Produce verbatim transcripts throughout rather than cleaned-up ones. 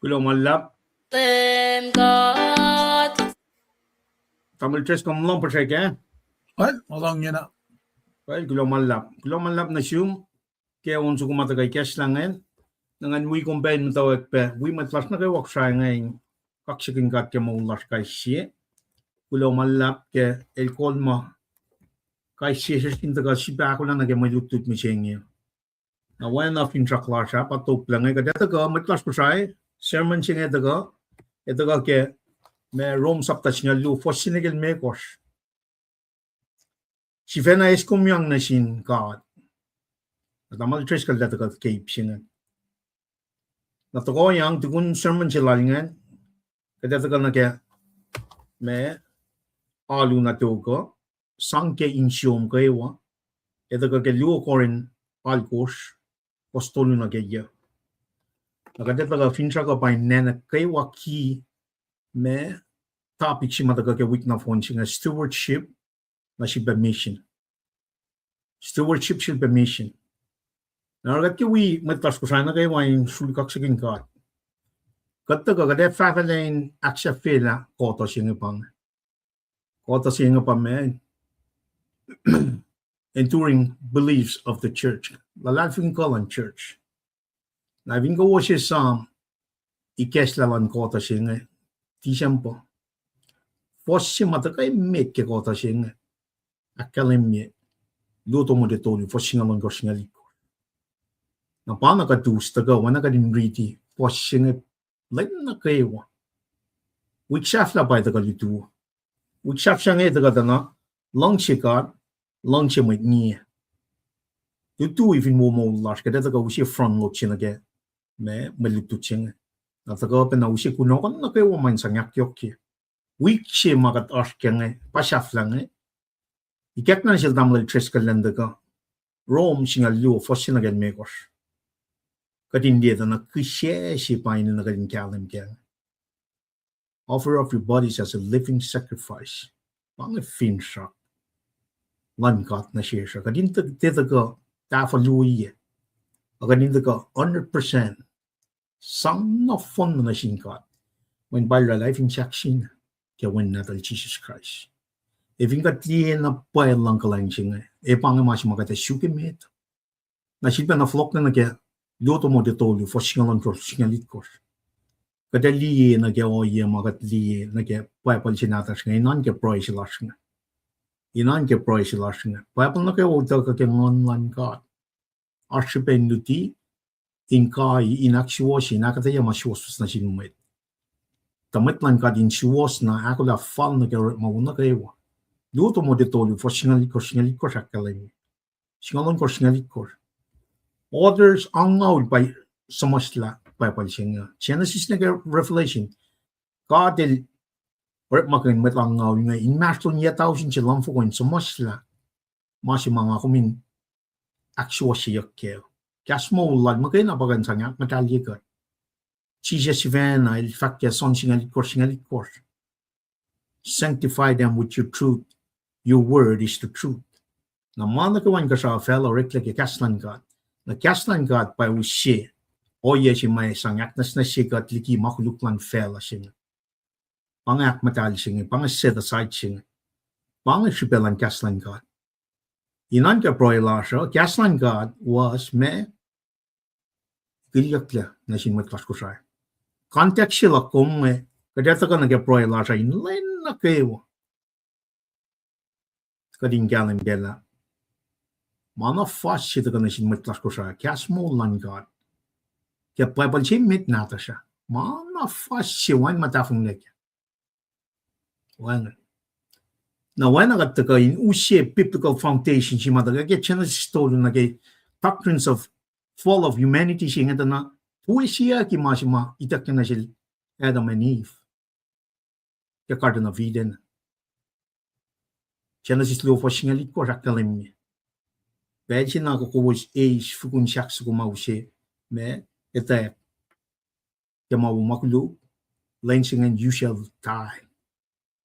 Kuloh ma luhlahp. Tamuhlwel Driscoll, kom lohng puhsrek ah? Kuloh ma luhlahp. Kuloh ma luhlahp nuh sum ke on soko ma tuhkuh ikacslah ingacn. Na ngan wi kom pac in muhtwacwacack pac wi mwet lasr nuh kwewa Kosrae inge in kaksakihn God ke moul lasr kais sie. Kuloh ma luhlahp ke el kol ma kais sie sesr in tuhkuh sifilpac ahkolah nuh ke mwe lutlut mihsenge. Na oacna finsrak lasr ah pa topuk lah inge kuht ac tuhkuh, mwet lasr Kosrae, sermon se inge tuhkuh, ac tuhkuh ke ma Rom sapta singucul luo, fuhs se nuh ke limekohsr. Sifacna eiskomyang nuh sin God. Na Tamuhlwel Driscoll el ac tuhkuh ke ip se inge. Na tohkohyang tukun sermon se lal ingacn, kuht ac tuhkuh nuh ke ma alu na tok uh, sang ke insiom kwewa, ac tuhkuh ke luo Korin alkosr, fuhs tolu nuh ke yuh. Na kuht ac tuhkuh finsrak uh pa in nacna kwewa ki ma topic se ma tuhkuh ke wik nohfohn se inge, stewardship, na sifilpac mission. Stewardship, sifilpac mission. Na oruh kuht ke wi mwet lasr Kosrae nuh kwewa in srui kaksakihn God, kuht tuhkuh kuht ac fahfahlac in ahksahfyelah kohtuh se inge pa inge. Kohtuh se inge pa ma enduring beliefs of the church, luhlahlfongi kuh luhn church. Na fin kuh wo se esam ikacslah luhn kohtuh se inge, December, fuhs se ma tuhkuh emet ke kohtuh se inge, ahkkahlwemye Luo Timote tolu, fuhs singucul ohnkohsr, singucul itkohsr. Na pa na kuht us tuhkuh, oacna kuht in riti fuhs se inge lwen nuh kwewa. Wik sahflah pa tuhkuh lutu. Wik sahflah se inge tuhkuh tuh na luhngse God, luhngse mwet ngiyac. Lutu fin wo moul lasr, kuht ac tuhkuh use front load se nuh ke ma, mwe lutlut se inge. Na tuhkuh pacna use kunohkohn nuh kwewa ma in sang ahkyohkye. Wik se ma kuht oasr ke inge pa sahflah inge, ikackna nuh sel Tamuhlwel Driscoll elan tuhkuh Rom singucul luo, fuhs se nuh ke limekohsr. Kuht in liye tuh na kihsac se pa inge na kuht in kahlwem kac. Offer up your bodies as a living sacrifice. Pa inge finsrak luhn God nuh sesr uh. Kuht in tiac tuhkuh tahfuh luo, ac kuht in tuhkuh hundred percent sang nohfohn nuh sin God, mweyen pa El oraclah fin sahk sin ke Wen Nahtuhl Jisus Kraist. Ac fin kuht liye na pwacye luhn kuhlwacng se inge, ac pa inge ma se ma kuht ac suk emet. Na sifilpacna fohlohk nuh ke Luo Timote tolu, fuhs singucul ohnkohsr, singucul itkohsr. Kuht ac liye nuh ke ohiyac ma kuht liye nuh ke Bible se nahtuhsr inge, in oan ke pruhe se lasr inge. In oan ke pruhe se lasr inge. Bible nuh kwewa utuckuh ke Nguhn luhn God. Oasr srihpac in luti, in kai, in ahksuwohsye, in ahkuhtweyac ma suwohswohs nuh sin mwet. Tuh mwet luhn God in suwohs na ahkolah fal nuh ke orekma wo nuh kwewa. Luo Timote tolu, fuhs singucul itkohsr, singucul itkohsr ahkkahlwemye. Singucul ohnkohsr, singucul itkohsr. Authors angngaul pa suhmuhslah Bible se inge, Genesis nuh ke Revelation. God El orekmakihn mwet angngaul inge inmahsrlon yac tausin se luhmfoko in suhmuhslah ma se ma nga kom in ahksuwohsyeyuck kac. Kahs moul lal muhkwena pa kuh in sang ahkmuhtahlye kuht. Jisus sifacna El fahk ke John singucul itkohsr, singucul itkohsr, Sanctify them with your truth. Your word is the truth. Na ma nuh kwewa inkuhsrao facluh oreklac ke kahs luhn God. Na kahs luhn God pa use ohiyac se ma sang ahknwacsnwacsye kuht liki ma koluk luhn facluh se inge. Pa inge ahkmuhtahl se inge, pa inge set aside se inge. Pa inge srihpac luhn kahs luhn God. Inuh ke pruhe lasr uh, kahs luhn God was ma kihlyucklac nuh sin mwet lasr Kosrae. Context se luhk kom inge, kuht ac tuhkuh nuh ke pruhe lasr uh in lwen nuh kwewa. Kuht in kahlwem kac lah ma na fuhs se tuhkuh nuh sin mwet lasr Kosrae, kahs moul luhn God. Ke Bible se met nahtuhsr uh, ma na fuhs se wacngihn ma tahfonglac kac. Wacngihn. Na oacna kuht tuhkuh in use biblical foundation se ma tuhkuh ke Genesis tolu nuh ke doctrines of fall of humanity se inge tuh na, tu siyucki ma se ma ituckyang nuh sel Adam and Eve ke Garden of Eden. Genesis luo fuhs singucul itkohsr ahkkahlwemye, pacl se na kowos eis fokihn sahk soko ma use, ma, etwacack ke ma wo ma koluk, lwen se ingacn you shall die.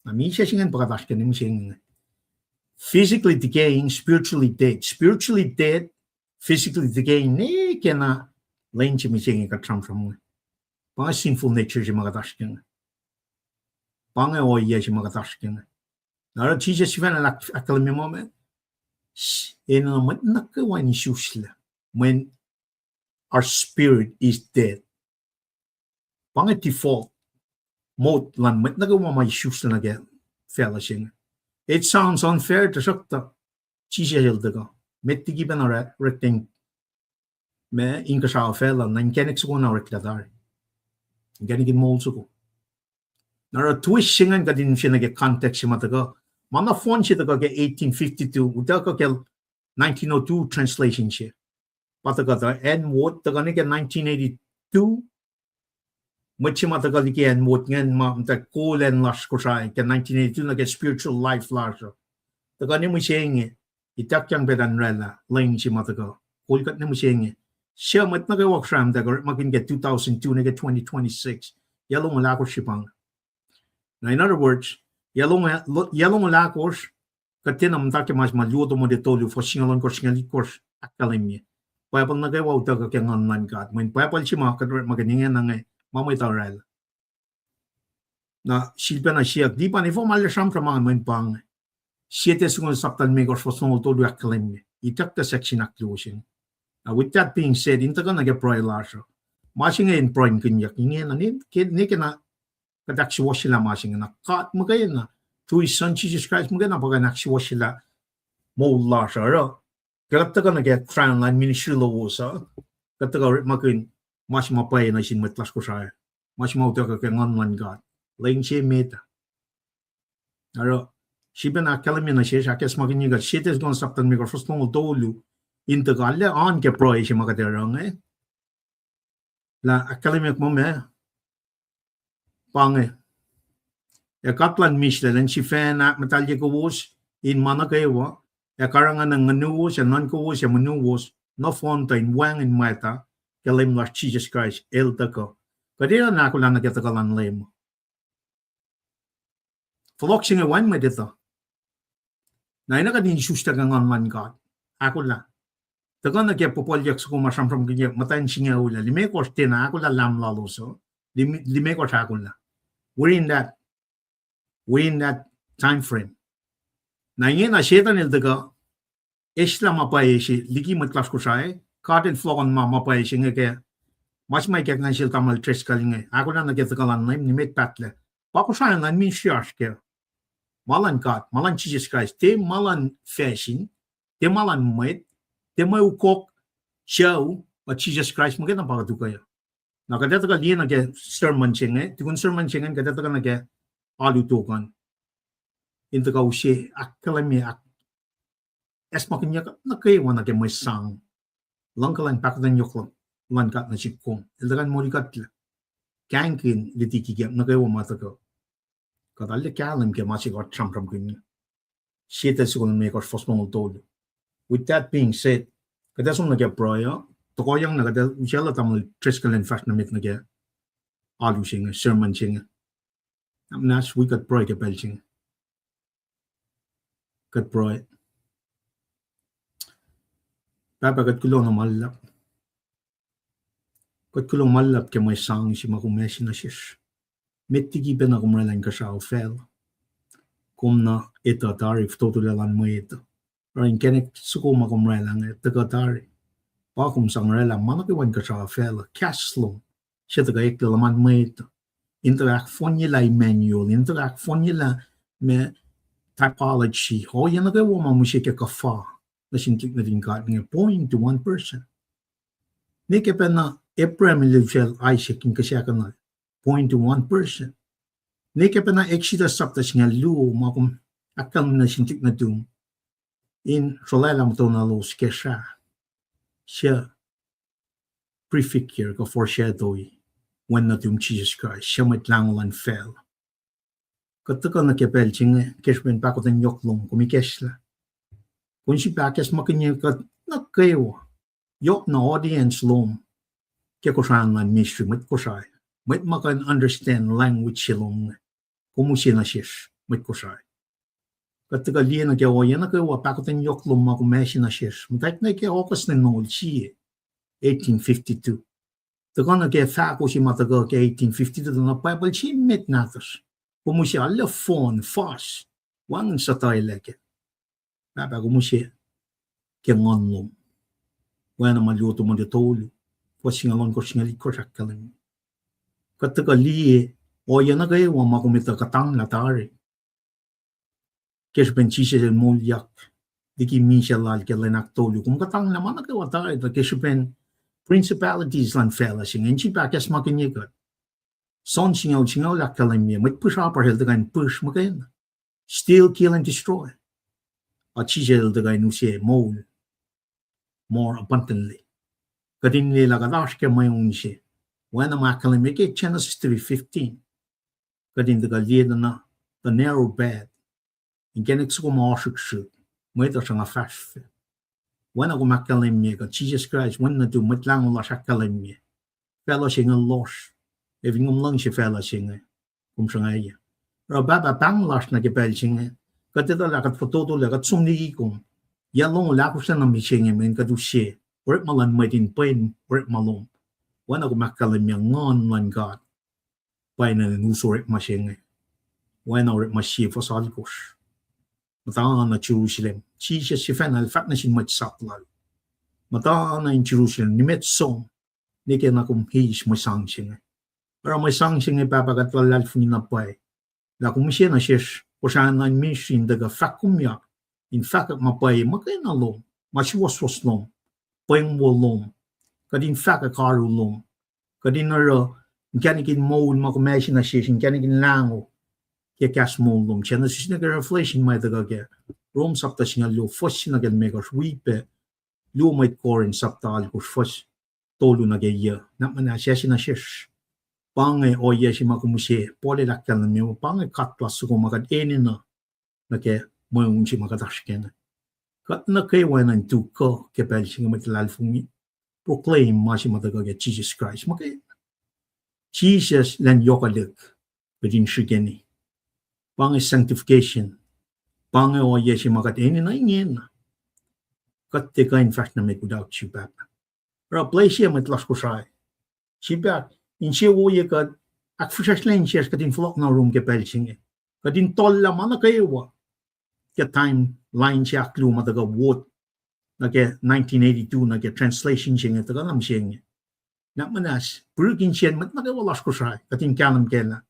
Na misac se ingacn pa kuht oasr ke mihsenge inge. Physically decaying, spiritually dead. Spiritually dead, physically decaying, ne ke na lwen se mihsenge kuht sramsram inge. Pa inge sinful nature se ma kuht oasr ke inge. Pa inge ohiyac se ma kuht oasr ke inge. Na oruh Jisus sifacna ahk-, ahkkahlwemye muh ma, enenuh mwet nuh kwewa in isuslac mweyen our spirit is dead. Pa inge default mot luhn mwet nuh kwewa ma isuslac nuh ke facluh se inge. It sounds unfair, tuhsruhktuh Jisus el tuhkuh met liki pacna orekla ma inkuhsrao facluh, na inkacnek soko na orekla tari. Inkacnek in moul soko. Na oruh twist se ingacn kuht in use nuh ke context se ma tuhkuh. Ma na fohn se tuhkuh ke eighteen fifty-two, utuckuh ke nineteen oh two translation se. Pa tuhkuh tuh N. Wood tuhkuh nuh ke nineteen eighty-two. Mwet se ma tuhkuh liki N. Wood ingacn ma muhta kol acn lasr Kosrae ke nineteen eighty-two nuh ke spiritual life lasr uh. Tuhkuh ne mihsenge, ituckyang pacl an oraclah lwen se ma tuhkuh. Kol kuht ne mihsenge. Suc mwet nuh kwewa Kosrae muhta orekmakihn ke two thousand two nuh ke twenty twenty-six? Yac longoul ahkosr se pa inge. Na in other words, yac longoul, yac longoul ahkosr, kuht tiacna muhta ke ma se ma luo Timothy tolu fuhs singucul ohnkohsr, singucul itkohsr ahkkahlwemye. Bible nuh kwewa utuckuh ke Nguhn luhn God. Mweyen Bible se ma kuht orekmakihn ingena inge, ma mwet uh oraclah. Na sifilpacna siyuck, Lipan, efuh ma el sramsram ma mweyen pa inge? Sie Thessalonians sapta limekohsr fuhs longoul tolu ahkkahlwemye. Ituckuh section ahkluo se inge. Na with that being said, in tuhkuh nuh ke pruhe lasr uh, ma se inge in pruhe in kihnyuck ingena, ne ke, ne ke na kuht ahksuwohsyelah ma se inge, na God muhkwena, through his son Jesus Christ muhkwena pa kuh in ahksuwohsyelah moul lasr uh. Oruh ke kuht tuhkuh nuh ke crown luhn ministry lowos uh, kuht tuhkuh orekmakihn ma se ma pwacye nuh sin mwet lasr Kosrae, ma se ma utuckuh ke Nguhn luhn God. Lwen se met uh. Oruh sifilpacna ahkkahlwemye nuh sesr, ahkacsmakihnye kuht Sie Thessalonians sapta limekohsr fuhs longoul tolu, in tuhkuh lah oan ke pruhe se ma kuht oruh inge, lah ahkkahlwemyeyuck muh ma pa inge: Ac God luhn mislac elan sifacna ahkmuhtahlye kowos in ma nuh kwewa, ac karihngihn nguhnuwos ac nuhnkowos ac monuwos nohfohn tuh in wacngihn mwacta ke Leum lasr Jisus Kraist el tuhkuh. Kuht enenuh in ahkolah nuh ke tuhkuh luhn Leum. Fohlohk se inge wacngihn mwet etuh. Na enenuh kuht in isuslac ke Nguhn luhn God. Ahkolah. Tuhkuh nuh ke puhpuhlyuck soko ma sramsramkihnyuck muhtwacn singucul ac limekohsr tiacna ahkolah lam lalos uh. Lim-, limekohsr ahkolah. Within that, within that time frame. Na ingena Setan el tuhkuh eslah ma pwacye se liki mwet lasr Kosrae, God el fohlohkohn ma, ma pwacye se inge ke ma se ma ikackna sel tamuhlwel Driscoll inge, ahkolah nuh ke tuhkuh luhn Leum, nimet pahtlac. Pa Kosrae luhn ministry oasr kac. Ma luhn God, ma luhn Jisus Kraist, tiac ma luhn facsin, tiac ma luhn mwet, tiac mwe ukok, sucu, uh, Jisus Kraist muhkwena pa kuht ukwe uh. Na kuht ac tuhkuh liye nuh ke sermon se inge, tukun sermon se inge kuht ac tuhkuh nuh ke alu tok an, in tuhkuh use ahkkahlwemye, ahk-, ahkacsmakihnye kuht nuh kwewa nuh ke mwe sang luhngkuhlwacng, pahkotwen yohk luhn God nuh sihk kom. El tuhkuh in molikuhtlac, kahingkihn luti kikep nuh kwewa ma tuhkuh. Kuht arlac kahlwem ke ma se kuht sramsramkihn. Sie Thessalonians limekohsr fuhs longoul tolu. With that being said, kuht ac som nuh ke pruhe uh, tohkohyang na kuht ac usaclah tamuhlwel Driscoll in fahsr nuh met nuh ke alu se inge, sermon se inge. Muhnahs wi kuht pruhe ke pacl se inge. Kuht pruhe. Pahpah, kuht kuloh na ma luhlahp. Kuht kuloh ma luhlahp ke mwe sang se ma kom ase nuh sesr. Met liki pacna kom oraclah inkuhsrao facluh, kom na etuh tari fototo luhn mwet uh. Oruh inkacnek soko ma kom oraclah inge tuhkuh tari, pa kom sang oraclah ma nuh kwewa inkuhsrao facluh, kahs lom, suc tuhkuh eklac luhman mwet uh, in tuhkuh ahkfohnyelah Emmanuel, in tuhkuh ahkfohnyelah ma typology, ohiyac nuh kwewa ma mihs ke kuhfa nuh sin tuhlihk nuhtin God inge point to one person. Ne ke pacna Abraham el usacl Isaac in kihsackuhnuhl, point to one person. Ne ke pacna Exodus sapta singucul luo ma kom ahkkahlwemye nuh sin tuhlihk nuhtum in srolwaclah muhtuhnolos ke srah, suc prefigure kuh foreshadow-i Wen nuhtum Jisus Kraist, suc Mwet Lahngo luhn facluh. Kuht tuhkuh nuh ke pacl se inge ke srihpen pahkotwen yohk lom kom ikacslah. Kom sifilpac ahkacsmakihnye kuht nuh kwewa, yohk na audience lom ke Kosrae Online Ministry, mwet Kosrae, mwet ma kuh in understand language se lom inge. Kom use nuh sesr, mwet Kosrae. Kuht tuhkuh liye nuh ke ohiyac nuh kwewa pahkotwen yohk lom ma kom ase nuh sesr. Muhtwacwacack nuh ke August nwe nol sie, eighteen fifty-two. Tuhkuh nuh ke fahko se ma tuhkuh ke eighteen fifty-two, tuh na Bible se met nahtuhsr. Kom use, arlac fohn, fuhs, wacngihn suhtuhlac kac. Pahpah, kom use ke nguhn lom. Oacna ma luo Timothy tolu, fuhs singucul ohnkohsr, singucul itkohsr ahkkahlwemye. Kuht tuhkuh liye ohiyac nuh kwewa ma kom etuh kuhtanglah tari ke srihpen Jisus el moulyak liki misac lal ke lwen ahktolu. Kom kuhtanglah ma nuh kwewa tari tuh ke srihpen principalities luhn facluh se inge, in sifilpac ahkacsmakihnye kuht. John singucul singucul ahkkahlwemye mwet pihsrapasr el tuhkuh in pihsr muhkwena, steal, kill, and destroy. Ac Jisus el tuhkuh in use moul more abundantly. Kuht in liyelah kuht oasr ke mweun se, oacna ma ahkkahlwemye ke Genesis three fifteen. Kuht in tuhkuh liye tuh na the narrow path, inkacnek soko ma ohsrihksrihk, mwet uh sruhnga fahsrfah. Oacna kom ahkkahlwemye kuh Jisus Kraist, Wen nuhtum, Mwet Lahngo lasr ahkkahlwemye, facluh se inge lohsr, ac fin kom luhngse facluh se inge, kom sruhngwacyuc. Oruh Pahpah, pahng lasr nuh ke pacl se inge, kuht etuh lah kuht fototo lah kuht som liki kom. Yac longoul ahkosr na mihsenge mweyen kuht use orekma luhn mwet in pwen orekma lom. Oacna kom ahkkahlwemye, Nguhn luhn God pa enenuh in us orekma se inge. Oacna orekma sie fuhs alkosr. Muhta na Jerusalem. Jisus sifacna el fahk nuh sin mwet sap lal, muhta na in Jerusalem, nimet som, nwe ke na kom eis mwe sang se inge. Oruh mwe sang se inge, Pahpah, kuht luhlahlfongi na pwacye lah kom use nuh sesr Kosrae Online Ministry in tuhkuh fahkkomyak, in fahkwack ma pwacye muhkwena lom, ma suwohswohs lom, pweng wo lom, kuht in fahkwack oaru lom, kuht in oruh inkacnek in moul ma kom ase nuh sesr, inkacnek in lahngo ke kahs moul lom. Genesis nuh ke Revelation ma tuhkuh ke Rom sapta singucul luo, fuhs se nuh ke limekohsr, wi pac luo mwet Corinth sapta alkosr, fuhs tolu nuh ke yuc. Na muhnahs ase nuh sesr. Pa inge ohiyac se ma kom use, Paul el ahkkahlwemye, pa inge God lasr soko ma kuht enenuh nuh ke mweun se ma kuht oasr kac inge. Kuht nuh kwewa enenuh in tu kuh ke pacl se inge, mwet luhlahlfongi, proclaim ma se ma tuhkuh ke Jisus Kraist muhkwena. Jisus elan yohkwaclihk kuht in srihkeni. Pa inge sanctification. Pa inge ohiyac se ma kuht enenuh ingena. Kuht tiac kuh in fahsr nuh met without you, Pahpah. Oruh bless-ye mwet lasr Kosrae. Sifilpac insewowoye kuht, ahkfihsracsrlah insiyacsr kuht in fohlohk nuh yurum ke pacl se inge. Kuht in tohllah ma nuh kwewa ke timeline se ahkluo ma tuhkuh vote nuh ke nineteen eighty-two nuh ke translation se inge tuhkuh na mihsenge. Na muhnahs, puruk insiyacn mwet nuh kwewa lasr Kosrae, kuht in kahlwem kac lah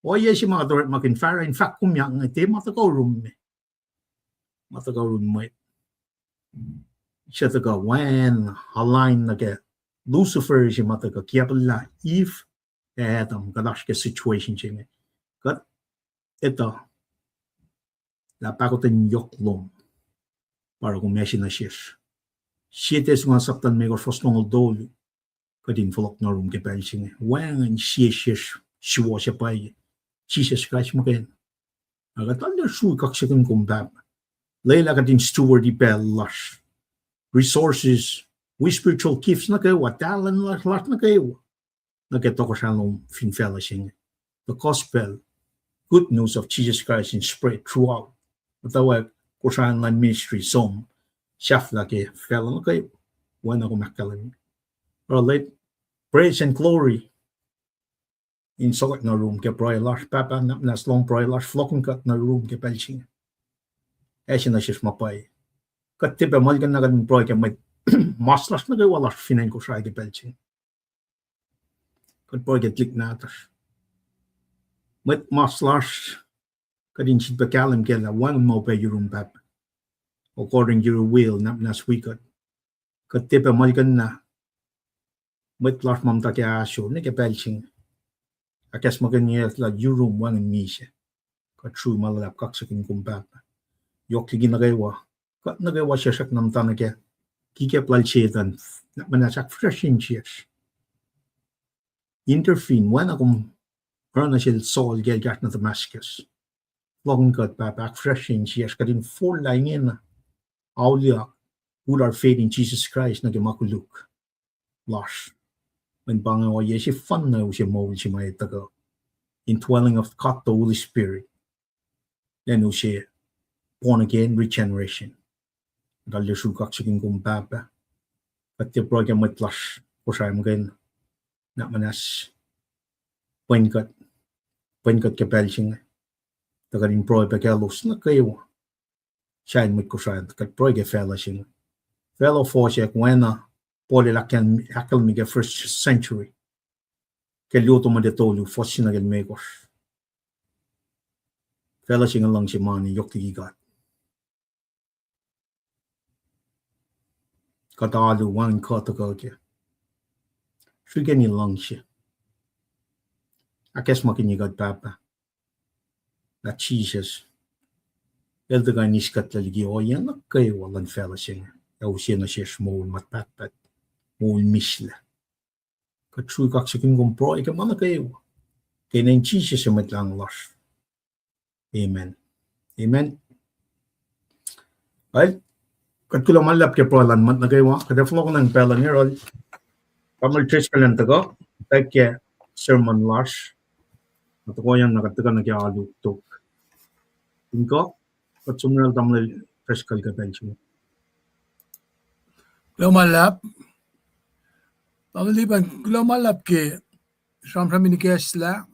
ohiyac se ma kuht orekmakihn fahsruh in fahkkomyak inge tiac ma tuhkuh yurum me, ma tuhkuh yurum mwet. Suc tuhkuh wacngihn align nuh ke Lucifer se ma tuhkuh kiapellah Eve ac Adam, kuht oasr ke situation se inge. Kuht etuh lah pahkotwen yohk lom pa oruh kom ase nuh sesr. Sie Tesalonika sapta limekohsr, fuhs longoul tolu, kuht in fohlohk nuh yurum ke pacl se inge. Wacngihn sie sesr suwohs ac pwacye, Jisus Kraist muhkwena. Ac kuht arlac srui kaksakihn kom, Pahpah. Lwelah kuht in steward-i pacl lasr, resources, wi spiritual gifts nuh kwewa, talent lasr, lasr nuh kwewa, nuh ke tohkohsrahi lom fin facluh se inge. The gospel, good news of Jesus Christ in spread throughout. Muhtwacwacack Kosrae Online Ministry som sahflah ke facluh nuh kwewa, oacna kom ahkkahlwemye. Oruh lwelah praise and glory in sokwack nuh yurum ke pruhe lasr. Pahpah, nap muhnahs lohng pruhe lasr, fohlohkihn kuht nuh yurum ke pacl se inge. Ac se nuh sesr ma pwacye. Kuht tiac pac muhlkuhnlah kuht in pruhe ke mwet mas lasr nuh kwewa lasr fin acn Kosrae ke pacl se inge. Kuht pruhe ke tuhlihk nahtuhsr. Mwet mas lasr, kuht in sifilpac kahlwem kac lah wacngihn ma upac yurum, Pahpah. According to your will, nap muhnahs wi kuht. Kuht tiac pac muhlkuhnlah mwet lasr ma muhta ke ahsor nuh ke pacl se inge. Ahkacsmakihnye lah yurum wacngihn misac. Kuht srui ma luhlahp, kaksakihn kom, Pahpah. Yohk liki nuh kwewa, kuht nuh kwewa sesr ahknumtana ke kikep lal Setuhn, nap muhnahs ahkfihsracsrye insiyacsr. Intervene, oacna kom oruh nuh sel Saul ke el kahsr nuh Damascus. Fohlohkihn kuht, Pahpah, ahkfihsracsrye insiyacsr, kuht in forlah ingena, auliyak, put our faith in Jesus Christ nuh ke ma koluk lasr. Mweyen pa inge ohiyac sefanna use moul se ma etuh kuh indwelling of God the Holy Spirit. Lwen use born again, regeneration. Kuht arlac srui kaksakihn kom, Pahpah. Kuht tiac pruhe ke mwet lasr Kosrae muhkwena, nap muhnahs pwen kuht, pwen kuht ke pacl se inge. Tuh kuht in pruhe pac kaclos nuh kwewa. Sahyacn mwet Kosrae, kuht pruhe ke facluh se inge. Facluh fohsack, oacna Paul el ahkkahlwemye ke first century, ke Luo Timothy tolu, fuhs se nuh ke limekohsr. Facluh se inge luhngse mani, yohk liki God. Kuht alu, wacngihn kuh tuhkuh kac. Srihkeni luhngse. Ahkacsmakihnye kuht, Pahpah, lah Jisus El tuhkuh in eis kuhtlac liki ohiyac nuh kwewa luhn facluh se inge, ac use nuh sesr moul ma pahtpaht, moul mihslac. Kuht srui kaksakihn kom, pruhe ke ma nuh kwewa, ke inen Jisus Mwet Lahngo lasr. Amen. Amen. Well, kuht kuloh ma luhlahp ke pruhe luhn mwet nuh kwewa. Kuht ac fohlohkohnacng pacl luhn yohrohl Tamuhlwel Driscoll an tuhkuh, tuh ke sermon lasr, na tohkohyang na kuht tuhkuh nuh ke alu tok. In kuh, kuht som yohrohl Tamuhlwel Driscoll ke pacl se inge. Kuloh ma luhlahp. Tamuhlwel Lipan, kuloh ma luhlahp ke sramsram in ikacslah.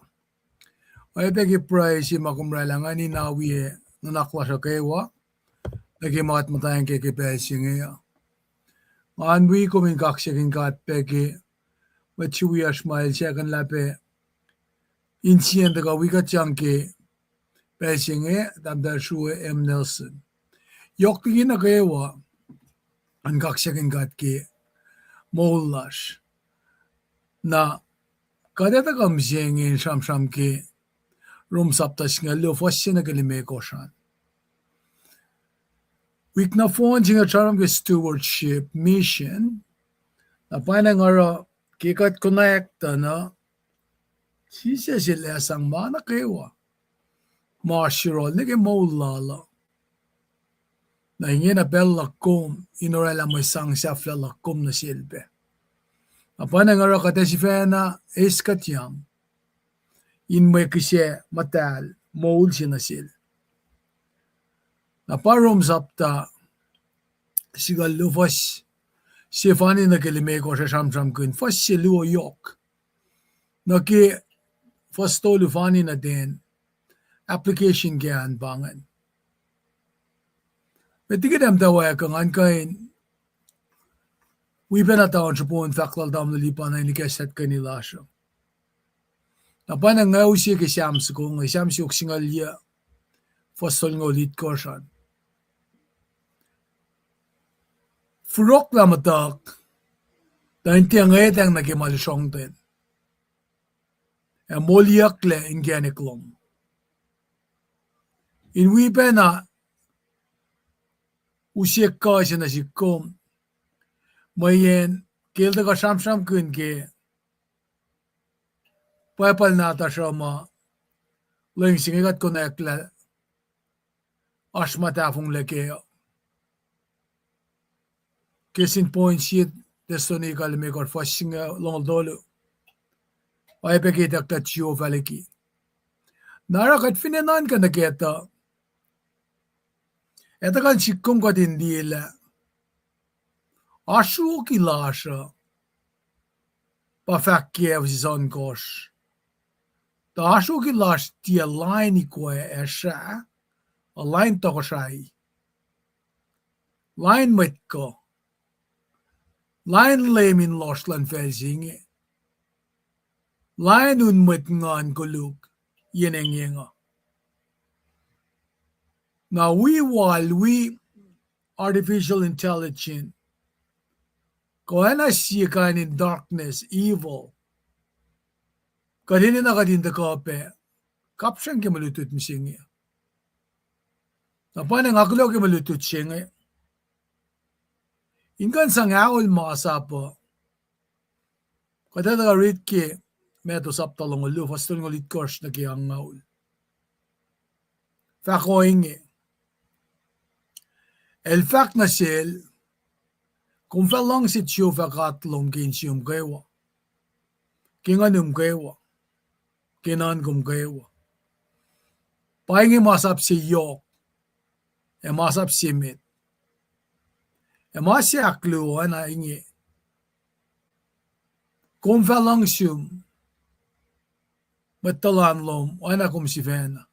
Oacyacpac ke pruhe se ma kom oraclah, nga enenuh in awiye nuhnak lasr uh kwewa nuh ke ma kuht muhtwacwacack ke pacl se inge uh. Ngan wi kom in kaksakihn God pac ke mwet se wiyacsr ma el sekuhnlah pac insiyacn tuhkuh wi kuht sang ke pacl se inge, Tahmtahel Srue M. Nelson. Yohk liki nuh kwewa in kaksakihn God ke moul lasr. Na kuht etuh kuh mihsenge in sramsram ke Rom sapta singucul luo fuhs se nuh ke limekohsr an. Wik nohfohn se inge sramsram ke stewardship, mission. Na pwacnwacng oruh ke kuht konwacack tuh na Jisus El ac sang ma nuh kwewa ma oasr yohrohl nuh ke moul lal uh. Na ingena pacl luhk kom in oraclah mwe sang sahflah luhk kom nuh sel pac. Na pwacnwacng oruh kuht ac sifacna eiskuhtyang in mwe kihsac muhtahl moul se nuh sel. Na pa Rom sapta singucul luo fuhs sefanna nuh ke limekohsr ac sramsramkihn fuhs se luo yohk. Nuh ke fuhs tolu fani nuh ten, application ke an pa ingacn. Met liki kuht muhtwacwacack uh, ngan kuh in wi pacna taunsrapon fahk lal Tamuhlwel Lipan in ikacslah tuhkweni lasr uh. Na pwacnwacng nga use ke Sam soko inge, Sam siofok singucul yac, fuhs tolngoul itkohsr an. Furohk lah muhtuhk, tuh in tiac ngwetacng nuh ke ma lusrongten, ac moliyucklac inkacnek lom. In wi pacna use kuh se nuh sihk kom, mweyen ke el tuhkuh sramsramkihn ke Bible nahtuhsr uh ma lwen se inge kuht konwacack lah oasr ma tahfonglac kac uh. Ke sin point sie Thessalonica limekohsr fuhs singucul longoul tolu, oacyacpac ke itucklac Jehovah liki. Na oruh kuht fin enenuh in kuh nuh kac tuh, etuh kuh in sihk kom kuht in liye lah asruoki lasr uh pa fahk ke Ephesus ohnkohsr. Tuh oasr oki lasr tiac lain ikoac ac srah, a lain tohkohsrahi, lain mwet kuh, lain leum in lohsr luhn facl se inge, lain un mwet nguhn koluk yen engyeng uh. Na wi wal, wi artificial intelligence, kuh oacna sie kain in darkness, evil, kuht enenuh kuht in tuhkuh pac kapsreng ke mwe lutlut mihsenge. Na pwacnwacng nga kuloh ke mwe lutlut se inge, in kuh in sang aol masap uh. Kuht etuh kuh rit ke Matthew sapta longoul luo, fuhs tolngoul itkohsr nuh ke angngaul. Fahk ohinge: El fahk nuh sel, kom fah luhngse Jehovah God lom ke insiom kwewa, ke nguhnum kwewa, ke nuhnkom kwewa. Pa inge masap se yohk, ac masap se met. Ac ma se ahkluo oacna inge: kom fah luhngse mwet tuhlan lom oacna kom sifacna.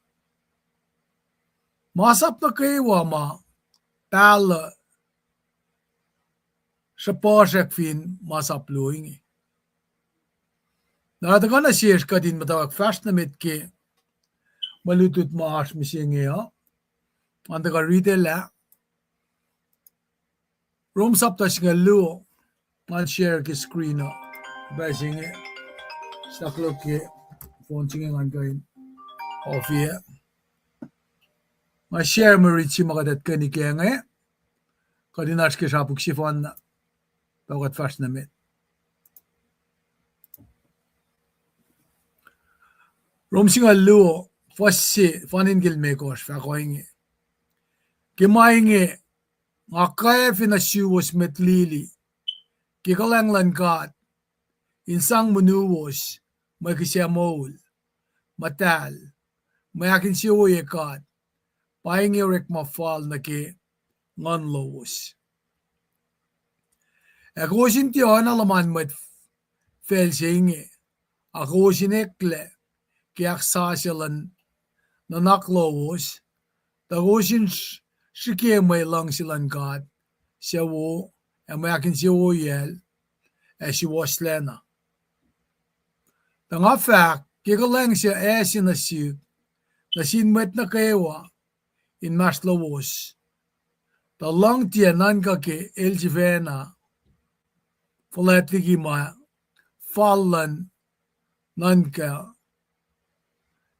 Masap nuh kwewa ma pahluh sruhpuhsrack fin masap luo inge. Na tuhkuh nuh sesr kuht in muhtwacwacack fahsr nuh met ke mwe lutlut ma oasr mihsenge uh. An tuhkuh ritelah Rom sapta singucul luo, ngan share ke screen uh pacl se inge. Saklo ke phone se inge ngan kuh in off-i. Nga share mwe rit se ma kuht etuh ke inge, kuht in oasr ke srapuk sefanna, pa kuht fahsr nuh met. Rom singucul luo, fuhs se, fuhn in ke limekohsr, fahk ohinge: Ke ma inge, nga kwacfe nuh suwos met lili, ke kuhlwacng luhn God, in sang monuwos mwe kihsac moul, muhtahl, mwe ahkinsewowoye God, pa inge orekma fal nuh ke nguhn lowos. Ac kowos in tiac oacna luhman mwet facl se inge, a kowos in eklac ke ahksasuc luhn nuhnak lowos, tuh kowos in srihke mwe luhngse luhn God suc wo, ac mwe ahkinsewowoyacl, ac suwohslacna. Tuh nga fahk ke kuhlwacng se ase nuh sihk, nuh sin mwet nuh kwewa inmahsrlowos, tuh luhng tiac nuhnkuh ke el sifacna fuhlwact liki ma fal luhn nuhnkuh,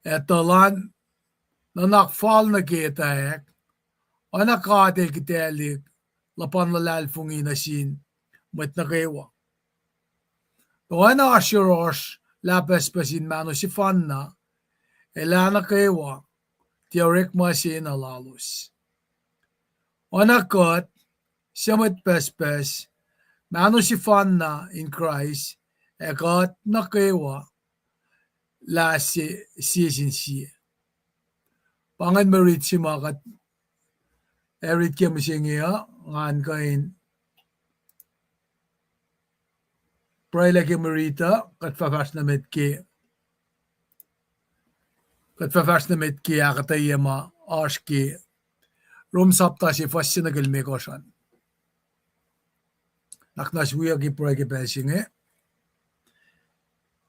ac tuh elan nuhnak fal nuh ke etwacack, oacna God El kihtaclihk luhpan luhlahlfongi nuh sin mwet nuh kwewa. Tuh oacna oasr yohrohsr lah pucspucs in mahno sefanna, ac lah nuh kwewa tiac orekma se na lalos. Oacna kuht, suc mwet pucspucs, mahno sefanna in Kraist, ac kuht nuh kwewa lah sie sin sie. Pa ingacn mwe rit se ma kuht ac rit ke mihsenge uh, ngan kuh in pruhelah ke mwe rit uh, kuht fah fahsr nuh met ke, kuht fah fahsr nuh met ke ahkuhtweyac ma oasr ke Rom sapta se fuhs se nuh ke limekohsr an. Ahknwacsnwacs wiyuck ke pruhe ke pacl se inge.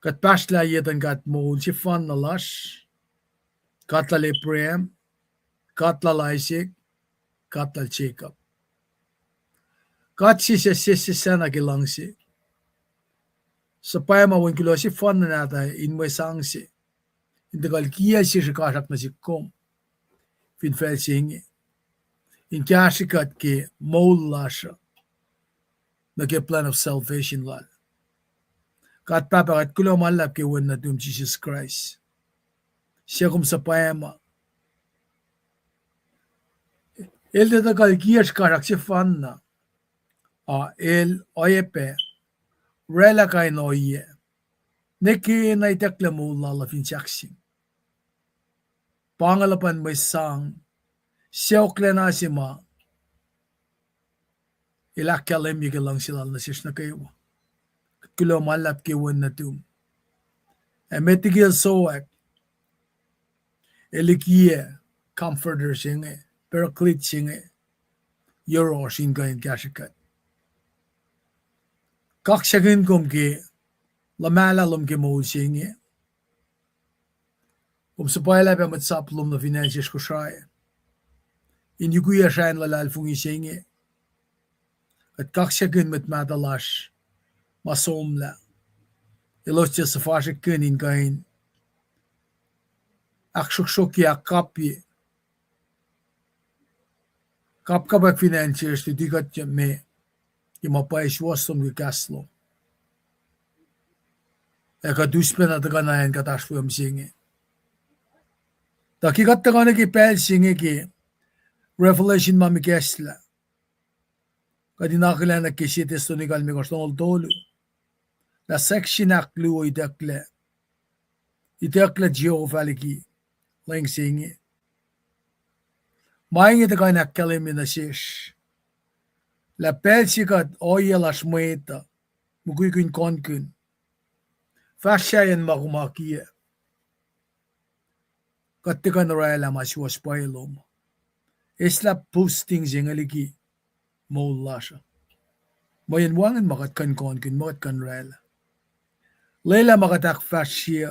Kuht pahsrlah ye tuhn God moul sefanna lasr, God lal Abraham, God lal Isaac, God lal Jacob. God se suc sessesacna ke luhngse, suhpwacma wen kuloh sefanna nahtuhl in mwe sang se, in tuhkuh kiyacl se srihkasrak nuh sihk kom fin facl se inge, in kahsrwe kuht ke moul lasr uh nuh ke plan of salvation lal. God Pahpah, kuht kuloh ma luhlahp ke Wen nuhtum Jisus Kraist, suc kom suhpwacma. El tiac tuhkuh kiyacl srihkasrak sefanna, a el oacyacpac oraclah kain ohiyac ne ke na itucklac moul lal uh fin sahkseng. Pa inge luhpan mwe sang sacohklacna se ma el ahkkahlwemye ke luhngse lal nuh sesr nuh kwewa. kuloh ma luhlahp ke wen nuhtum. Ac met liki el sowack, el likiyac Comforter se inge, Paraclete se inge, yohrohsr in kuh in kahsrwe kuht. Kaksakihn kom ke luhmahlah lom ke moul se inge. Kom suhpwaclah pac mwet sap lom nuh fin acn sesr Kosrae in yukwiyac srah in luhlahlfongi se inge. Kuht kaksakihn mwet mahtuh lasr ma somlah, elos tiac suhfasrihkkihn in kuh in ahksruhksruhkye, ahkkapye, kapkapwack fin acn sesr, luti kuht me ke ma pwacye suwohs lom ke kahs lom. Ac kuht us pacna tuhkuh na in kuht oasr wi mihsenge. Tuh ke kuht tuhkuh nuh ke pacl se inge ke Revelation ma mwe kahslah, kuht in akihlen ke sie Thessalonica limekohsr longoul tolu, lah section ahkluo itucklac, itucklac Jehovah liki lwen se inge. Ma inge tuhkuh in ahkkahlwemye nuh sesr lah pacl se kuht ohiyac lasr mwet uh mukwikwi in konkihn, fahsr sahyacn ma kom akiyac, kuht tuhkuh in oraclah ma suwohs pwacye lom. Eslah posting se inge liki moul lasr uh, mweyen wacngihn ma kuht kuh in konkihn, ma kuht kuh in oraclah. Lwelah ma kuht ahkfahsrye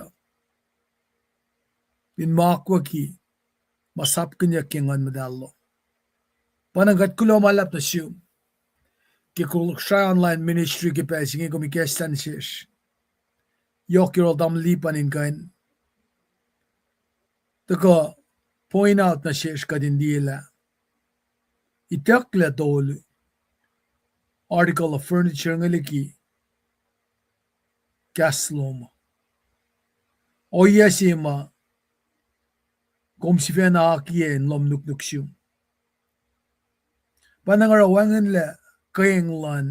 in ma akwucki ma sapkihnyuck ke Nguhn Muhtahl lom. Pa na kuht kuloh ma luhlahp nuh sum ke Kosrae Online Ministry ke pacl se inge kom ikacslah nuh sesr. Yohk yohrohl tamuhlwel Lipan in kuh in tuhkuh point out nuh sesr kuht in liye lah itucklac tolu, article of furniture inge liki kahs lom, ohiyac se ma kom sifacna akiyac in lohm nuknuk sum. Pa na nga oruh wacngihnlac kweacng luhn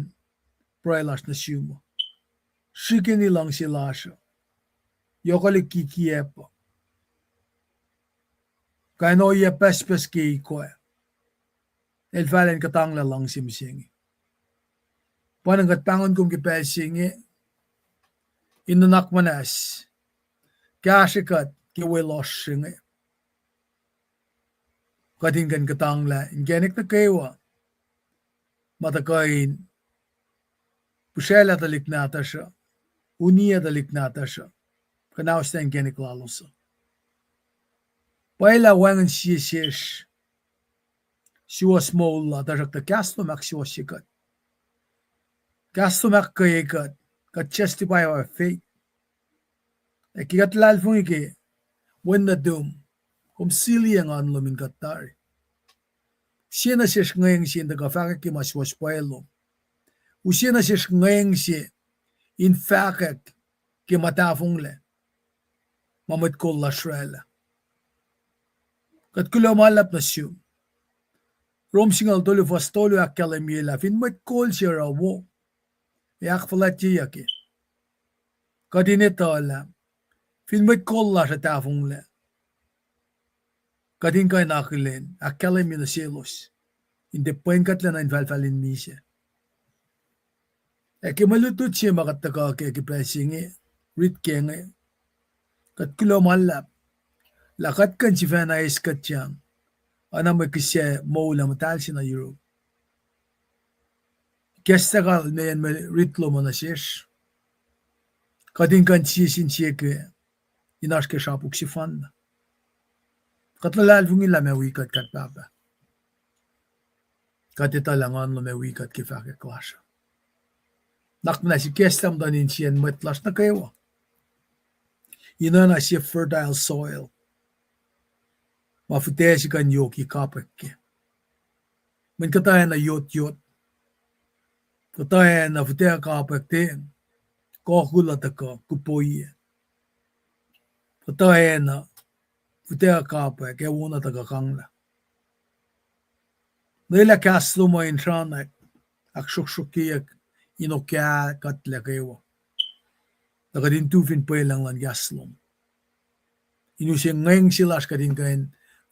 pruhe lasr nuh sum, srihkeni luhngse lasr uh, yohkwelihk kikiacp uh, kain ohiyac pucspucs ke ikoac, el fahlen kuhtanglah luhngse mihsenge. Pa na kuht pahngon kom ke pacl se inge in nuhnak muhnahs kahsrwe kuht ke welohsr se inge, kuht in kuh in kuhtanglah inkacnek nuhkwewa ma tuhkuh in pihsraclah tuhlihk nahtuhsr uh, uniyac tuhlihk nahtuhsr uh, kuhnaoslah inkacnek lalos uh. Pwacye lah wacngihn sie sesr suwohs moul la, tuhsruhktuh kahs lom ahksuwohsye kuht. Kahs lom ahkkweye kuht, kuht justify our faith. Ac ke kuht luhlahlfongi ke wen nuhtum, kom siliyac nguhn lom in kuht tari. Use nuh sesr ngweng se in tuhkuh fahkwack ke ma suwohs pwacye lom. Use nuh sesr ngweng se in fahkwack ke ma tahfonglac ma mwet kol lasr oraclah. Kuht kuloh ma luhlahp nuh sum. Rom singucul tolu fuhs tolu ahkkahlwemye lah fin mwet kol se oruh wo ac ahkfuhlwactyeyucki, kuht in etuh lah fin mwet kol lasr uh tahfonglac, kuht in kuh in akihlen ahkkahlwemye nuh selos in tiac pwen kuhtlac nuh infahlfahl in misac. Ac ke mwe lutlut se ma kuht tuhkuh ke, ke pacl se inge, rit ke inge, kuht kuloh ma luhlahp lah kuht kuh in sifacna eis kuhtyang, oacna mwe kihsac moul ac muhtahl se nuh yuruk. Ikacslah kalmeyacn mwe rit lom uh nuh sesr, kuht in kuh in sie sin sie ke in oasr ke srapuk sefanna. Kuht luhlahlfongi lah ma wi kuht, kuht Pahpah. Kuht etuh lah nguhn lom ac wi kuht ke fahkwack lasr uh. Nuhnak muhnahs ikacslah muhtuhn insiyacn mwet lasr nuh kwewa in oacna sie fertile soil ma fihtac se kuh in yohki kapwack kac. Mweyen kuhtwena yotyot, kuhtwena fihtac kapwack tiac kohkuhlah tuhkuh kupoiyac. Kuhtwena fihtac kapwack ac wona tuhkuh kanglah. Lwelah kahs lom uh in sranak ahksruhksruhkyeyuck in okah kuhtlac kwewa, tuh kuht in tu fin pwelucng luhn kahs lom, in use ngweng se lasr kuht in kuh in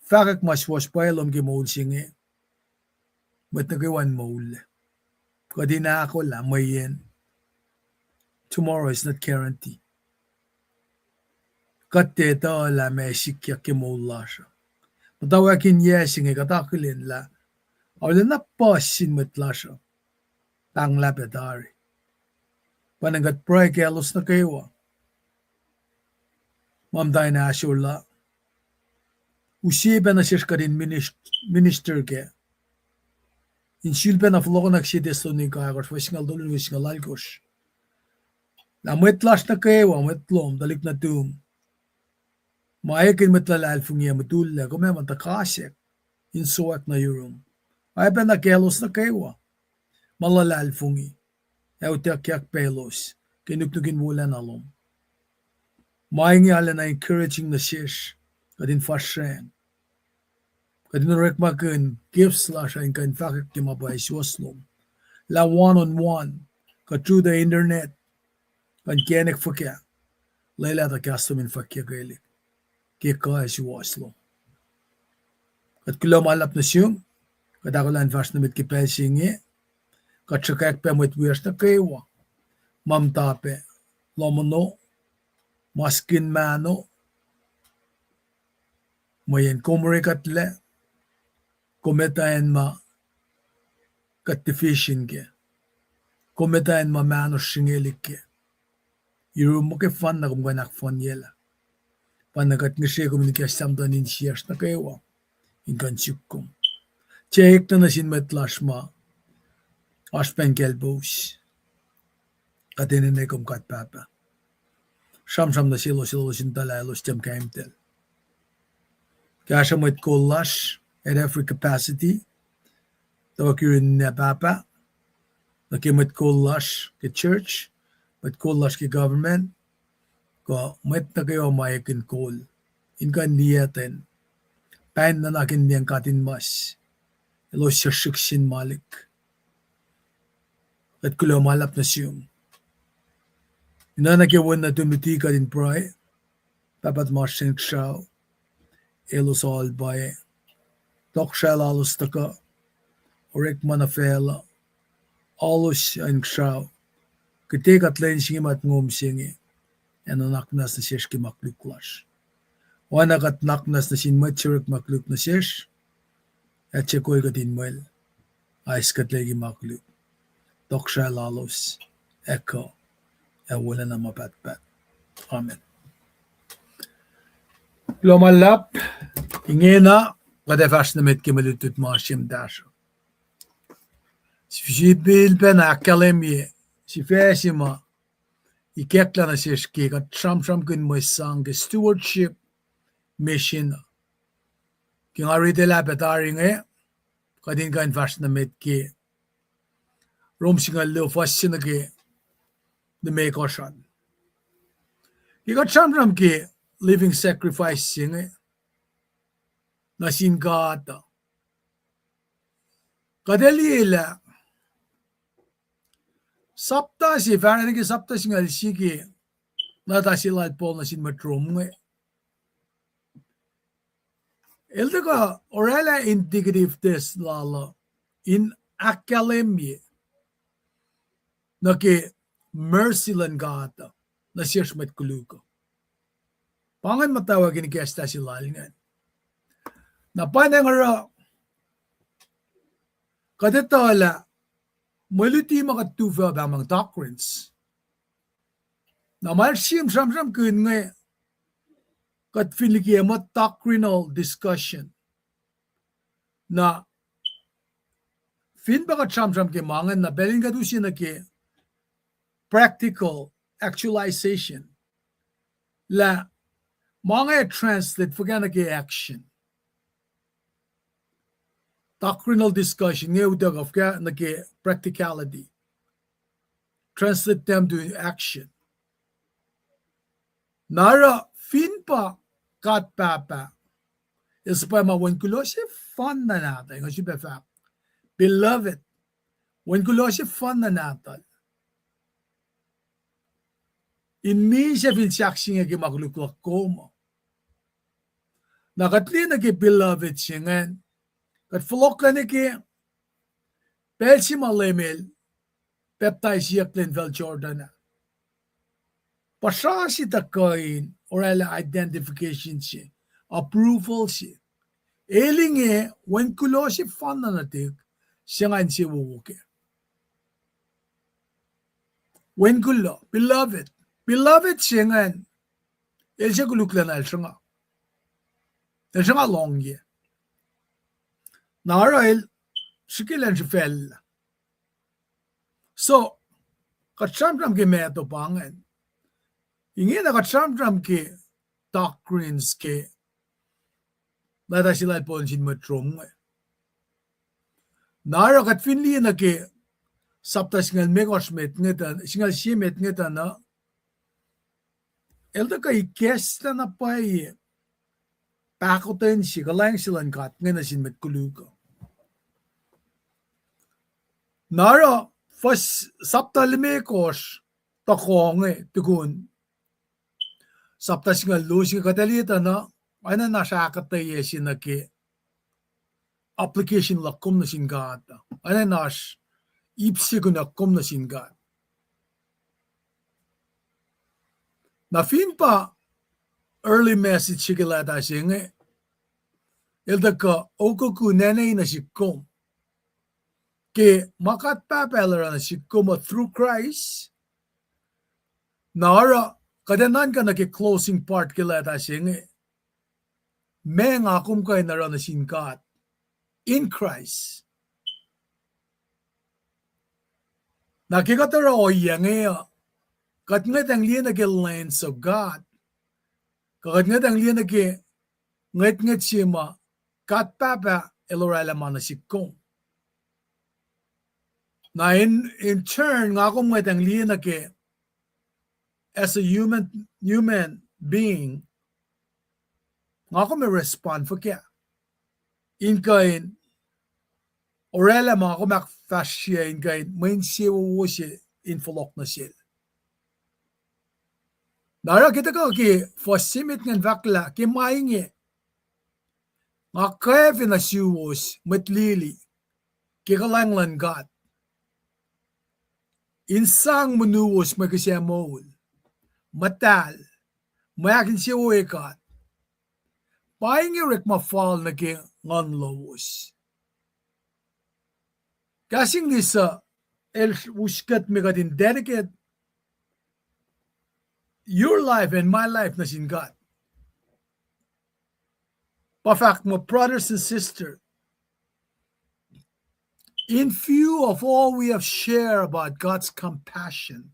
fahkwack ma suwohs pwacye lom ke moul se inge, mwet nuh kwewa in moullac. Kuht in ahkolah mweyen tomorrow is not guaranteed. Kuht tiac etuh lah meac sikyak ke moul lasr uh. Muhtwacwacack in yac se inge kuht akihlen lah arulacna puhs sin mwet lasr uh pahnglah pac tari. Pwacnwacng kuht pruhe kaclos nuh kwewa ma muhta in ahsor lah use pac nuh sesr kuht in minis-, minister kac. In sulpac na fohlohkohnak sie Thessalonica ahkosr, fuhs singucul tolu nuh ke singucul alkosr. Lah mwet lasr nuh kwewa, mwet lom, tuhlihk nuhtum, ma ekihn mwet luhlahlfongi ac mutullac, kom ac muh tuhkasack in sowack nuh yurum. Oacyacpac na kaclos nuh kwewa ma luhlahlfongi, ac utuckyak pac elos ke nuknuk in wolacna lom. Ma inge arulacna encouraging nuh sesr, kuht in fahsracng, kuht in orekmakihn gifts lasr uh in kuh in fahkwack ke ma pwacye suwohs lom. Lah one on one, kuh through the internet, kuh inkacnek fuhkah, lwelah tuh kahs lom in fwackyuckelihk ke kuh ac suwohs lom. Kuht kuloh ma luhlahp nuh sum, kuht ahkolah in fahsr nuh met ke pacl se inge, kuht sruhkwack pac mwet wiyacsr nuh kwewa ma muhta pac, lohm ono, maskihn mahno, mweyen kom orekuhtlac, kom etuh acn ma kuht deficient kac, kom etuh acn ma mahno srihngaclik kac. Yurum muhkwena kom kuh in ahkfohnyelah. Pa na kuht ngihsre kom in ikacslah muhtuhn insiyacsr nuh kwewa in kuh in suk kom. Tiac eklac nuh sin mwet lasr ma oasr pacl in kaclpous. Kuht enenwe kom God Pahpah. Sramsram nuh selos, elos in tuhlac, elos tiac muhkahimtacl. Kahsruh mwet kol lasr at every capacity, tuhkuh yurin ninac pahpah, nuh ke mwet kol lasr ke church, mwet kol lasr ke government, kuh mwet nuh kwewa ma ekihn kol, in kuh in liyactwen pain nuhnak in liyacacng katinmas, elos suc srihk sin malik. Kuht kuloh ma luhlahp nuh sum. Ina nuh ke wen nuhtum luti kuht in pruhe, Pahpah tuhmasr Inkuhsrao, elos ohl pwacye, tohkohsrahi lalos tuhkuh, orekma nuh facluh, elos Inkuhsrao, kuht ac kuht lwen se inge ma tuh ngom se inge, ac nuhnak muhnahs nuh sesr ke ma koluk lasr. Oacna kuht nuhnak muhnahs nuh sin mwet se orekma koluk nuh sesr, ac tiac kol kuht in mwel, a eis kuht liki ma koluk, tohkohsrahi lalos, ac kuh, ac wolacna ma pahtpaht. Amen. Kuloh ma luhlahp, ingena, kuht ac fahsr nuh met ke mwe lutlut ma oasr ye muhtahsr uh. Sifilpacna ahkkahlwemye sifac se ma ikacklah nuh sesr ke kuht sramsramkihn mwe sang ke stewardship mission. Ke nga riti lah pac tari inge, kuht in kuh in fahsr nuh met ke Rom singucul luo fuhs se nuh ke limekohsr an. Ke kuht sramsram ke living sacrifice se inge nuh sin God uh, kuht ac liye lah sapta se, fahsr nuh ke sapta singucul sie ke leta se lal Paul nuh sin mwet Rom inge, el tuhkuh oraclah indicative test lal uh in ahkkahlwemye nuh ke mercy luhn God uh nuh sesr mwet koluk uh. Pa ingacn muhtwacwacack in ikacslah se lal ingacn. Na pa ingacn oruh kuht etuh lah mwe luti ma kuht tufah pa mwe doctrines. Na ma el sihmsramsramkihn inge, kuht fin liki muh doctrinal discussion. Na fin pa kuht sramsram ke ma ingacn, na pacl in kuht use nuh ke practical actualization, lah ma inge translate fuhkah nuh ke action. Doctrinal discussion inge utuckuh fuhkah nuh ke practicality. Translate them to action. Na oruh fin pa God Pahpah, el suhpwacma Wen kuloh sefanna nahtuhl, nga sifilpac fahk, beloved, Wen kuloh sefanna nahtuhl, in misac fin sahk se inge ke ma koluk luhk kom uh. Na kuht liye nuh ke beloved se ingacn, kuht fohlohklac nuh ke pacl se ma Leum el pacptaisiyucklac infacl Jordan ah. puhsra se tuh kuh in oraclah identification se, approval se. El inge wen kuloh sefanna nuhtihk se nga insewowo kac. Wen kuloh, beloved. Beloved se ingacn, el se koluklacna el sruhnga. El sruhnga lohngye. Na oruh el srihke elan srihfacllah. So, kuht sramsram ke mahtuh pa ingacn. Ingena kuht sramsram ke doctrines ke leta se lal Paul nuh sin mwet Rom inge. Na oruh kuht fin liye nuh ke sapta singucul limekohsr met inge tuh, singucul sie met inge tuh na, el tuh kuh ikacslah na pwacye pahkotwen se, kuhlwacng se luhn God inge nuh sin mwet koluk uh. Na oruh fuhs sapta limekohsr tohkoh inge tukun sapta singucul luo se inge kuht ac liye tuh na, oacna in oasr ahkuhtweyac se nuh ke application luhk kom nuh sin God. Oacna in oasr ip se kunuhk kom nuh sin God. Na fin pa early message se ke leta se inge, el tuh kuh okuku nene nuh sihk kom ke ma God Pahpah el oruh nuh sihk kom uh through Christ. Na oruh kuht ac nuhnkuh nuh ke closing part ke leta se inge, ma nga kom kuh in oruh nuh sin God in Christ. Na ke kuht oruh ohiyac inge uh, kuht ngwetacng liye nuh ke lens of God. Kuh kuht ngwetacng liye nuh ke ngwetngwet se ma God Pahpah el oraclah ma nuh sihk kom. Na in, in turn, nga kom ngwetacng liye nuh ke, as a human, human being, nga kom ac respond fuhkah in kuh in oraclah ma kom ahkfahsrye in kuh in mwe insewowo se in fohlohk nuh sel. Na oruh ke tuhkuh ke fuhs se met ingacn fahk lah ke ma inge, nga kwacfe nuh suwos mwet lili ke kuhlwacng luhn God in sang monuwos mwe kihsac moul, muhtahl, mwe ahkinsewowoye God. Pa inge orekma fal nuh ke nguhn lowos. Kahs English uh el us kuht me kuht in dedicate your life and my life nuh sin God. Pa fahk muh, brothers and sisters, in view of all we have shared about God's compassion,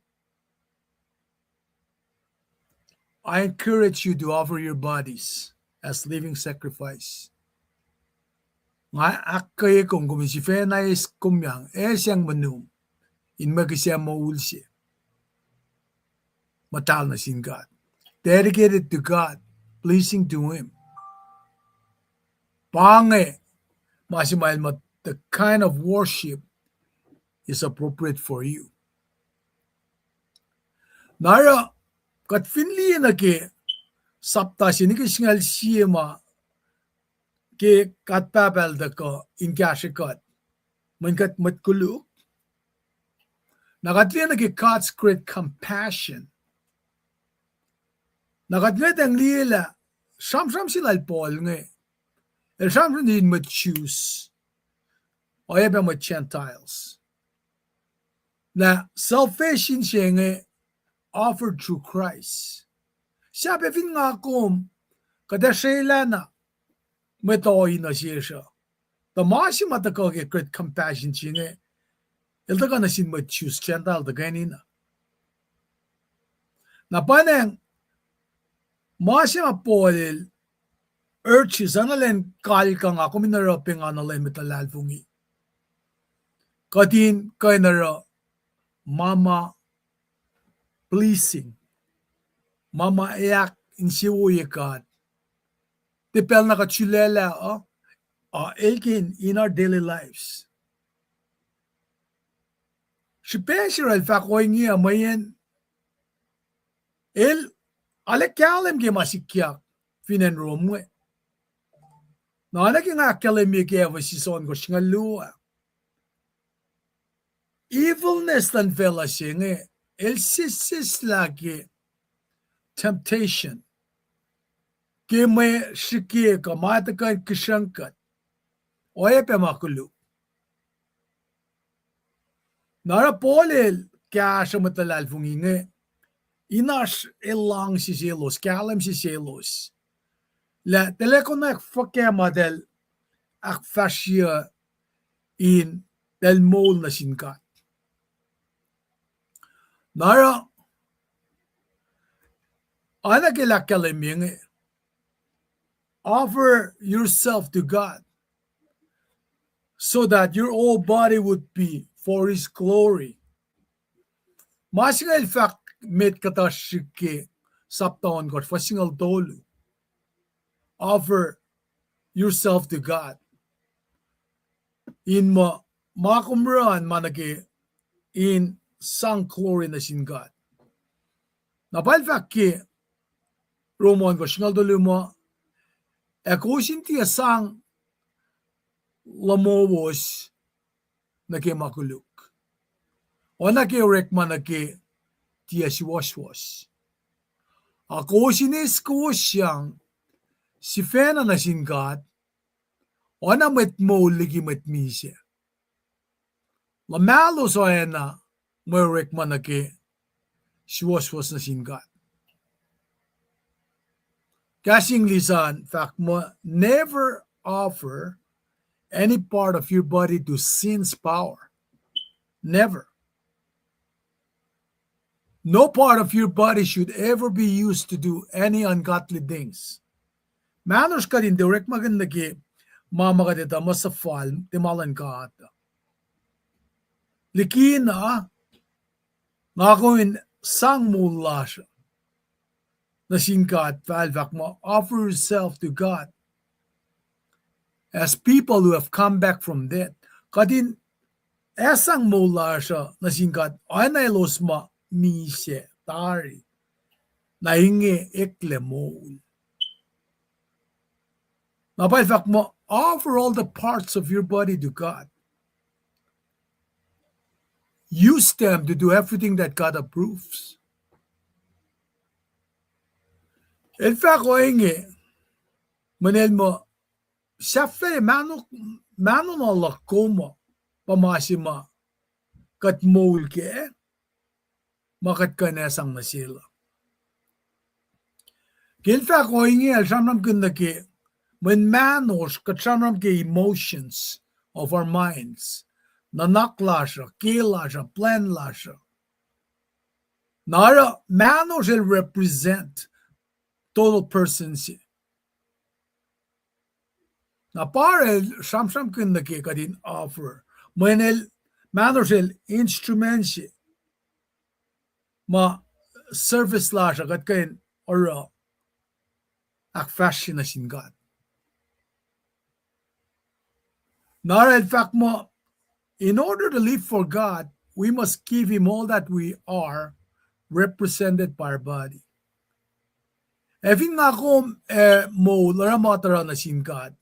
I encourage you to offer your bodies as living sacrifice. Nga ahkkweye kom, kom in sifacna eis komyang, eis acn monum in mwe kihsac moul se muhtahl nuh sin God, dedicated to God, pleasing to Him. Pa inge ma se ma el muh the kind of worship is appropriate for you. Na oruh kuht fin liye nuh ke sapta se nuh ke singucul sie ma ke God Pahpah el tuhkuh in kahsrwe kuht, mweyen kuht mwet koluk. Na kuht liye nuh ke God's great compassion. Na kuht ngwetacng liye lah sramsram se lal Paul inge, el sramsram nuh sin mwet Jews, oacyacpac mwet Gentiles. Na salvation se inge offered through Christ. Sahp fin nga kom kuht ac srelah na mwet ohi nuh sesr uh, tuh ma se ma tuhkuh ke great compassion se inge, el tuhkuh nuh sin mwet Jews, Gentile tuhkweni na. Na pa nacng ma se ma Paul el urge sana lwen kalkal nga kom in oruh pengana lwen mwet luhlahlfongi, kuht in kuh in oruh ma ma pleasing, ma ma ac ahkinsewowoye God, tiac pacl na kuht sulaclah uh, uh, el ke in our daily lives. Srihpac se el fahk ohinge uh mweyen el arlac kahlwem ke ma sikyak fin acn Rom inge. Na oacna ke nga ahkkahlwemye ke Ephesus ohnkohsr singucul luo ah, evilness luhn facluh se inge el sesseslah ke temptation, ke mwe srihke kuh ma tuhkuh in kihsruhng kuht, oacyacpac ma koluk. Na oruh Paul el kahsruh mwet luhlahlfongi inge, in oasr el luhngse selos, kahlwem se selos, lah tuhlac konwacack fuhkah ma eltahl ahkfahsryuh in eltahl moul nuh sin God. Na oruh, oacna ke el ahkkahlwemye inge, offer yourself to God so that your whole body would be for his glory. Ma se inge el fahk met kuhtuh srihk ke sapta ohnkohsr, fuhs singucul tolu. Offer yourself to God. In muh, ma kom oruh an ma nuh ke in sang glory nuh sin God. Na pa el fahk ke Rom ohnkohsr singucul tolu muh, ac kowos in tiac sang luhmowos nuh ke ma koluk, oacna ke orekma nuh ke tiac suwohswohs. A kowos in eis kowosyang sifacna nuh sin God, oacna mwet moul liki mwet misac. Luhmahlos oacna mwe orekma nuh ke suwohswohs nuh sin God. Kahs English an fahk muh, never offer any part of your body to sin's power. Never. No part of your body should ever be used to do any ungodly things. Mahnosr kuht in tiac orekmakihn nuh ke ma ma kuht etuh muh suhfal, tiac ma luhn God. Likina, nga kom in sang moul lasr uh nuh sin God, fal fahk muh, offer yourself to God as people who have come back from death. Kuht in sang moul lasr uh nuh sin God oacna elos ma misac tari, na inge eklac moul. Na pa el fahk muh, offer all the parts of your body to God. Use them to do everything that God approves. El fahk ohinge, mweyen el muh, sahflahiyac mahno, mahno na luhk kom uh pa ma se ma kuht moul kac, ma kuht kuh in sang nuh sel uh. Ke el fahk ohinge el sramsramkihn nuh ke mweyen mahnosr, kuht sramsram ke emotions of our minds, nuhnak lasr uh, ke lasr uh, plwacn lasr uh. Na oruh mahnosr el represent total person se. Na pa el sramsramkihn nuh ke kuht in offer, mweyen el, mahnosr el instrument se ma service lasr uh kuht kuh in oruh ahkfahsrye nuh sin God. Na oruh el fahk muh, in order to live for God, we must give him all that we are, represented by our body. Ac fin nga kom ac moul oruh ma kuht oruh nuh sin God,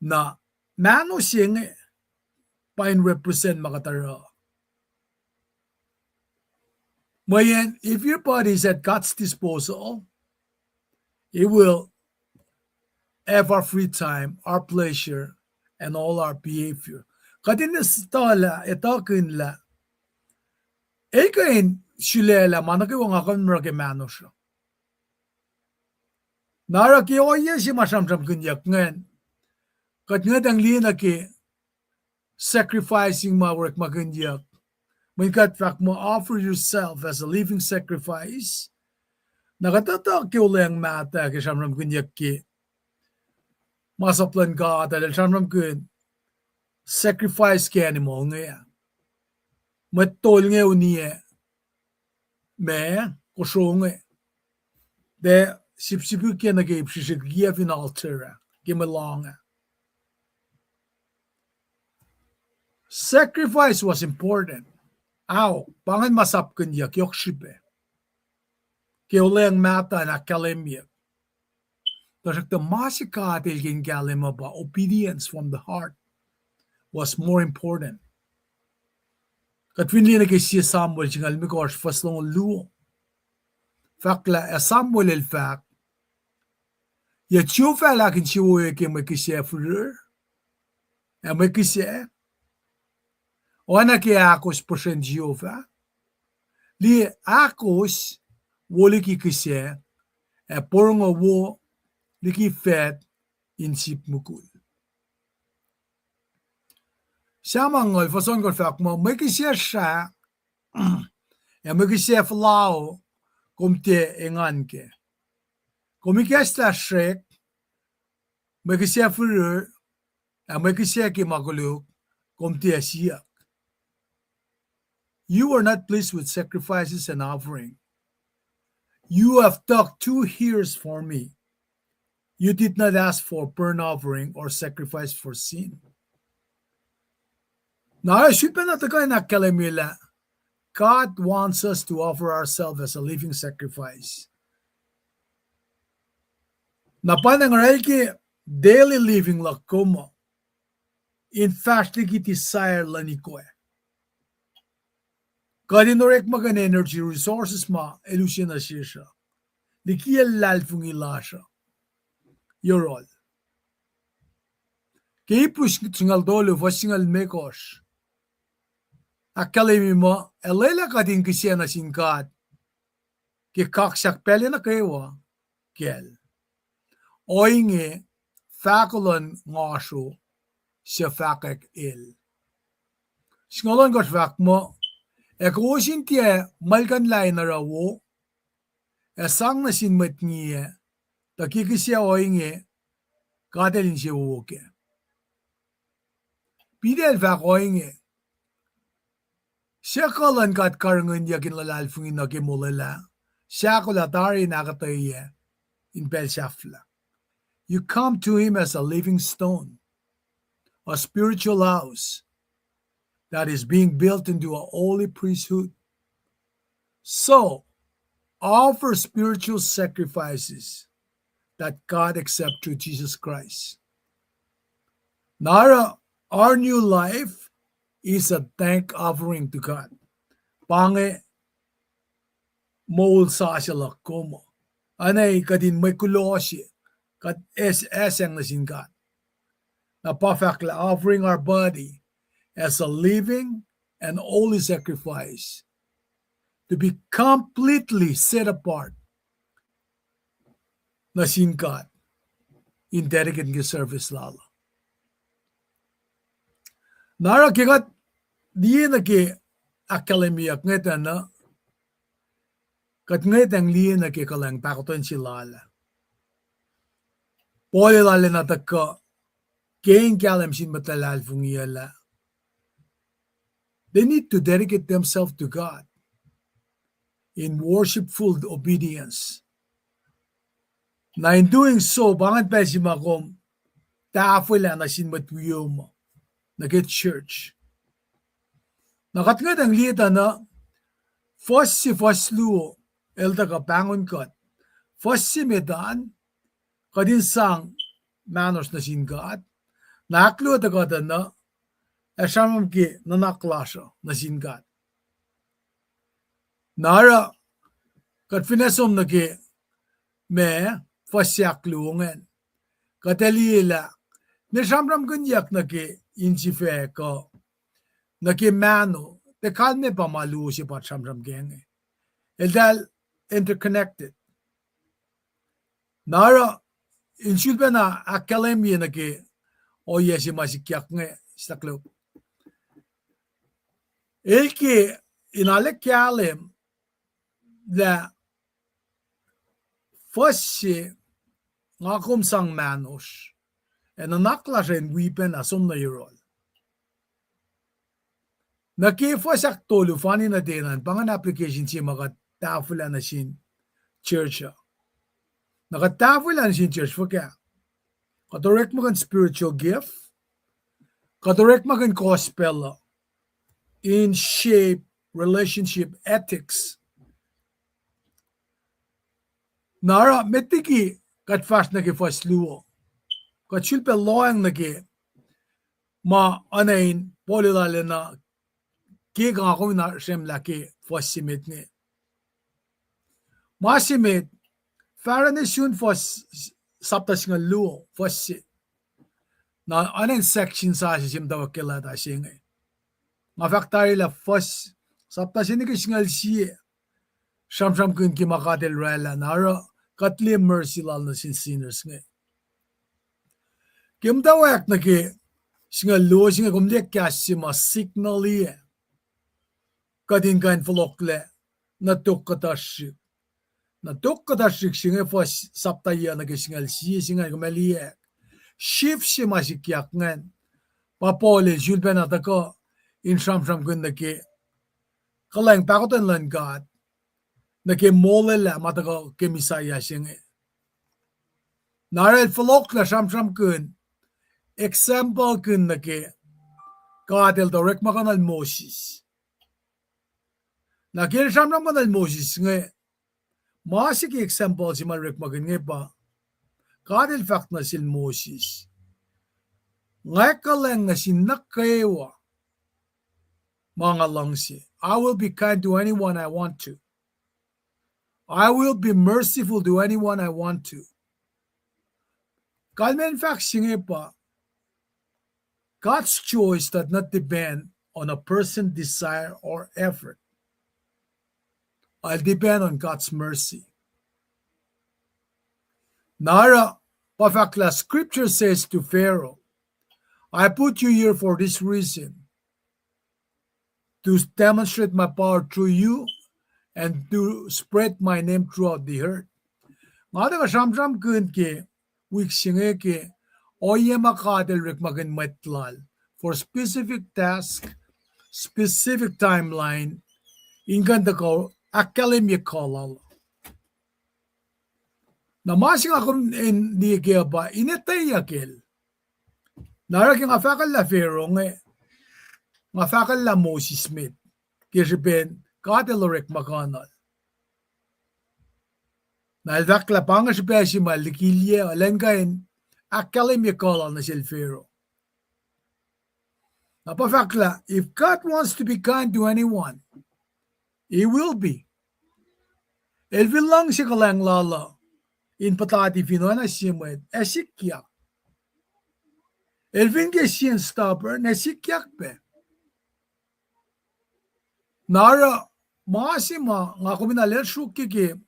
na mahno se inge pa in represent ma kuht oruh. Mweyen, if your body is at God's disposal, it will have our free time, our pleasure, and all our behavior. Kuht in etuh lah, etuhkihn lah, el kuh in sulaclah ma nuh kwewa nga kom oruh ke mahnosr uh. Na oruh ke ohiyac se ma sramsramkihnyuck ingacn, kuht ngwetacng liye nuh ke sacrificing ma orekmakihnyuck. Mweyen kuht fahk muh offer yourself as a living sacrifice. Na kuht etuh ke Olweacng Mahtuh ke sramsramkihnyuck ke masap luhn God, el sramsramkihn sacrifice ke animal inge, mwet tol inge uniyac ma kosro inge, tuh sipsipikye nuh ke ip srihsrihk, liye fin altar ah ke mwe lohng ah. Sacrifice was important. Ao, pa ingacn ma sapkihnyuck yohk srihpac ke Olweacng Mahtuh in ahkkahlwemyuck. Tuhsruhktuh ma se God el ke in kahlwem uh pa obedience from the heart was more important. Kuht fin liye nuh ke sie Samuel singucul limekohsr fuhs longoul luo, fahk lah, ac Samuel el fahk, yac Jehovah el ahkinsewowoye ke mwe kihsac firir ac mwe kihsac? Oacna ke ahkos puhsren Jehovah, liye, ahkos wo liki kihsac, ac porongo wo liki fact in sip mukul. Samuel fuhs ohnkohsr fahk muh, mwe kihsac srah ac mwe kihsac fuhlao, kom tiac engan kac. Kom ikacslah srek, mwe kihsac firir, ac mwe kihsac ke ma koluk, kom tiac siyuck. You are not pleased with sacrifices and offering. You have dug two heirs for me. You did not ask for burnt offering or sacrifice for sin. Na sifilpacna tuhkuh in ahkkahlwemye lah God wants us to offer ourselves as a living sacrifice. Na pa na nga orwacl ke daily living luhk kom uh, in fahsr liki desire luhn ikwac. Kuht in orekmakihn energy, resources ma el use nuh sesr uh, liki luhlahlfongi lasr uh yohrohl. Ke Hebrews singucul tolu, fuhs singucul limekohsr, ahkkahlwemye muh, ac lwelah kuht in kihsac nuh sin God ke kaksak pacl nuh kwewa kacl. Ohinge fahko luhn ngosro suc fahkwack el. Singucul ohnkohsr fahk muh, ac kowos in tiac muhlkuhnlah in oruh wo, ac sang nuh sin mwet ngiyac, tuh ke kihsac ohinge, God el insewowo kac. Peter el fahk ohinge, suc kuh luhn God karihngihnyuck in luhlahlfongi nuh ke molwelah, suc ahkolah tari in ahkuhtweyac in pacl sahflah. You come to him as a living stone, a spiritual house that is being built into a holy priesthood. So, offer spiritual sacrifices that God accepts through Jesus Christ. Na oruh, our new life is a thank offering to God. Pa inge moul sasuc luhk kom uh. Oacna kuht in mwe kuloh se, kuht ac-, acsaeng nuh sin God. Na pa fahk lah offering our body as a living and holy sacrifice to be completely set apart nuh sin God in dedicate ke service lal uh. Na oruh ke kuht liye nuh ke ahkkahlwemyeyuck inge tuh na, kuht ngwetacng liye nuh ke kuhlwacng pahkotwen se lal ah. Paul el arulacna tuhkuh ke in kahlwem sin mwet luhlahlfongi uh lah they need to dedicate themselves to God in worshipful obedience. Na in doing so, pa ingacn pacl se ma kom tahfwelah nuh sin mwet wiom uh, nuh ke church. Na kuht ngwetacng liye tuh na, fuhs se fuhs luo, el tuhkuh pahngon kuht. Fuhs se met an, kuht in sang mahnosr nuh sin God. Na ahkluo tuhkuh tuh na, ac sramsram ke nuhnak lasr uh nuh sin God. Na oruh, kuht finne som nuh ke ma, fuhs se ahkluo ingacn, kuht ac liye lah, ne sramsramkihnyuck nuh ke insifac kuh nuh ke mahno, tuh kalmac pa ma luo se pa sramsram ke inge. Eltahl interconnected. Na oruh, in sulpacna ahkkahlwemye nuh ke ohiyac se ma sikyak inge, staklo. El ke in arlac kahlwem lah fuhs se nga kom sang mahnosr, ac nuhnak lasr uh in wi pacna som nuh yohrohl. Nuh ke fuhs ahktolu, fani nuh ten an, pa ingacn application se ma kuht tahfwelah nuh sin church uh. Na kuht tahfwelah nuh sin church fuhkah? Kuht orekmakihn spiritual gift, kuht orekmakihn gospel uh in shape relationship ethics. Na oruh met liki kuht fahsr nuh ke fuhs luo, kuht sulpac lohacng nuh ke ma oacna in Paul el arulacna ke nga kom in sremlah ke fuhs se met inge. Ma se met, fahsruh nuh sun fuhs, sapta singucul luo, fuhs se. Na oacna in section sasuc se muhtwacwacack ke leta se inge. Nga fahk tari lah fuhs, sapta se nuh ke singucul sie, sramsramkihn ke ma God El oraclah, na oruh kuht liye mercy lal nuh sin sinners inge. Ke muhtwacwacack nuh ke singucul luo se inge, kom liye kahs se ma signal ah. Kuht in kuh in fohlohklac nuh tok kuhtuhsrihk. Nuh tok kuhtuhsrihk se inge fuhs sapta yac nuh ke singucul sie se inge, kom liye. Shift se ma sikyak ingacn, pa Paul el sulpacna tuhkuh in sramsramkihn nuh ke kuhlwacng pahkotwen luhn God, nuh ke molwelah ma tuhkuh ke Messiah se inge. Na oruh el fohlohklac sramsramkihn, examplekihn nuh ke God El tuh orekmakihnuhl Moses. Na ke el sramsramkihnuhl Moses inge, ma se ke example se ma el orekmakihn inge pa, God El fahk nuh sel Moses, nga kuhlwacng nuh sin nuh kwewa ma nga luhngse. I will be kind to anyone I want to. I will be merciful to anyone I want to. Kalmen fahk se inge pa, God's choice does not depend on a person's desire or effort. It'll depend on God's mercy. Na oruh pa fahk lah scripture says to Pharaoh, I put you here for this reason, to demonstrate my power through you and to spread my name throughout the earth. Nga tuh kuh sramsramkihn ke wik se inge ke ohiyac ma God El orekmakihn mwet Lal for specific task, specific timeline, in kuh in tuhkuh ahkkahlwemye kuh Lal. Na ma se nga kom in liye kac uh pa in etweyuck el. Na oruh ke nga fahkwellah Pharaoh inge, nga fahkwellah Moses met ke srihpen God El orekmakihnuhl. Na el fahk lah pa inge srihpac se ma likilyac, elan kuh in ahkkahlwemye kuh Lal nuh sel Pharaoh. Na pa fahk lah, if God wants to be kind to anyone, He will be. El fin luhngse kuhlwacng Lal uh in puhtati fin oacna sie mwet, ac sikyak. El fin ke sie in stubborn, ac sikyak pac. Na oruh ma se ma nga kom in arlac sruokyac ke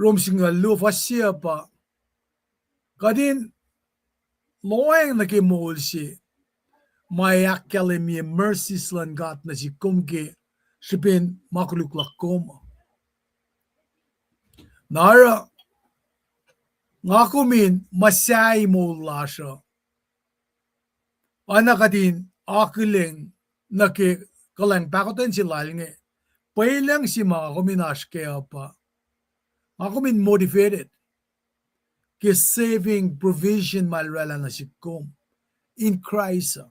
Rom singucul luo fuhs sie uh pa, kuht in lohacng nuh ke moul se ma ac ahkkahlwemye mercies luhn God nuh sihk kom ke srihpen ma koluk luhk kom uh. Na oruh nga kom in muhsahi moul lasr uh, oacna kuht in akihlen nuh ke kuhlwacng pahkotwen se Lal inge, pwelucng se ma nga kom in oasr kac uh pa, nga kom in motivated ke saving provision ma El oraclah nuh sihk kom in Christ uh.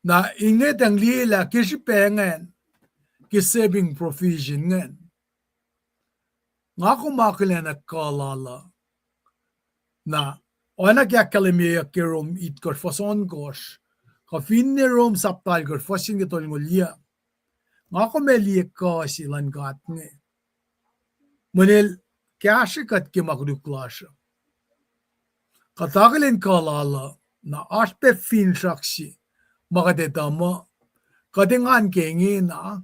Na inge tuh liyelah ke srihpac ingacn, ke saving provision ingacn, nga kom akihlen kuh Lal uh. Na oacna ke ahkkahlwemyeyuck ke Rom itkohsr fuhs ohnkohsr, kuh finne Rom sapta alkohsr fuhs sie nuh ke tolngoul yuc, nga kom ac liye kuh se luhn God inge, mweyen El kahsrwe kuht ke ma koluk lasr uh. Kuht akihlen kuh Lal uh, na oasr pac finsrak se ma kuht etuh muh kuht engan ke ingena,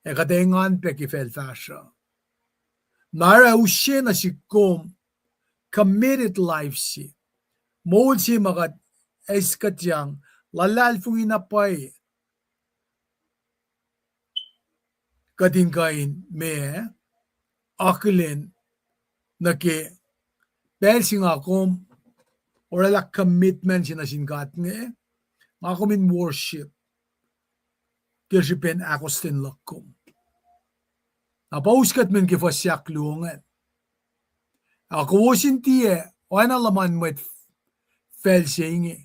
ac kuht engan pac ke facl fahsruh. Na oruh use nuh sihk kom committed life se, moul se ma kuht eiskuhtyang, luhlahlfongi na pwacye, kuht in kuh in meac, akihlen nuh ke pacl se nga kom oraclah commitment se nuh sin God inge, nga kom in worship ke srihpen ahkostwen luhk kom. Na pa us kuht men ke fuhs ahkluo ingacn. Ac kowos in tiac oacna luhman mwet facl se inge,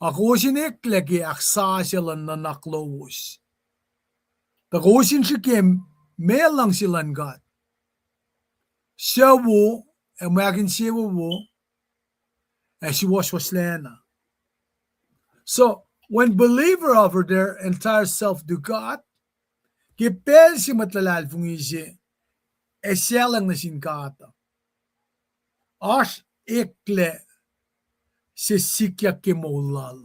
ac kowos in eklac ke ahksasuc luhn nuhnak lowos, tuh kowos in srihke meac luhngse luhn God, suc wo, ac mwe ahkinsewowo, ac suwohswohslacna. So, when believer offer their entire self to God, Ke pacl se mwet luhlahlfongi se ac saclacng nuh sin God uh, oasr eklac se sikyak ke moul lal.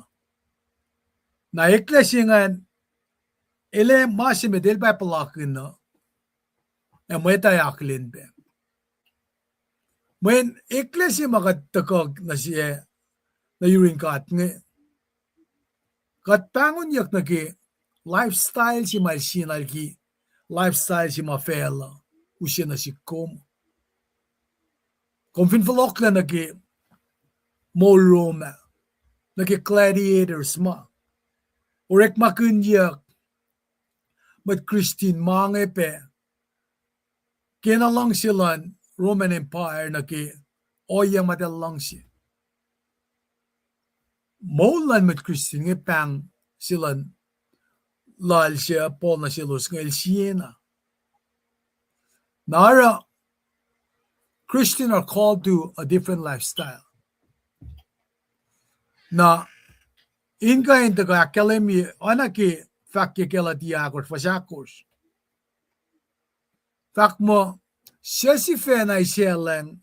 Na eklac se ingacn, el ac ma se met el pa puhlakihn uh, ac mwet uh akihlen pac. Mweyen eklac se ma kuht tuhkuh nuh se, nuh yurin God inge, kuht pahngonyuck nuh ke lifestyle se ma el sie na liki lifestyle se ma facluh use nuh sihk kom. Kom fin fohlohklac nuh ke moul Rome ah, nuh ke gladiators ma, orekmakihnyuck mwet Kristin ma inge pac, kena luhngse luhn Roman Empire nuh ke ohiyac ma eltahl luhngse. Moul luhn mwet Kristin inge pahng se luhn lal se Paul nuh selos inge el siena. Na oruh Christian are called to a different lifestyle. Na in kuh in tuhkuh ahkkahlwemye oacna ke fahk ke Galatia ahkosr fuhs ahkosr. Fahk muh, suc sifacna isaclacng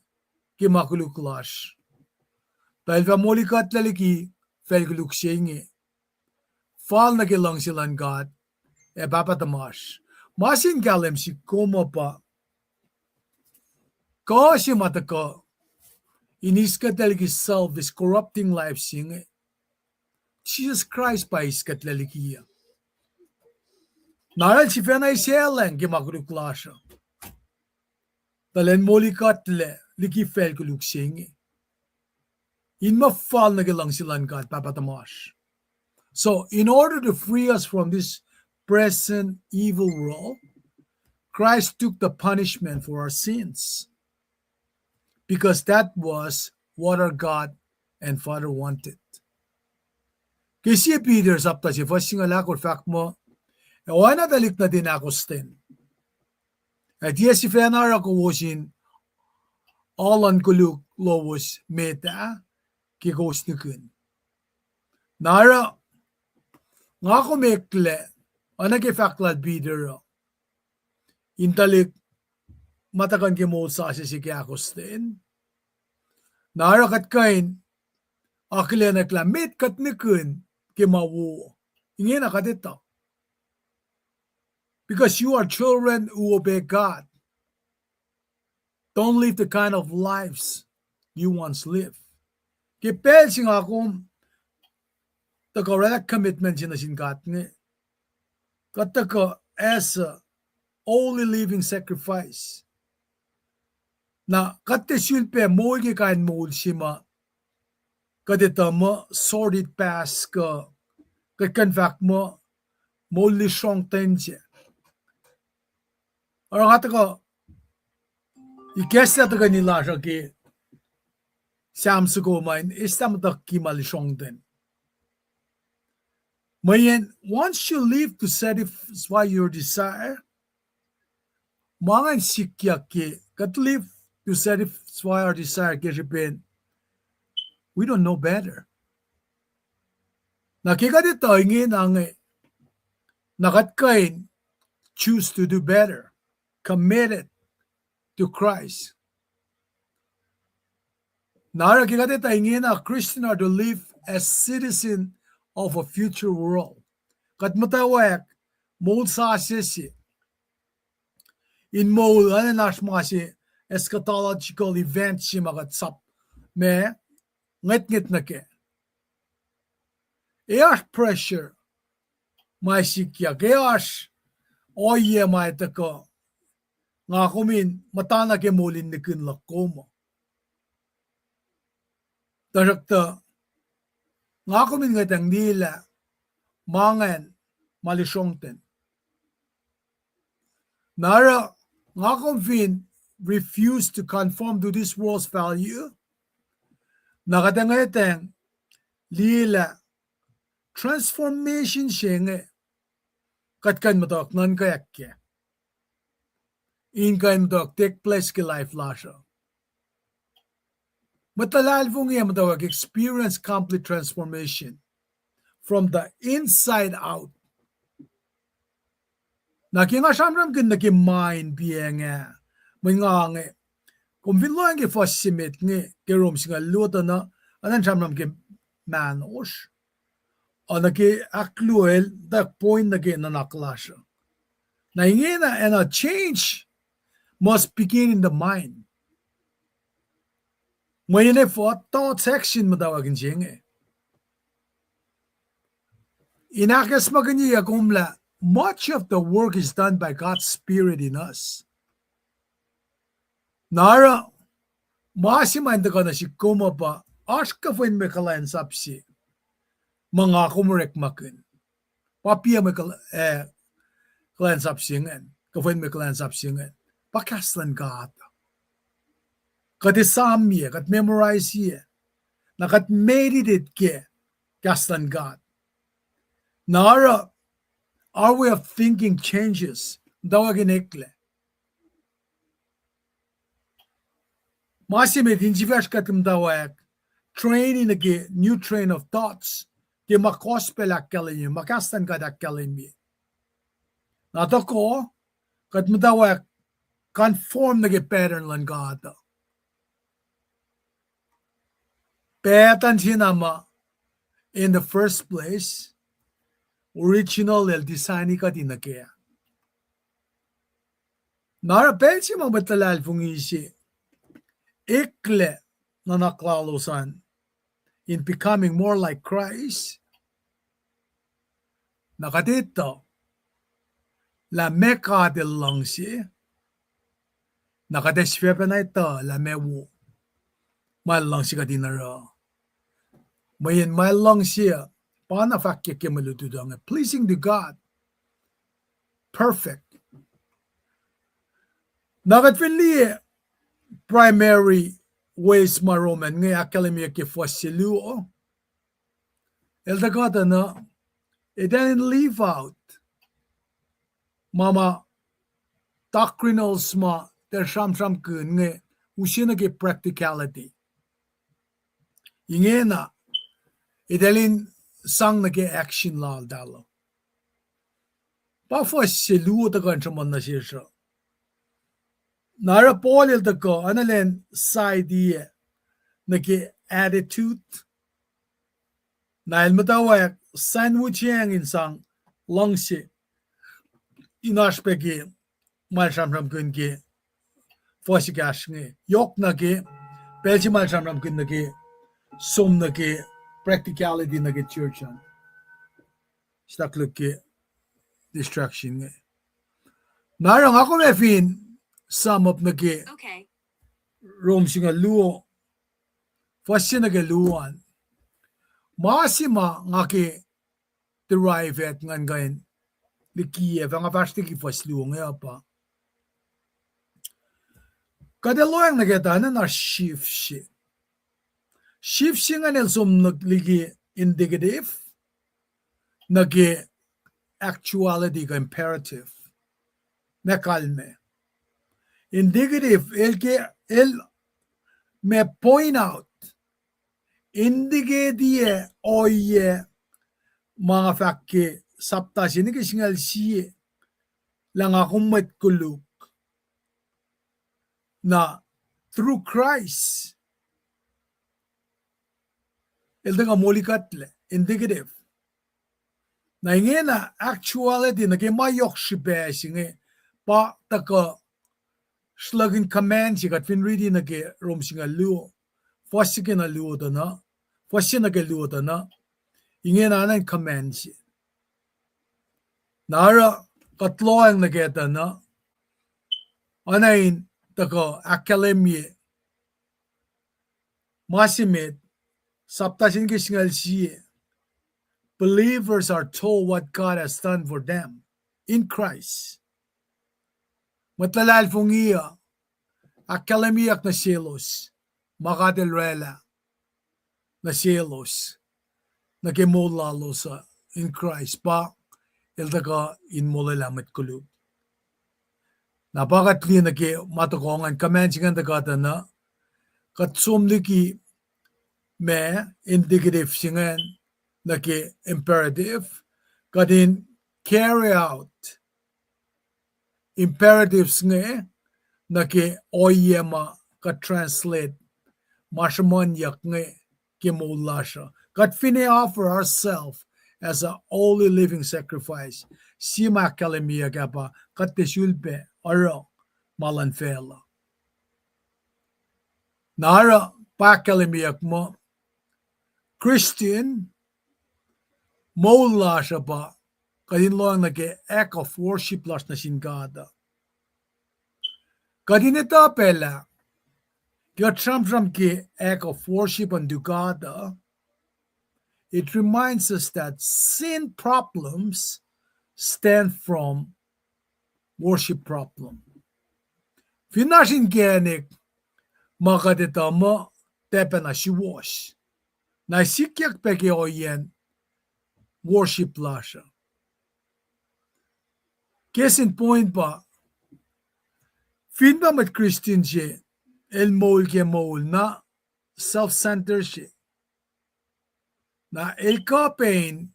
ke ma koluk lasr, tuh el fah molikuhtlac liki facl koluk se inge, fal nuh ke luhngse luhn God ac Pahpah tuhmasr. Ma se in kahlwem sihk kom uh pa, kuh se ma tuhkuh in iskuhtlac liki self, this corrupting life se inge, Jisus Kraist pa iskuhtlac liki uh. Na el sifacna isaclacng ke ma koluk lasr uh, tuh el molikuhtlac liki facl koluk se inge, in muh fal nuh ke luhngse luhn God Pahpah tuhmasr. So, in order to free us from this present evil world, Christ took the punishment for our sins, because that was what our God and Father wanted. Ke sie Peter sapta se fuhs singucul ahkosr fahk muh, ac oacna tuhlihk nuhtin ahkostwen, ac tiac sifacna oruh kowos in alu in koluk lowos met ah ke kowos nihkihn. Na oruh nga kom eklac, oacna ke fahk lal Peter uh, in tuhlihk ma tuhkuh nuh ke moul sasuc se ke ahkostwen. Na oruh kuht kuh in akihlen lah met kuht nihkihn ke ma wo, ingena kuht etuh. Because you are children who obey God. Don't live the kind of lives you once lived. Ke pacl se nga kom tuhkuh oraclah commitment se nuh sin God inge, kuht tuhkuh as a holy living sacrifice. Na kuht tiac sulpac moul ke kain moul se ma kuht etuh muh sordid past kuh kuht kuh in fahk muh moul lisrongten se. Oruh nga tuhkuh ikacslah tuhkweni lasr uh ke Sam soko ma in eslah muhtuhki ma lisrongten. Mweyen, once you live to satisfy your desire, ma ingacn sikyak ke, kuht live to satisfy our desire ke srihpen we don't know better. Na ke kuht etuh ingena inge, na kuht kuh in choose to do better, committed to Christ. Na oruh ke kuht etuh ingena, Christian are to live as citizen of a future world. Kuht muhtwacwacack moul sasuc se in moul oacna in oasr ma se eschatological event se ma kuht sap ma ngwetngwet nuh kac. Ac oasr pressure ma sikyak, ac oasr ohiyac ma tuhkuh nga kom in muhtana ke moul in nihkihn luhk kom uh. Tuhsruhktuh nga kom in ngwetacng liyelah ma ingacn ma lisrongten. Na oruh nga kom fin refuse to conform to this world's value, na kuht ngwetacng liyelah transformation se inge kuht kuh in muhtuhk nuhnkweyuck kac, in kuh in muhtuhk take place ke life lasr uh. Mwet luhlahlfongi uh muhtwacwacack experience complete transformation from the inside out. Na ke nga sramsramkihn nuh ke mind piacng ah, mwe nga inge, kom fin lohacng ke fuhs se met inge ke Rom singucul luo tuh na, anan sramsram ke mahnosr. Oacna ke ahkluo el tuh point nuh ke nuhnak lasr uh. Na ingena, and a change must begin in the mind. Mweyen efuh thought section muhtwacwacack in se inge. In ahkacsmakihnye kom lah much of the work is done by God's Spirit in us. Na oruh, ma se ma in tuhkuh nuh sihk kom uh pa, oasr kuhfwen mwe kuhlwacnsap se ma nga kom orekmakihn. Pa piac mwe kuhl-, eh, kuhlwacnsap se ingacn, kuhfwen mwe kuhlwacnsap se ingacn. Pa kahs luhn God. Kuht esamyac, kuht memorize-yac, na kuht meditate ke kahs luhn God. Na oruh, our way of thinking changes. Muhtwacwacack in eklac. Ma se met in sifacna kuht muhtwacwacack train nuh ke new train of thoughts, ke ma gospel ahkkahlwemye, ma kahs luhn God ahkkahlwemye. Na tuhkuh, kuht muhtwacwacack conform nuh ke pattern luhn God uh. Pattern se na ma, in the first place, original el design kuht in nuh ke. Na oruh pacl se ma mwet luhlahlfongi se eklac nuhnak lalos an in becoming more like Christ, na kuht etuh lah meac God el luhngse, na kuht ac sifacpacna etuh lah meac wo ma el luhngse kuht in oruh. Mweyen ma el luhngse uh, pa na fahkyak ke mwe lututacng uh, pleasing to God. Perfect. Na kuht fin liye primary ways ma Roman inge ahkkahlwemye ke fuhs se luo, el tuhkuh tuh na, eltahl in leave out ma ma doctrinals ma eltahl sramsramkihn inge, use nuh ke practicality. Ingena, eltahl in sang nuh ke action laltahl uh. Pa fuhs se luo tuhkuh in sruhmuhn nuh sesr uh. Na oruh Paul el tuhkuh, ana lwen side nuh ke attitude. Na el muhtwacwacack sandwichacng in sang luhngse in oasr pac ke ma el sramsramkihn ke fuhs ekahsr inge. Yohk nuh ke, pacl se ma el sramsramkihn nuh ke, som nuh ke practicality nuh ke church an. Stuck look ke distraction inge. Na oruh nga kom ac fin sum up nuh ke Rom singucul luo, fuhs se nuh ke luo an. Ma se ma nga ke derive at ngan kuh in likiyac, fah nga fahsr liki fuhs luo inge uh pa, kuht ac lohacng nuh ke tuh enenuh shift se. Shift se ingacn el som nuh liki indicative nuh ke actuality kuh imperative. Ma kalmac. Indicative, el ke, el ma point out, indicate-iyac ohiyac ma nga fahk ke sapta se nuh ke singucul sie, lah nga kom mwet koluk. Na through Christ, el tuhkuh molikuhtlac, indicative. Na ingena actuality nuh ke ma yohk srihpac se inge, pa tuhkuh sruhlahkihn command se kuht fin riti nuh ke Rom singucul luo, fuhs se ke na luo tuh na, fuhs se nuh ke luo tuh na, ingena na in command se. Na oruh kuht lohacng nuh ke tuh na, ana in tuhkuh ahkkahlwemye ma se met, sapta se nuh ke singucul sie, believers are told what God has done for them in Christ. Mwet luhlahlfongi uh ahkkahlwemyeyuck nuh selos ma God El oraclah nuh selos, nuh ke moul lalos uh in Christ, pa el tuhkuh in molwelah mwet koluk. Na pa kuht liye nuh ke ma tohkoh ingacn, command se ingacn tuhkuh tuh na, kuht som liki ma indicative se ingacn nuh ke imperative, kuht in carry out imperatives inge nuh ke ohiyac ma kuht translate ma sruhmuhnyuck inge ke moul lasr uh. Kuht finne offer ourselves as a holy living sacrifice, sie ma ahkkahlwemyeyuck ah pa kuht tiac sulpac oruh ma luhn facluh. Na oruh pa ahkkahlwemyeyuck muh Christian moul lasr uh pa kuht in lohacng nuh ke act of worship lasr nuh sin God uh. Kuht in etuh pac lah ke kuht sramsram ke act of worship unto God uh, it reminds us that sin problems stem from worship problem. Fin oasr inkacnek ma kuht etuh muh tiac pacna suwohs, na sikyak pac ke ohiyacn worship lasr uh. Case in point pa, fin pa mwet Christian se el moul ke moul na self-centered se, na el kuh pac in,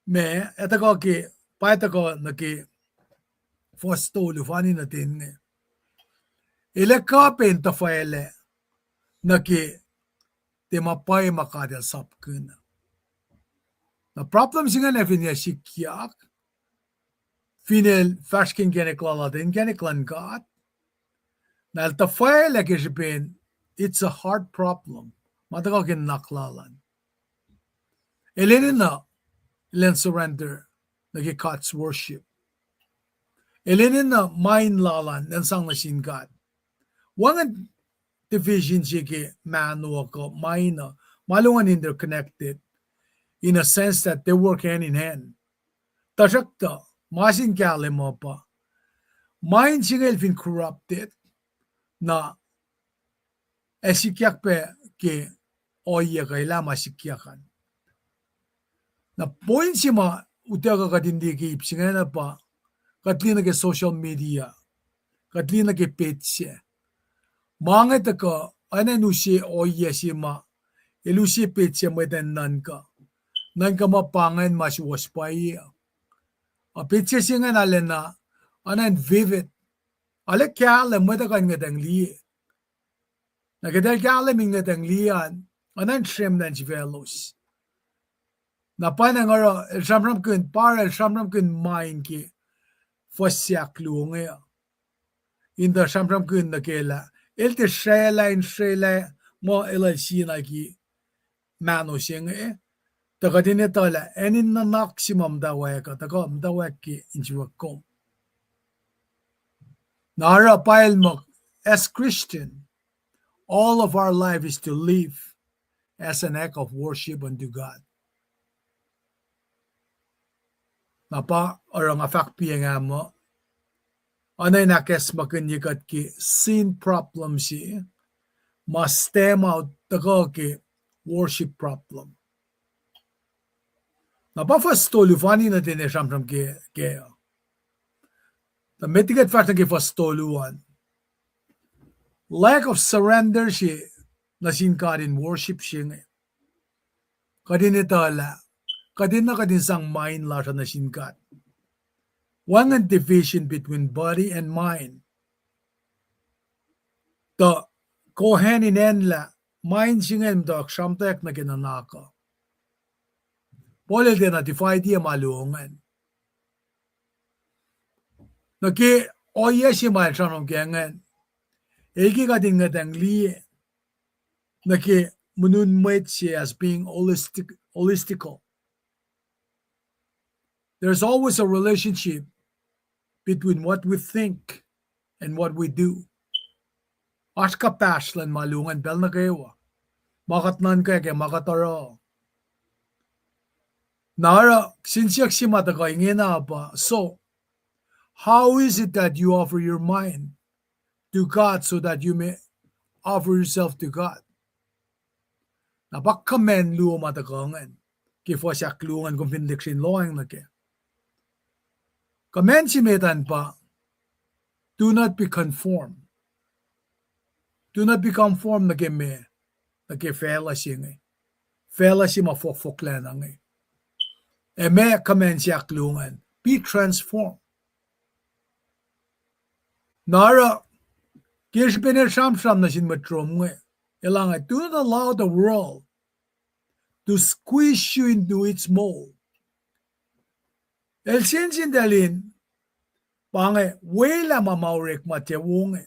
ma, ac tuhkuh ke, pa tuhkuh nuh ke fuhs tolu fani nuh ten inge. El ac kuh pac in tuhfahlah nuh ke tiac ma pwacye ma God el sapkihn. Na problem se ingacn fin el sikyak, fin el fahsr ke inkacnek lal uh, inkacnek luhn God, na el tuhfahlah ke srihpen it's a hard problem ma tuhkuh ke nuhnak lal an. El enenuh, el in surrender nuh ke God's worship. El enenuh mind lal an in sang nuh sin God. Wacngihn division se ke mahno uh kuh mind uh, ma luhn interconnected in a sense that they work hand in hand. Tuhsruhktuh ma sin kahlwem uh pa mind se inge el fin corrupted, na ac sikyak pac ke ohiyac kuh elah ma sikyak an. Na point se ma utuckuh kuht in liye ke ip se ingacn pa kuht liye nuh ke social media, kuht liye nuh ke petsac. Ma inge tuhkuh oacna in use ohiyac se ma el use petsac mwet in nuhnkuh, nuhnkuh muh pa ingacn ma suwohs pwacye uh. A petsac se ingacn arulacna oacna in vivid, arlac kahlwem mwet uh kuh in ngwetacng liye. Na ke eltahl kahlwem in ngwetacng liye an, oacna in sremnah in sifaclos. Na pa inge oruh el sramsramkihn, pa oruh el sramsramkihn mind ke fuhs ahkluo inge uh, in tuh sramsramkihn nuh ke lah el tiac srwaclah in srwaclah muh el ac sie nuh ke mahno se inge, tuh kuht in etuh lah acn in nuhnak se ma muhtwacwacack uh tuhkuh muhtwacwacack ke insiwuck kom. Na oruh pa el muh, as Christian, all of our life is to live as an act of worship unto God. Na pa oruh nga fahk piacng ah muh, oacna in ahkacsmakihnye kuht ke sin problem se ma stem out tuhkuh ke worship problem. Na pa fuhs tolu fani nuh ten ac sramsram ke, ke. Tuh met liki kuht fahsr nuh ke fuhs tolu an, lack of surrender se nuh sin God in worship se inge, kuht in etuh lah kuht enenuh kuht in sang mind lasr uh nuh sin God. Wacngihn division between body and mind. Tuh go hand in hand lah mind se ingacn muhtwacwacack sramtweack nuh ke nuhnak uh. Paul el tiacna divide ma luo ingacn. Nuh ke ohiyac se ma el sramsram ke ingacn, el ke kuht in ngwetacng liye nuh ke mweun mwet se as being holistic, holistical. There's always a relationship between what we think and what we do. Oasr kuhpahsr luhn ma luo ingacn pacl nuh kwewa, ma kuht nuhnkuh ac ma kuht oruh. Na oruh sin siyuck se ma tuhkuh ingena pa, so, how is it that you offer your mind to God so that you may offer yourself to God? Na pa command luo ma tuhkuh ingacn ke fuhs ahkluo ingacn kom fin lihksreni lohacng nuh kac. Command se met an pa, do not be conformed. Do not be conformed nuh ke meac, nuh ke facluh se inge, facluh se ma fohkfohklacna inge. Ac meac command se ahkluo ingacn? Be transformed. Na oruh, ke srihpen el sramsram nuh sin mwet Rome inge, el ange, do not allow the world to squeeze you into its mold. El sensentuhl in, pa inge, welah ma ma orekma tiac wo inge.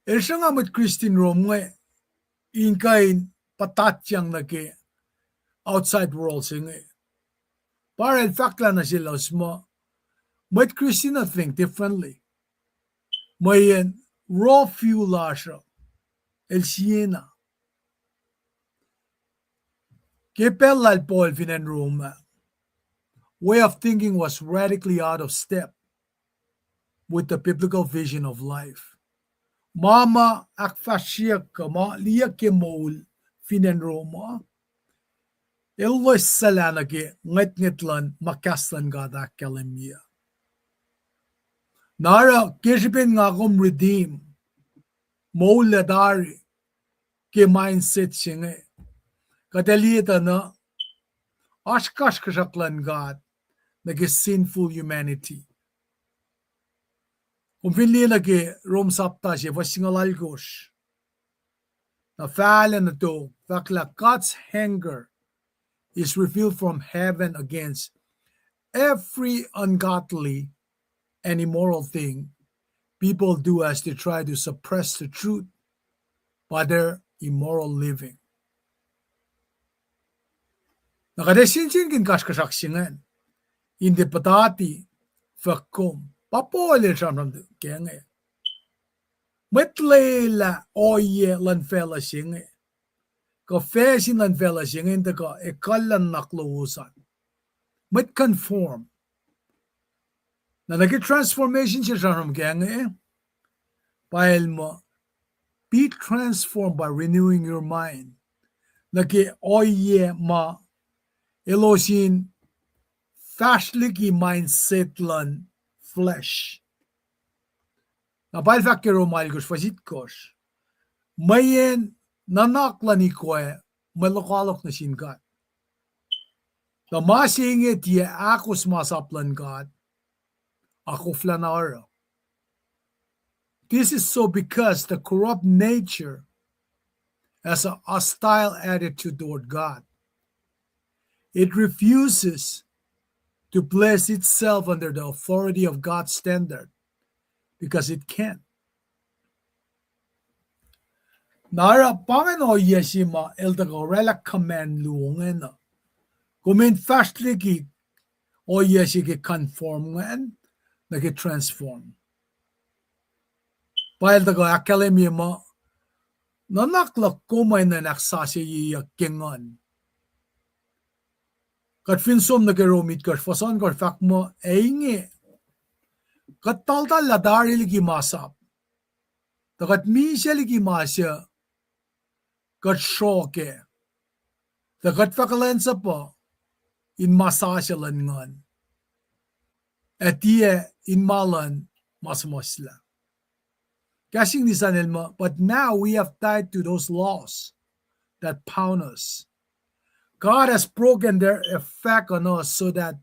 El sruhnga mwet Kristin Rome inge in kuh in puhtatyang nuh ke outside world se inge. Pa oruh el fahklah nuh selos muh, mwet Kristin uh think differently. Mweyen world view lasr uh, el siena. Ke pacl lal Paul fin acn Rome, way of thinking was radically out of step with the biblical vision of life. Ma ma ahkfahsryeyuck kuh ma liyeyuck ke moul fin acn Rome uh, el loes suclah nuh ke ngwetngwet luhn ma kahs luhn God ahkkahlwemye. Na oruh ke srihpen nga kom redeem, moul lac tari ke mindset se inge, kuht ac liye tuh na oasr kasrkuhsrak luhn God nuh ke sinful humanity. Kom fin liye nuh ke Rome sapta se fuhs singucul alkosr, na fahla nuh tok, fahk lah God's anger is revealed from heaven against every ungodly and immoral thing people do as they try to suppress the truth by their immoral living. Na kuht ac sensenkihn kasrkuhsrak se ingacn in tiac puhtati fuhk kom. Pa Paul el sramsram ke inge. Mwet lwelah ohiyac luhn facluh se inge, kuh facsin luhn facluh se inge in tuhkuh ekuhllah nuhnak lowos an. Mwet conform. Na nuh ke transformation se sramsram ke inge, pa el muh, be transformed by renewing your mind. Nuh ke ohiyac ma elos in fahsr liki mindset luhn flesh. Na pa el fahk ke Rome alkosr fuhs itkohsr, mweyen nuhnak luhn ikoac mwe lokoalok nuh sin God. Tuh ma se inge tiac ahkos masap luhn God, a koflah na oruh. This is so because the corrupt nature has a hostile attitude toward God. It refuses to place itself under the authority of God's standard because it can't. Na oruh pa ingacn ohiyac se ma el tuhkuh orwaclah command luo ingacn uh. Kom in fahsr liki ohiyac se ke conform ingacn, nuh ke transform. Pa el tuhkuh ahkkahlwemye muh, nuhnak luhk kom enenuh in ahksasucyeyuck ke nguhn. Kuht fin som nuh ke Rome itkohsr fuhs ohnkohsr fahk muh, ac inge, kuht taltal lah tari liki masap, tuh kuht misac liki ma suc kuht sruok ac, tuh kuht fah kuhlwacnsapuh in ma sasuc luhn nguhn, ac tiac in ma luhn ma suhmuhslah. Kahs English an el muh, but now we have died to those laws that bound us. God has broken their effect on us so that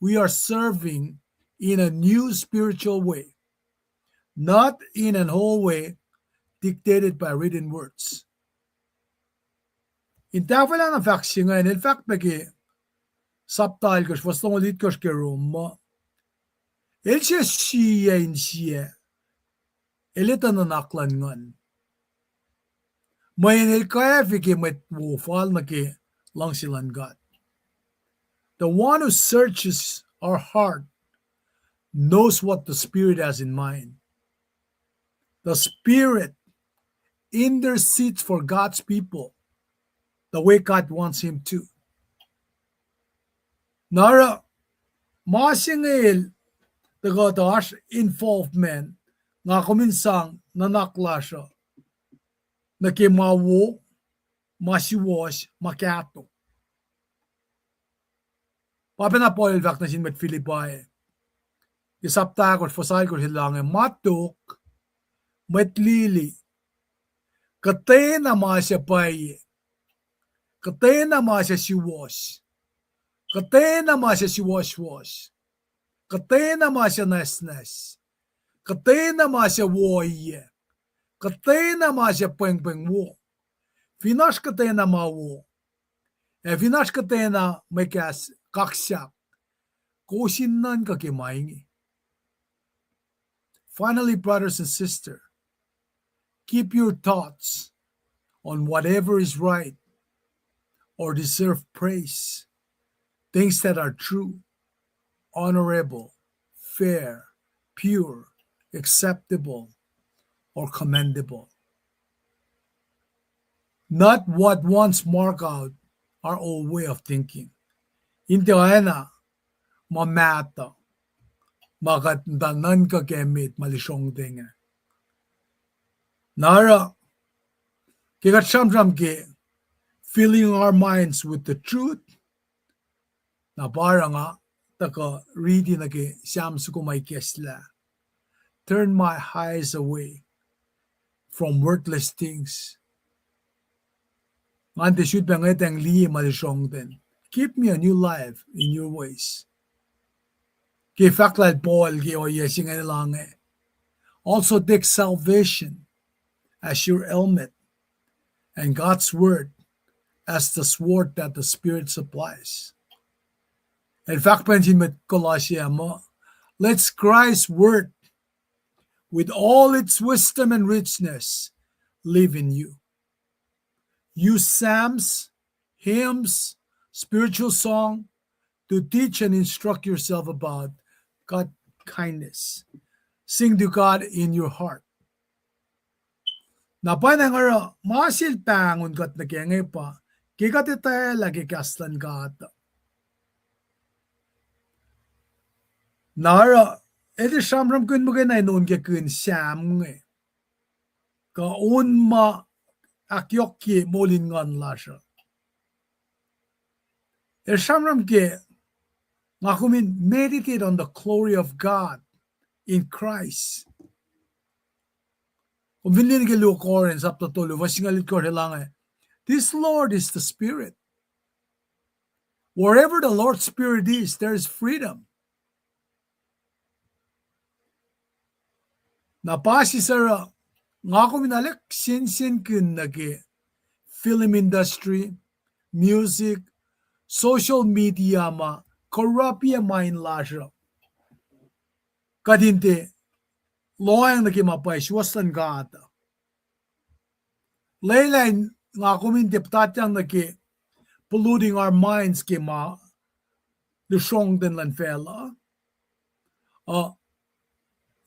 we are serving in a new spiritual way, not in an old way dictated by written words. In tahfwelah na fahk se ingacn, el fahk pac ke sapta alkosr fuhs longoul itkohsr ke Rome muh, el se sie in sie, el etuh nuhnak luhn nguhn, mweyen el kwacfe ke mwet wo fal nuh ke luhngse luhn God. The one who searches our heart knows what the Spirit has in mind. The Spirit intercedes for God's people the way God wants him to. Na oruh, ma se inge el tuhkuh tuh oasr involvement, nga kom in sang nuhnak lasr uh nuh ke ma wo, ma suwohs, ma kahto. Pa pacna Paul el fahk nuh sin mwet Philippi, ke sapta ahkosr fuhs alkosr el ange, ma tok, mwet lili, kuhtwena ma suc pwacye, kuhtwena ma suc suwohs, kuhtwena ma suc suwohswohs, kuhtwena ma suc nwacsnwacs, Kuhtwena ma se wo ohiyac. Kuhtwena ma se pwengpweng wo. Fin oasr kuhtwena ma wo, ac fin oasr kuhtwena mwe kahs kaksak, kowos in nuhnkuh ke ma inge. Finally, brothers and sisters, keep your thoughts on whatever is right or deserve praise, things that are true, honorable, fair, pure, acceptable, or commendable. Not what ones mark out our old way of thinking. In tiac oacna ma mahtuh, ma kuht muhta nuhnkuh ke met ma lusrongten inge. Na oruh, ke kuht sramsram ke filling our minds with the truth, na pa oruh nga tuhkuh riti nuh ke Sam soko ma ikacslah, Turn my eyes away from worthless things. Ngan tiac sulpac ngwetacng liye ma lusrongten. Give me a new life in your ways. Ke fahk lal Paul ke ohiyac se inge, el ange, Also take salvation as your helmet, and God's word as the sword that the Spirit supplies. El fahk pac nuh sin mwet Colossae muh, Let Christ's word, with all its wisdom and richness, live in you. Use psalms, hymns, spiritual song to teach and instruct yourself about God's kindness. Sing to God in your heart. Na pwacnwacng oruh ma sel pahngon kuht nuh ke inge pa ke kuht etwaclah ke kahs luhn God. Na oruh, el tiac sramsramkihn muhkwena in on ke kihn Sam inge, kuh on ma ahkyohkye moul in nguhn lasr uh. El sramsram ke, nga kom in meditate on the glory of God in Christ. Kom fin liye nuh ke luo Corinth sapta tolu, fuhs singucul itkohsr, el ange, This Lord is the Spirit. Wherever the Lord's Spirit is, there is freedom. Na pa sisacruh, nga kom in alek sensenkihn nuh ke film industry, music, social media ma corrupt-ye mind lasr uh. Kuht in tiac lohacng nuh ke ma pwacye suwohs luhn God uh. Lwelah in nga kom in tiac puhtatyang nuh ke polluting our minds ke ma lusrongten luhn facluh. Uh,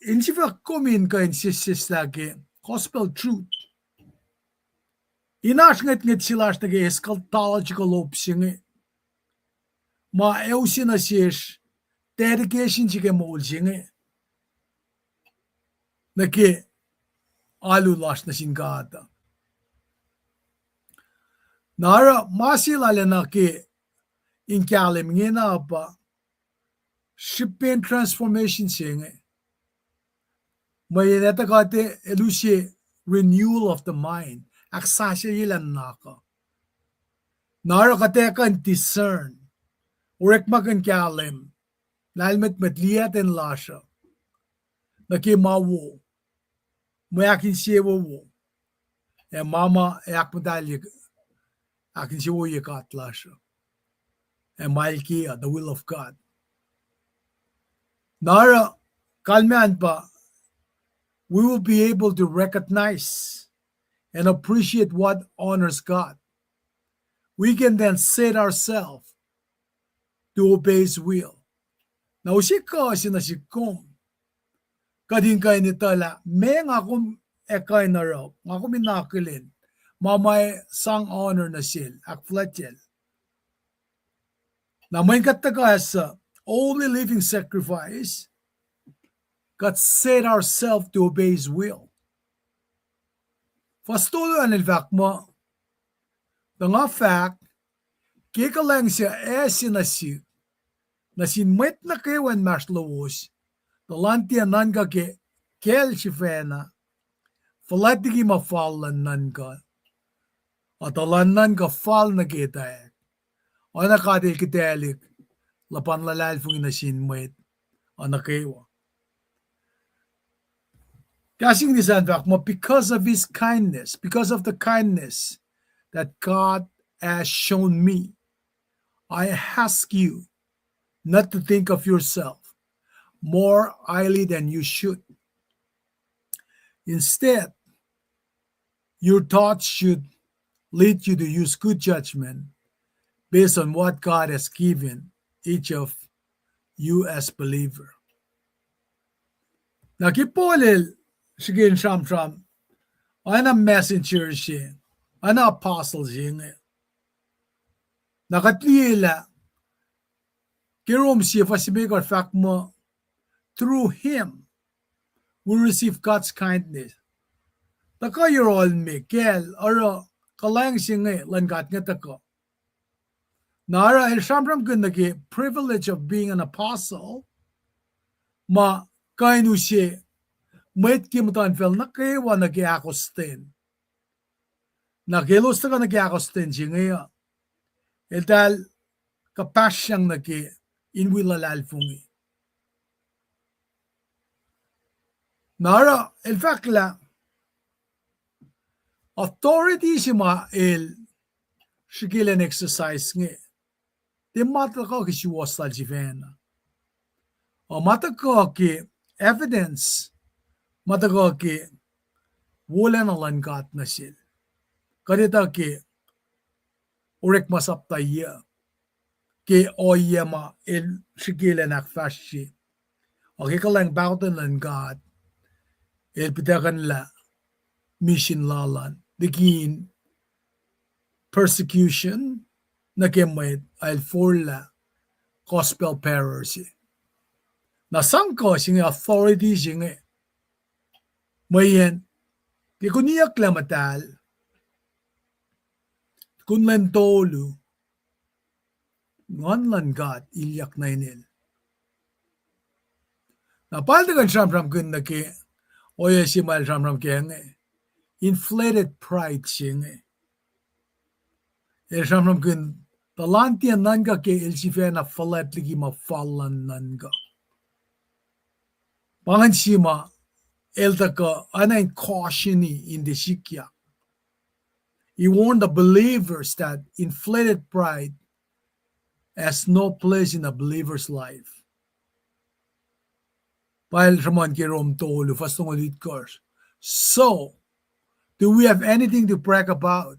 in sifilpac kom in kuh in sesseslah ke gospel truth. In oasr ngwetngwet se lasr nuh ke eschatological hope se inge, ma use nuh sesr dedication se ke moul se inge nuh ke alu lasr nuh sin God uh. Na oruh ma se lal ah nuh ke in kahlwem ingena pa srihpen transformation se inge. Mweyen etuh kuht, el use renewal of the mind, ahksasucye luhn nuhnak uh. Na oruh kuht ac kuh in discern, orekmakihn kahlwem, lahlmwetmwet liyacten lasr uh nuh ke ma wo, mwe ahkinsewowo, ac ma ma ac ahkmuhtahlye ahkinsewowoye God lasr uh, ac ma el ke uh, the will of God. Na oruh kalmacn pa, we will be able to recognize and appreciate what honors God. We can then set ourselves to obey His will. Na use kuh se nuh sihk kom, kuht in kuh in etuh lah meac nga kom ac kuh in oruh, nga kom in akihlen ma ma sang honor nuh sel, ahkfuhlwactyacl. Na mweyen kuht tuhkuh as a holy living sacrifice, kuht set ourselves to obey His will. Fuhs tolu an el fahk muh, tuh nga fahk, ke kuhlwacng se ase nuh sihk, nuh sin mwet nuh kwewa inmahsrlowos, tuh elan tiac nuhnkuh ke kacl sifacna, fuhlwact liki ma fal luhn nuhnkuh, ac tuh elan nuhnkuh fal nuh ke etwacack. Oacna God El kihtaclihk luhpan luhlahlfongi nuh sin mwet uh nuh kwewa. Kahs English an fahk muh, because of his kindness, because of the kindness that God has shown me, I ask you not to think of yourself more highly than you should. Instead, your thoughts should lead you to use good judgment based on what God has given each of you as believer. Na ke Paul el srihke in sramsram, oacna messenger se, oacna apostle se inge. Na kuht liye lah ke Rom sie fuhs limekohsr fahk muh, through him we receive God's kindness. Tuhkuh yohrohl me kacl oruh kuhlwacng se inge luhn God inge tuhkuh. Na oruh el sramsramkihn nuh ke privilege of being an apostle, ma kuh in use mwet ke muhtuhnfacl nuh kwewa nuh ke ahkosten. Na ke elos tuhkuh nuh ke ahkosten se inge uh, eltahl kuhpahsryang nuh ke in wi luhlahlfongi. Na oruh el fahk lah authority se ma el srihke elan exercise inge, tiac ma tuhkuh ke suwohs lal sifacna, uh, ma tuhkuh ke evidence, ma tuhkuh ke wolacna luhn God nuh sel. Kuht etuh ke Orekma sapta yuh, ke ohiyac ma el srihke elan ahkfahsrye, uh, ke kuhlwacng pahkotwen luhn God, el pituhkuhnlah misin lal an liki in persecution nuh ke mwet, el forlah gospel bearer se. Na sang kuh se inge, authority se inge, mweyen ke kuniyucklac muhtahl, kun lwen tolu, Nguhn luhn God ilyak nuh inel. Na pa el tuhkuh in sramsramkihn nuh ke ohiyac se ma el sramsram kac inge, inflated pride se inge. El sramsramkihn tuh elan tiac nuhnkuh ke el sifacna fuhlwact liki ma fal luhn nuhnkuh. Pa ingacn se ma el tuhkuh oacna in caution-i in tiac sikyak. He warned the believers that inflated pride has no place in a believer's life. Pa el sruhmuhn ke Rom tolu, fuhs longoul itkohsr. So, do we have anything to brag about?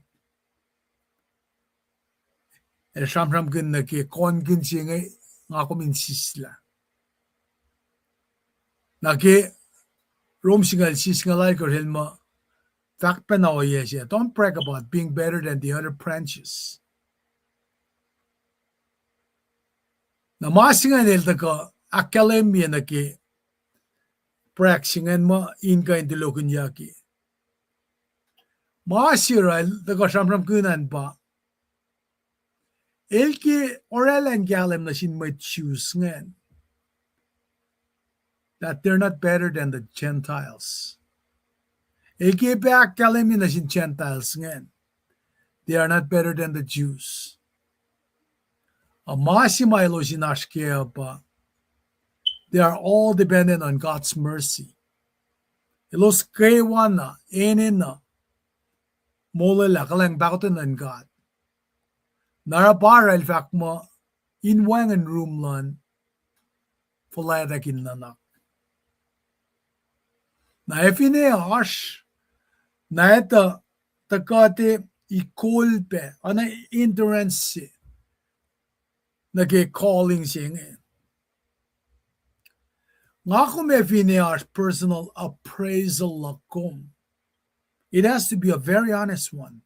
El sramsramkihn nuh ke konkihn se inge, nga kom in sislah. Na ke Rom singucul sie, singucul alkosr el muh, fahk pacna ohiyac se, don't brag about being better than the other branches. Na ma se ingacn el tuhkuh ahkkahlwemye nuh ke brag se ingacn muh in kuh in tulohkihnyucki. Ma se oruh el tuhkuh sramsramkihn an pa, el ke oraclah in kahlwem nuh sin mwet Jews ingacn that they're not better than the Gentiles. El ke pac ahkkahlwemye nuh sin Gentiles ingacn, they are not better than the Jews. A ma se ma elos in oasr kac uh pa, they are all dependent on God's mercy. Elos kwewana enenuh molwelah kuhlwacng pahkotwen luhn God. Na oruh pa oruh el fahk muh in wacngihn rum luhn fuhlwactack in nuhnak. Na e finne oasr, na etuh tuh kuht ac ikol pac oacna endurance se nuh ke calling se inge. Nga kom e finne oasr personal appraisal luhk kom, it has to be a very honest one.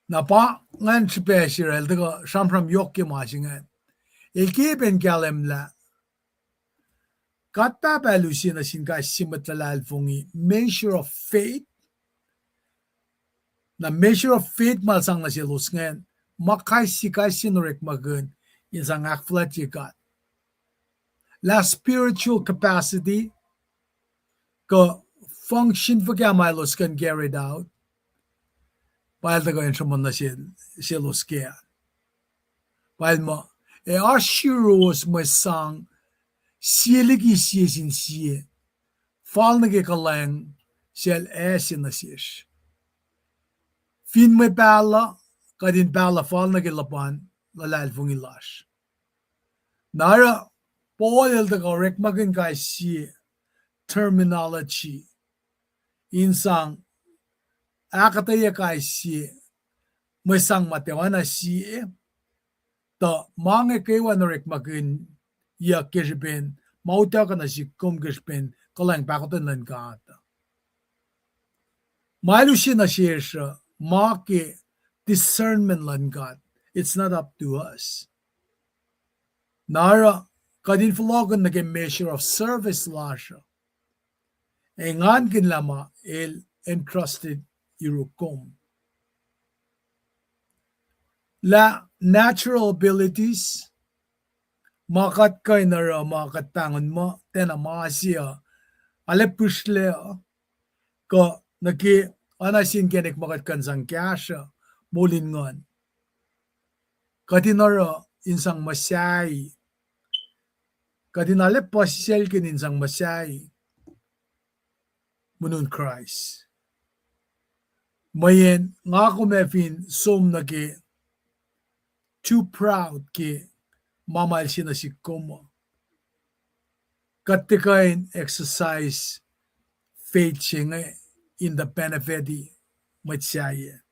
Na pa ingacn srihpac se oruh el tuhkuh sramsram yohk ke ma se ingacn. El ke pac in kahlwemlah God Pahpah El use nuh sin kais sie mwet luhlahlfongi measure of faith. Na measure of faith ma El sang nuh selos ingacn, ma kais sie, kais sie in orekmakihn in sang ahkfuhlwactye God. Lah spiritual capacity kuh function fuhkah ma elos kuh in carry it out, pa el tuhkuh in sruhmuhn nuh sel, selos kac. Pa el muh, ac oasr yuruwos mwe sang sie liki sie sin sie, fal nuh ke kuhlwacng sel ase nuh sesr. Fin mwe pahluh, kuht in pahluh fal nuh ke luhpan luhlahlfongi lasr. Na oruh Paul el tuhkuh orekmakihn kais sie terminology in sang ahkuhtweyac kais sie mwe sang ma tiac oacna sie, tuh ma inge kwewa in orekmakihnyuck ke srihpen ma utuckuh nuh sihk kom ke srihpen kuhlwacng pahkotwen luhn God. Ma el use nuh sesr uh, ma ke discernment luhn God. It's not up to us. Na oruh, kuht in fohlohkihn nuh ke measure of service lasr uh, engankihn lah ma el entrusted yuruk kom. Lah natural abilities, ma kuht kuh in oruh ma kuht pahngon muh tiacna ma se uh, arlac pihsrlac uh, kuh nuh ke oacna sie inkacnek ma kuht kuh in sang kahsruh moul in nguhn. Kuht in oruh in sang muhsahi. Kuht in arlac puhsisaclkihn in sang muhsahi mweun Kraist. Mweyen nga kom ac fin som nuh ke too proud ke ma ma el se nuh sihk kom uh, kuht tiac kuh in exercise faith se inge in the benefit mwet sahyac.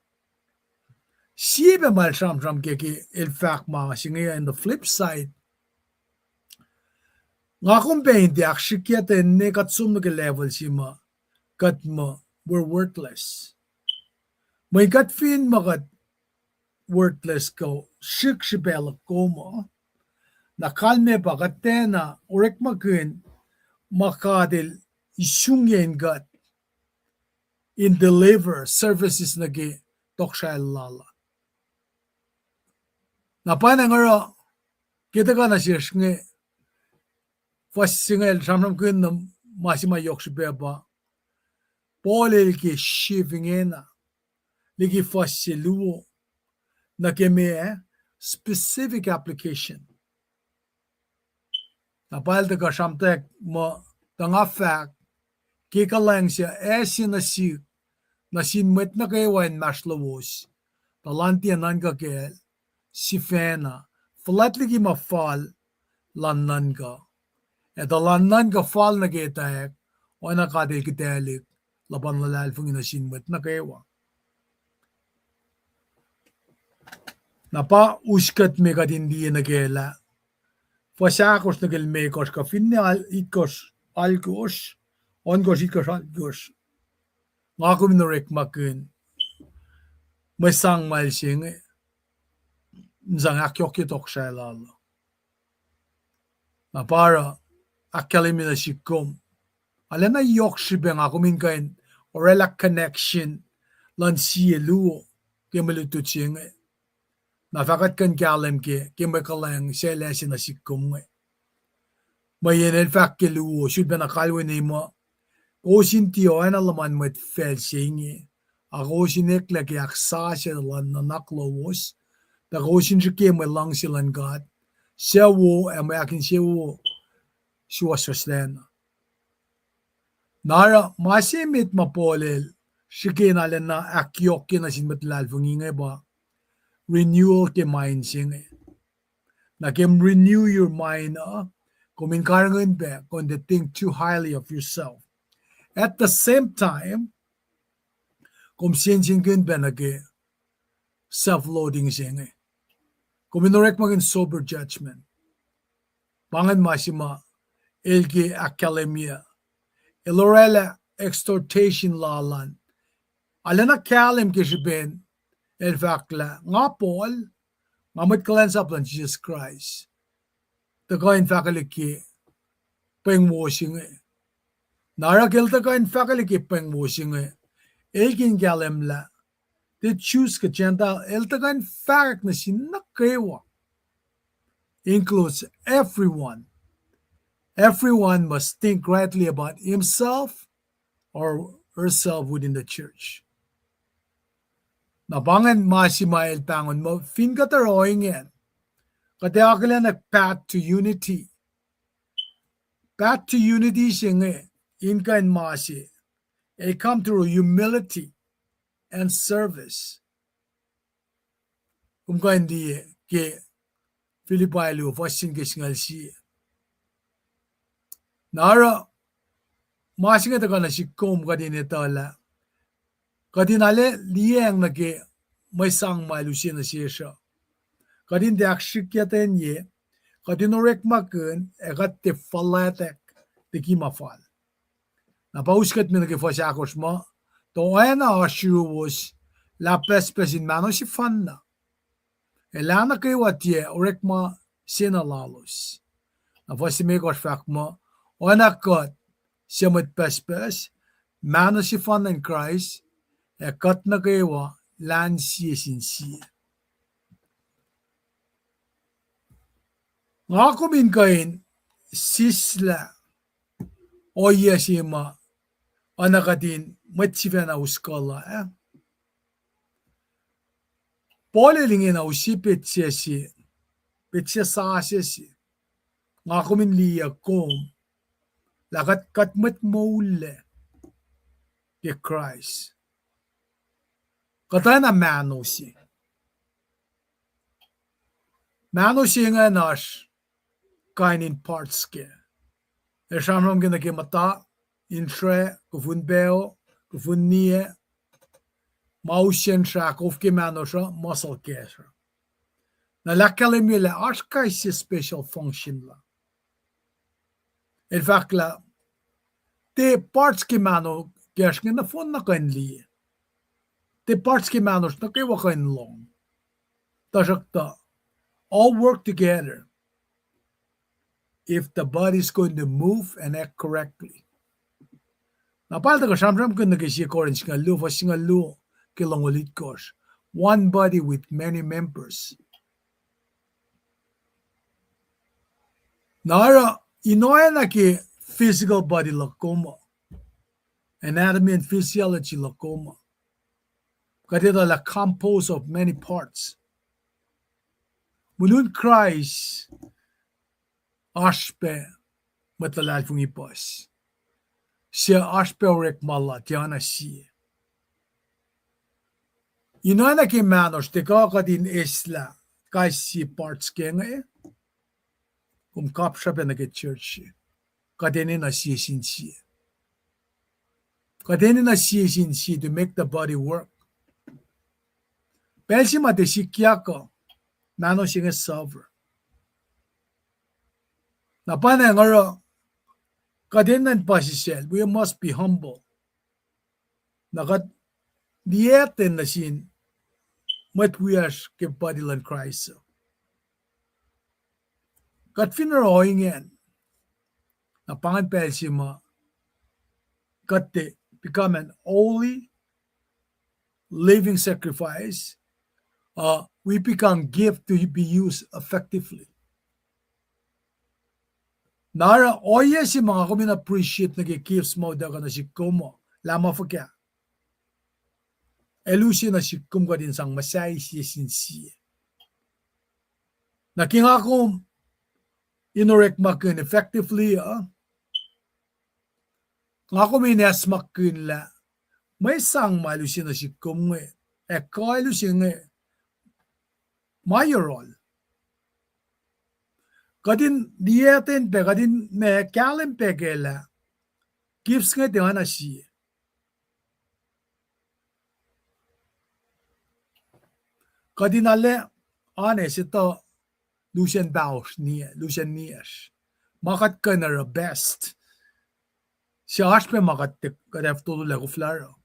Sie pac ma el sramsram ke, ke el fahk ma se inge in the flip side. Nga kom pac in tiac ahksrihkye tuh ne kuht som nuh ke level se ma kuht muh we're worthless. Mweyen kuht fin muh kuht worthless kuh srihk srihpac luhk kom uh, na kalmac pa kuht tiacna orekmakihn ma God el isungyen kuht in deliver services nuh ke tohkohsrahi lal uh. Na pa nga oruh, ke tuhkuh nuh sesr inge, fuhs se inge el sramsramkihn na ma se ma yohk srihpac pa Paul el ke shift ingena liki fuhs se luo nuh ke ma specific application. Na pa el tuhkuh sramtweack muh, tuh nga fahk ke kuhlwacng se ase nuh sihk, nuh sin mwet nuh kwewa inmahsrlowos, tuh elan tiac nuhnkuh kacl sifacna, fuhlwact liki ma fal elan nuhnkuh. Ac tuh elan nuhnkuh fal nuh ke etwacack, oacna God el kihtaclihk luhpan luhlahlfongi nuh sin mwet nuh kwewa. Na pa us kuht me kuht in liye nuh ke lah fuhs ahkosr nuh ke limekohsr kuh finne al-, itkohsr alkosr, ohnkohsr itkohsr alkosr. Nga kom in orekmakihn mwe sang ma el se inge in sang ahkyohkye tohkohsrahi lal uh. Na pa oruh ahkkahlwemye nuh sihk kom, arulacna yohk srihpac nga kom in kuh in oraclah connection luhn sie luo ke mwe lutlut se inge. Na fahkwack kuht kuh in kahlwem ke, ke mwe kuhlwacng se el ase nuh sihk kom inge. Mweyen el fahk ke luo, sulpacna kalweni muh, kowos in tiac oacna luhman mwet facl se inge, a kowos in eklac ke ahksasuc luhn nuhnak lowos, tuh kowos in srihke mwe luhngse luhn God, suc wo ac mwe ahkinsewowo suwohswohslacna. Na oruh ma se met ma Paul el srihke na lacna ahkyohkye nuh sin mwet luhlahlfongi inge pa renewal ke mind se inge. Na ke renew your mind uh, kom in karihngihn pac kom in tiac think too highly of yourself. At the same time, kom sensenkihn pac nuh ke self-loathing se inge. Kom in orekmakihn sober judgment. Pa ingacn ma se ma el ke ahkkahlwemye. El oraclah exhortation lal an. Arulacna kahlwem ke srihpen el fahk lah nga Paul, nga mwet kuhlwacnsap luhn Jisus Kraist, tuhkuh in fahkwelihk ke pweng wo se inge. Na oruh ke el tuhkuh in fahkwelihk ke pweng wo se inge, el ke in kahlwem lah tiac Jews kuh Gentile, el tuhkuh in fahkwack nuh sin nuh kwewa. Includes everyone. Everyone must think rightly about himself or herself within the church. Na pa ingacn ma se ma el pahngon muh fin kuht oruh ingacn, kuht ac akihlenak path to unity. path to unity se inge in kuh in ma se, a come through humility and service. Kom kuh in liye ke Philippi luo, fuhs singucul sie. Na oruh, ma se inge tuhkuh nuh sihk kom kuht in etuh lah kuht in arlac liyacacng nuh ke mwe sang ma el use nuh sesr uh. Kuht in tiac ahksrihkye ten ye, kuht in orekmakihn, ac kuht tiac fuhlwactack liki ma fal. Na pa us kuht me nuh ke fuhs ahkosr muh, tuh oacna oasr yuruwos lah pucspucs in mahno sefanna, ac lah nuh kwewa tiac orekma se na lalos. Na fuhs limekohsr fahk muh, oacna kuht suc mwet pucspucs, mahno sefanna in Kraist, ac kuht nuh kwewa lahn sie sin sie. Nga kom in kuh in sislah ohiyac se ma oacna kuht in mwet sifacna us kuh la, ah? Paul el ingena use petsac se, petsac sasuc se. Nga kom in liye kom lah kuht, kuht mwet moullac ke Kraist. Kuht oacna mahno se. Mahno se ingacn oasr kain in parts kac. El sramsram ke nuh ke muhta, insrac, kufun paho, kufun niyac, ma usen srah, kof ke mahnosr uh, muscle kacsr uh. Na el ahkkahlwemye lah oasr kais sie special function la. El fahk lah tiac parts ke mahno kacsr inge nohfohn na kuh in liye. Tiac parts ke mahnosr nuh kwewa kuh in lohng. Tuhsruhktuh, all work together if the body is going to move and act correctly. Na pacl tuh kuh sramsramkihn nuh ke sie Corinth singucul luo, fuhs singucul luo ke longoul itkohsr. One body with many members. Na oruh in oacna ke physical body luhk kom uh, anatomy and physiology luhk kom uh, kuht etuh lah composed of many parts. Mweun Kraist oasr pac mwet luhlahlfongi puhs, suc oasr pac orekma la tiacna sie. In oacna ke mahnosr, tiac kuh kuht in eislah kais sie parts ke inge, kom kapsrap pac nuh ke church se. Kuht enenuh sie sin sie. Kuht enenuh sie sin sie to make the body work. Pacl se ma tiac sikyak uh, mahno se inge suffer. Na pa na nga oruh, kuht enenuh in puhsisacl, we must be humble. Na kuht liyacten nuh sin mwet wiyacsr ke body luhn Kraist uh. Kuht fin oruh ingacn, na pa ingacn pacl se ma kuht tiac become an holy living sacrifice, uh, we become gift to be used effectively. Na oruh ohiyac se ma nga kom in appreciate nuh ke gifts ma utuckuh nuh sihk kom uh, lah ma fuhkah. El use nuh sihk kom kuht in sang muhsahi sie sin sie. Na ke nga kom in orekmakihn effectively uh, nga kom in acsmakihn lah mwe sang ma el use nuh sihk kom inge, ac kuh el use inge, ma yohrohl. Kuht in liyacten pac, kuht in ma kahlwem pac kac lah gifts inge tiacna sie. Kuht in arlac oan etuh lusen pahosr, lusen niyacsr. Ma kuht kuh in oruh best, suc oasr pac ma kuht, kuht ac fototolac koflah oruh.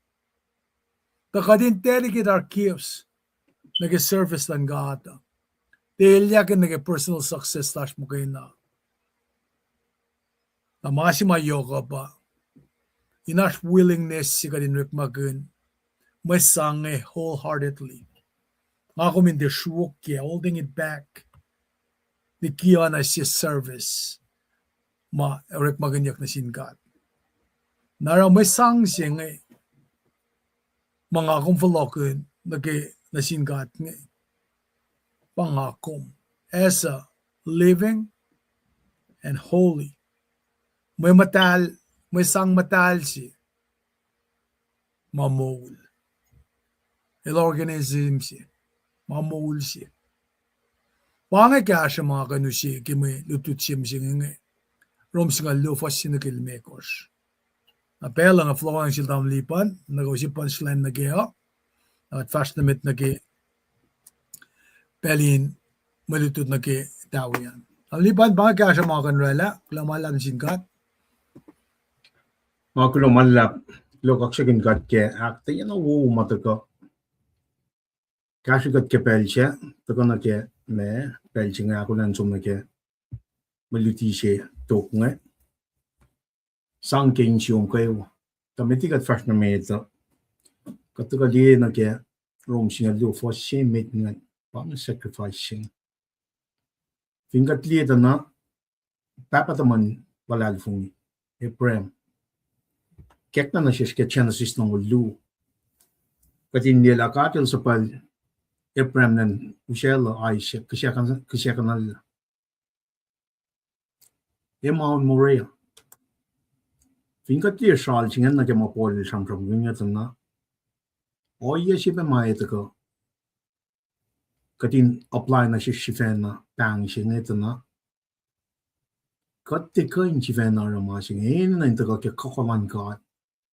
Tuh kuht in dedicate our gifts nuh ke service luhn God uh, tiac elyahkihn nuh ke personal success lasr muhkwena. Na ma se ma yohk uh pa in oasr willingness se kuht in orekmakihn mwe sang inge wholeheartedly. Nga kom in tiac sruokyac, holding it back, liki oacna sie service ma orekmakihnyuck nuh sin God. Na oruh mwe sang se inge ma nga kom fohlohkihn nuh ke, nuh sin God inge, pa nga kom as a living and holy, Mwe muhtahl, mwe sang muhtahl se ma moul. El organism se ma moul se. Pa inge kahsruh ma kuh in use ke mwe lutlut se mihsenge inge. Rom singucul luo fuhs se nuh ke limekohsr. Na pacl uh nga fohlohkohnacng sel tamuhlwel Lipan, na kowos punchline nuh ke uh, na kuht fahsr nuh met nuh ke pacl in mwe lutlut nuh ke tawi an. Tamuhlwel Lipan, pa inge kahsruh ma kuh in oraclah, kuloh ma luhlahp nuh sin God. Ma kuloh ma luhlahp, kuloh kaksakihn God ke ahkuhtweyac na wowo ma tuhkuh kahsrwe kuht ke pacl sac, tuhkuh nuh ke ma pacl se inge ahkolah in som nuh ke mwe luti se tok inge. Sang ke insiom kwewa. Tuh met liki kuht fahsr nuh met uh, kuht tuhkuh liye nuh ke Rom singucul luo fuhs se met ingacn, pa inge sacrifice se inge. Fin kuht liye tuh na, pahpah tuhmwacn luhlahlfongi, Abraham. Kackna nuh sesr ke Genesis longoul luo, kuht in liye lah God el suhpwacl Abraham in usaclah Isaac, kihsac, kihsackuhnlah e Mount Moriah. Fin kuht liye sral se ingacn nuh ke ma Paul el sramsramkihn inge tuh na, ohiyac se pac ma e tuhkuh kuht in apply nuh sesr sifacna pahng se inge tuh na, kuht tiac kuh in sifacna oruh ma se inge, enenuh in tuhkuh ke kuhkuh luhn God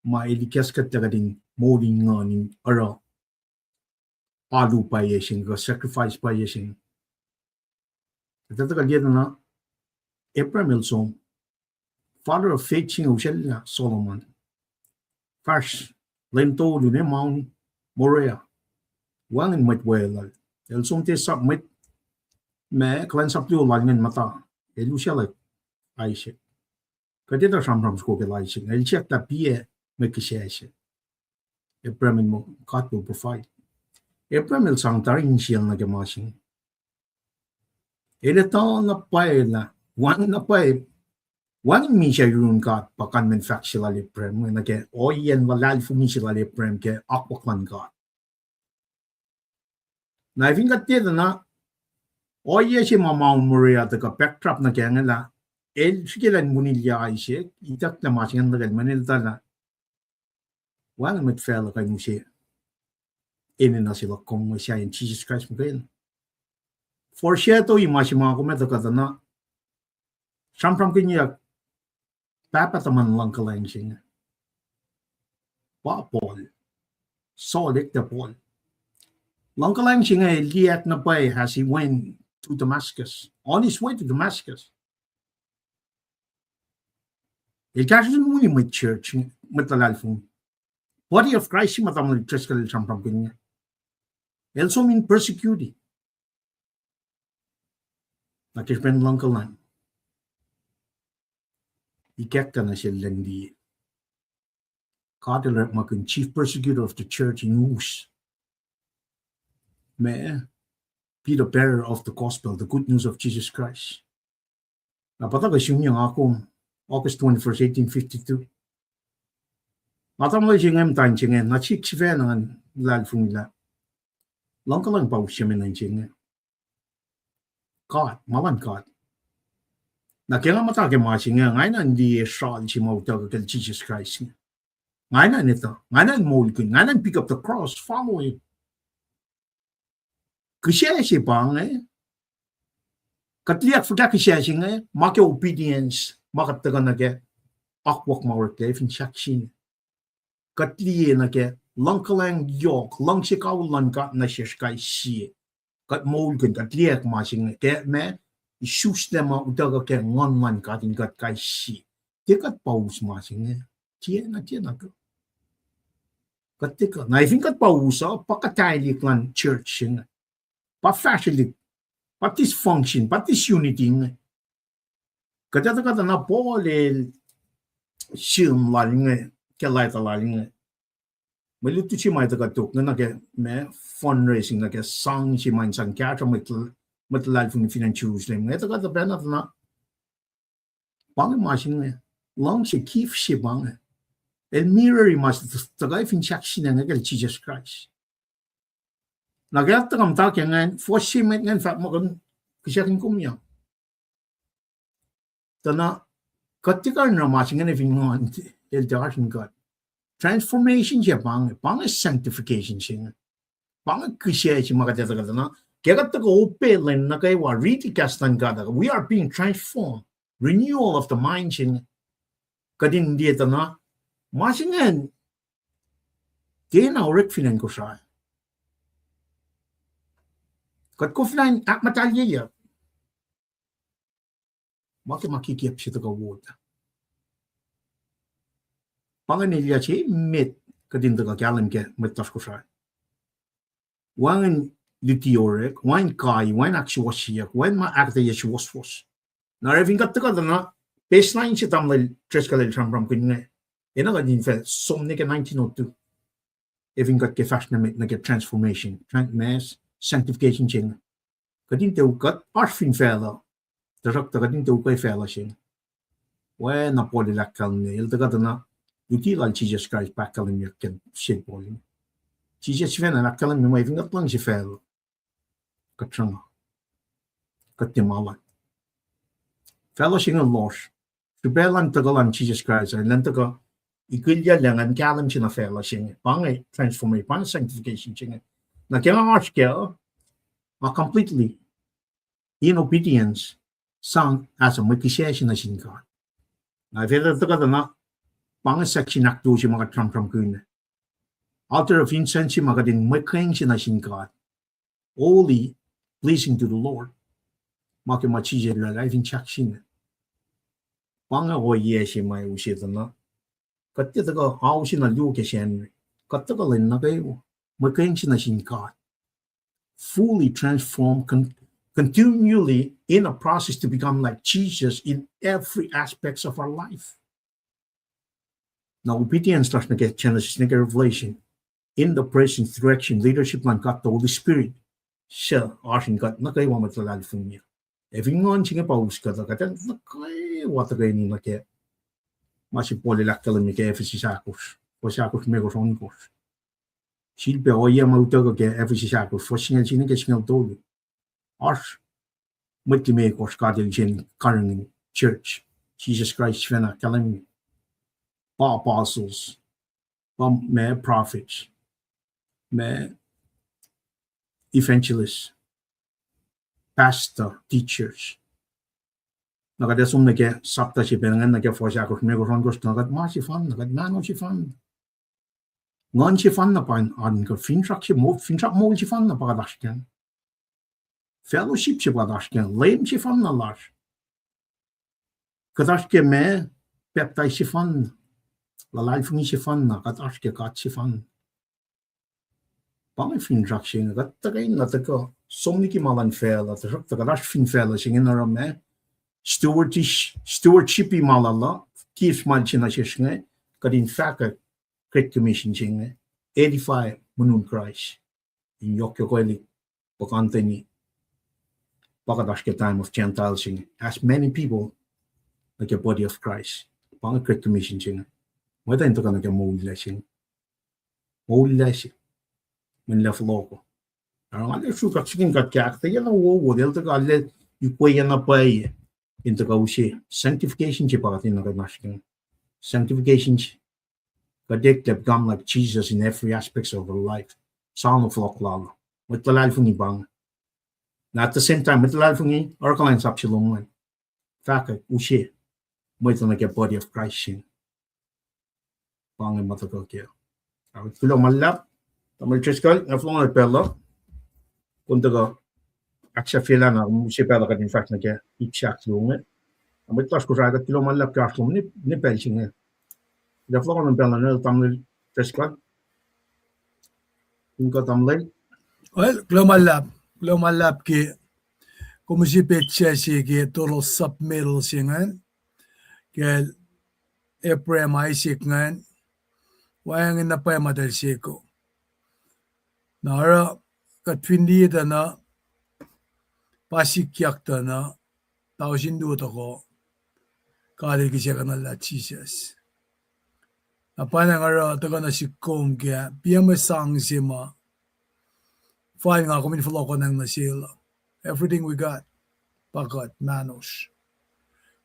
ma el ikacklah kuht in moul in nguhn in oruh alu pwacye se inge, kuh sacrifice pwacye se inge. Kuht tuhkuh liye tuh na, Abraham el som, father of faith se inge usaclah Solomon. Fahsr lwen tolu ne Mount Moriah, wacngihn mwet weluhl. El som tiac sap mwet ma kuhlwacnsap luo lal ingacn muhta, el usaclah Isaac. Kuht etuh sramsram soko ke Isaac, el siyuck lah piac mwe kihsac se. Abraham el muh, God will provide. Abraham el sang tari insiyacl nuh ke ma se inge. El etuh na pwacye lah, wacngihn na pwacye, wacngihn misac yurin God pa kalmacn fahk se lal Abraham, nuh ke ohiyacn luhlahlfongi se lal Abraham ke akwuck luhn God. Na fin kuht tiac tuh na, ohiyac se ma Mount Moriah tuhkuh backdrop nuh ke inge lah, el srihke elan winilyac Isaac, itucklac ma se ingacn nuh ke el mweyen el etuh lah wacngihn mwet facluh kuh in use enenuh se luhk kom mwe sahyacn Jisus Kraist muhkwena. Foreshadow-i ma se ma kom etuh kuh tuh na, sramsramkihnyuck pahpah tuhmwacn luhngkuhlwacng se inge, pa Paul. Saul eklac Paul. Luhngkuhlwacng se inge el liyacack na pwacye as he went to Damascus, on his way to Damascus. El kahsruh sun muni mwet church, mwet luhlahlfongi. Body of Christ se ma tamuhlwel Driscoll el sramsramkihn inge, el som in persecute na ke srihpen luhngkuhlwacng. Ikacklah nuh sel lwen liye. God el orekmakihn chief persecutor of the church in us, ma, be the bearer of the gospel, the good news of Jesus Christ. Na pa tuhkuh sun nga kom, August twenty-first, eighteen fifty-two. Nga tamuhlwel se inge, muhtwacn se inge, nga sik sifacna ngan luhlahlfongi lah luhngkuhlwacng pa us se me nuh se inge. God, ma luhn God. Na ke nga muhta ke ma se inge, nga enenuh in liye sral se ma utuckuh kacl Jisus Kraist inge. Nga enenuh in etuh, nga enenuh in moulkihn, nga enenuh in pick up the cross, follow him. Kihsac se pa inge, kuht liye fuhkah kihsac se inge, ma ke obedience ma kuht tuhkuh nuh ke akwuck ma oreklac fin sahk se inge. Kuht liye nuh ke luhngkuhlwacng yohk, luhngse kawihl luhn God nuh sesr kais sie. Kuht moulkihn, kuht liye ma se inge ke ma, isuslac ma utuckuh ke nguhn luhn God in kuht kais sie. Tiac kuht pa us ma se inge. Tiacna, tiacna kuh. Kuht tiac kuh. Na fin kuht pa us uh, pa kuhtanglik luhn church se inge. Pa fahsrwelihk, pa dysfunction, pa disunity inge. Kuht etuh kuh tuh na Paul el sim lal inge, ke leta lal inge. Mwe lutlut se ma etuh kuh tok inge nuh ke ma fundraising, nuh ke sang se ma in sang kahsruh mwet, mwet luhlahlfongi fin acn Jerusalem. Etuh kuh tuh pacna tuh na, pa inge ma se inge, luhngse gift se pa inge. El mirror-i ma se tuhkuh fin sahk se inge kacl Jisus Kraist. Na ke tuhkuh muhta ke ingacn, fuhs se met ingacn fahk muh kom, kihsackuhnkomyak. Tuh na, Kuht tiac kuh in oruh ma se ingacn fin Nguhn el tiac oasr in kuht. Transformation se pa inge, pa inge sanctification se inge. Pa inge kihsac se ma kuht etuh kuht na. Ke kuht tuhkuh obey lwen nuh kwewa, riti kahs luhn God, we are being transformed. Renewal of the mind se inge. Kuht in tiac etuh na. Ma se ingacn tiacna orek fin acn Kosrae. Kuht koflah in ahkmuhtahlyeyuck. Ma ke ma kikiap se tuhkuh wot. Pa inge elyah se emet kuht in tuhkuh kahlwem ke mwet lasr Kosrae. Wacngihn luti orek, wacngihn kai, wacngihn ahksuwohsyeyuck, wacngihn ma ahkuhtweyac suwohswohs. Na oruh fin kuht tuhkuh tuh na, baseline se tamuhlwel Driscoll el sramsramkihn inge, enenuh kuht in fah som nuh ke nineteen oh two. Ac fin kuht ke fahsr nuh met nuh ke transformation, tran-, ma sanctification se inge. Kuht in tiac, kuht oasr fin facluh, tuhsruhktuh kuht in tiac ukwe facluh se inge. Oacna Paul el ahkkahlwemye, el tuhkuh tuh na, luti lal Jisus Kraist pa ahkkahlwemyeyuck ke sel Paul. Jisus sifacna el ahkkahlwemye muh fin kuht luhngse facluh, kuht sruhnga, kuht tiac ma luhn facluh se inge lohsr. Srihpac luhn tuhkuh luhn Jisus Kraist, elan tuhkuh ikilyac lah ngan kahlwem se nuh facluh se inge. Pa inge transformation, pa inge sanctification se inge. Na ke nga oasr kac, nga completely in obedience, sang as a mwe kihsac se nuh sin God. Na fin tuhkuh tuh na, pa inge section ahkluo se ma kuht sramsramkihn. Altar of incense se ma kuht in mwe keng se nuh sin God. Holy, pleasing to the Lord. Ma ke ma Jisus el oraclah fin sahk se inge. Pa inge ohiyac se ma use tuh na. Kuht tiac tuhkuh ao se na luo ke Sacnri. Kuht tuhkuh lwen nuh kwewa, mwe keng se nuh sin God. Fully transformed, con-, continually in a process to become like Jesus in every aspects of our life. Na obedience lasr nuh ke Genesis nuh ke Revelation, in the presence, direction, leadership luhn God the Holy Spirit, suc oasr in kuht nuh kwewa mwet luhlahlfongi. Ac fin Nguhn se inge pa us kuht uh, kuht ac nuh kwewa tuhkweni nuh ke ma se Paul el ahkkahlwemye ke Ephesus ahkosr, fuhs ahkosr limekohsr ohnkohsr. Sifilpac ohiyac ma utuckuh ke Ephesus ahkosr, fuhs singucul sie nuh ke singucul tolu. Oasr mwet limekohsr God el use in karihngihn church. Jisus Kraist sifacna ahkkahlwemye, pa apostles, pa ma prophets, ma evangelists, pastor, teachers. Na kuht ac som nuh ke sapta se pacna ingacn nuh ke fuhs ahkosr limekohsr ohnkohsr, na kuht ma sefanna, kuht mahno sefanna. Nguhn sefanna pa in oan kuht, finsrak se mo-, finsrak moul sefanna pa kuht oasr kac. Fellowship se pa kuht oasr kac, Leum sefanna lasr. Kuht oasr ke ma, pacptais sefanna, luhlahlfongi sefanna, kuht oasr ke God sefanna. Pa inge finsrak se inge, kuht tuhkweni na tuhkuh som liki ma luhn facluh, tuhsruhktuh kuht oasr fin facluh se inge in oruh ma stewardship, stewardship ma lal uh, gifts ma el se nuh sesr inge, kuht in fahkwack Great Commission se inge, edify monun Kraist, in yohkyohkwelihk, puhkantweni, pa kuht oasr ke time of Gentiles inge, as many people, nuh ke body of Christ. Pa inge Great Commission se inge. Mwet uh in tuhkuh nuh ke moul lac se inge. Moul lac se. Mweyen lah fohlohko. Oruh nga lah sruhk kaksakihn kuht ke ahkuhtweyac na wowo, el tuhkuh lah ukwe na pwacye in tuhkuh use sanctification se pa kuht in nuh ke oasr ke inge. Sanctification se. Kuht eklac become like Jesus in every aspects of our life. Sang fohlohk lal uh. Mwet luhlahlfongi pa inge. Na at the same time, mwet luhlahlfongi, oruh kuhlwacnsap se lom an. Fahkwack, use mwet uh nuh ke body of Christ se inge. Pa inge ma tuhkuh kac. Kuloh ma luhlahp, tamuhlwel Driscoll, nga fohlohk nuh pacl uh. Kom tuhkuh ahksahfyelah na, kom use pacl uh kuht in fahsr nuh ke ip se ahkluo inge. Na mwet lasr Kosrae, kuht kuloh ma luhlahp ke oasr lom ne, ne pacl se inge. Kuht fohlohk nuh pacl uh, tamuhlwel Driscoll. Kom kuh tamuhlwel. Well, kuloh ma luhlahp, kuloh ma luhlahp ke kom use petsac se ke total submittal se ingacn, kacl Abraham, Isaac ingacn, wacngihn na pwacye ma eltahl seko. Na oruh kuht fin liye tuh na, pa sikyak tuh na, tausin luo tohkoh, God El kihsackuhnuhllah Jisus. Na pwacnwacng oruh tuhkuh nuh sihk kom ke, piac mwe sang se ma fal nga kom in fohlohkohnacng nuh sel uh. Everything we got, pa kuht mahnosr.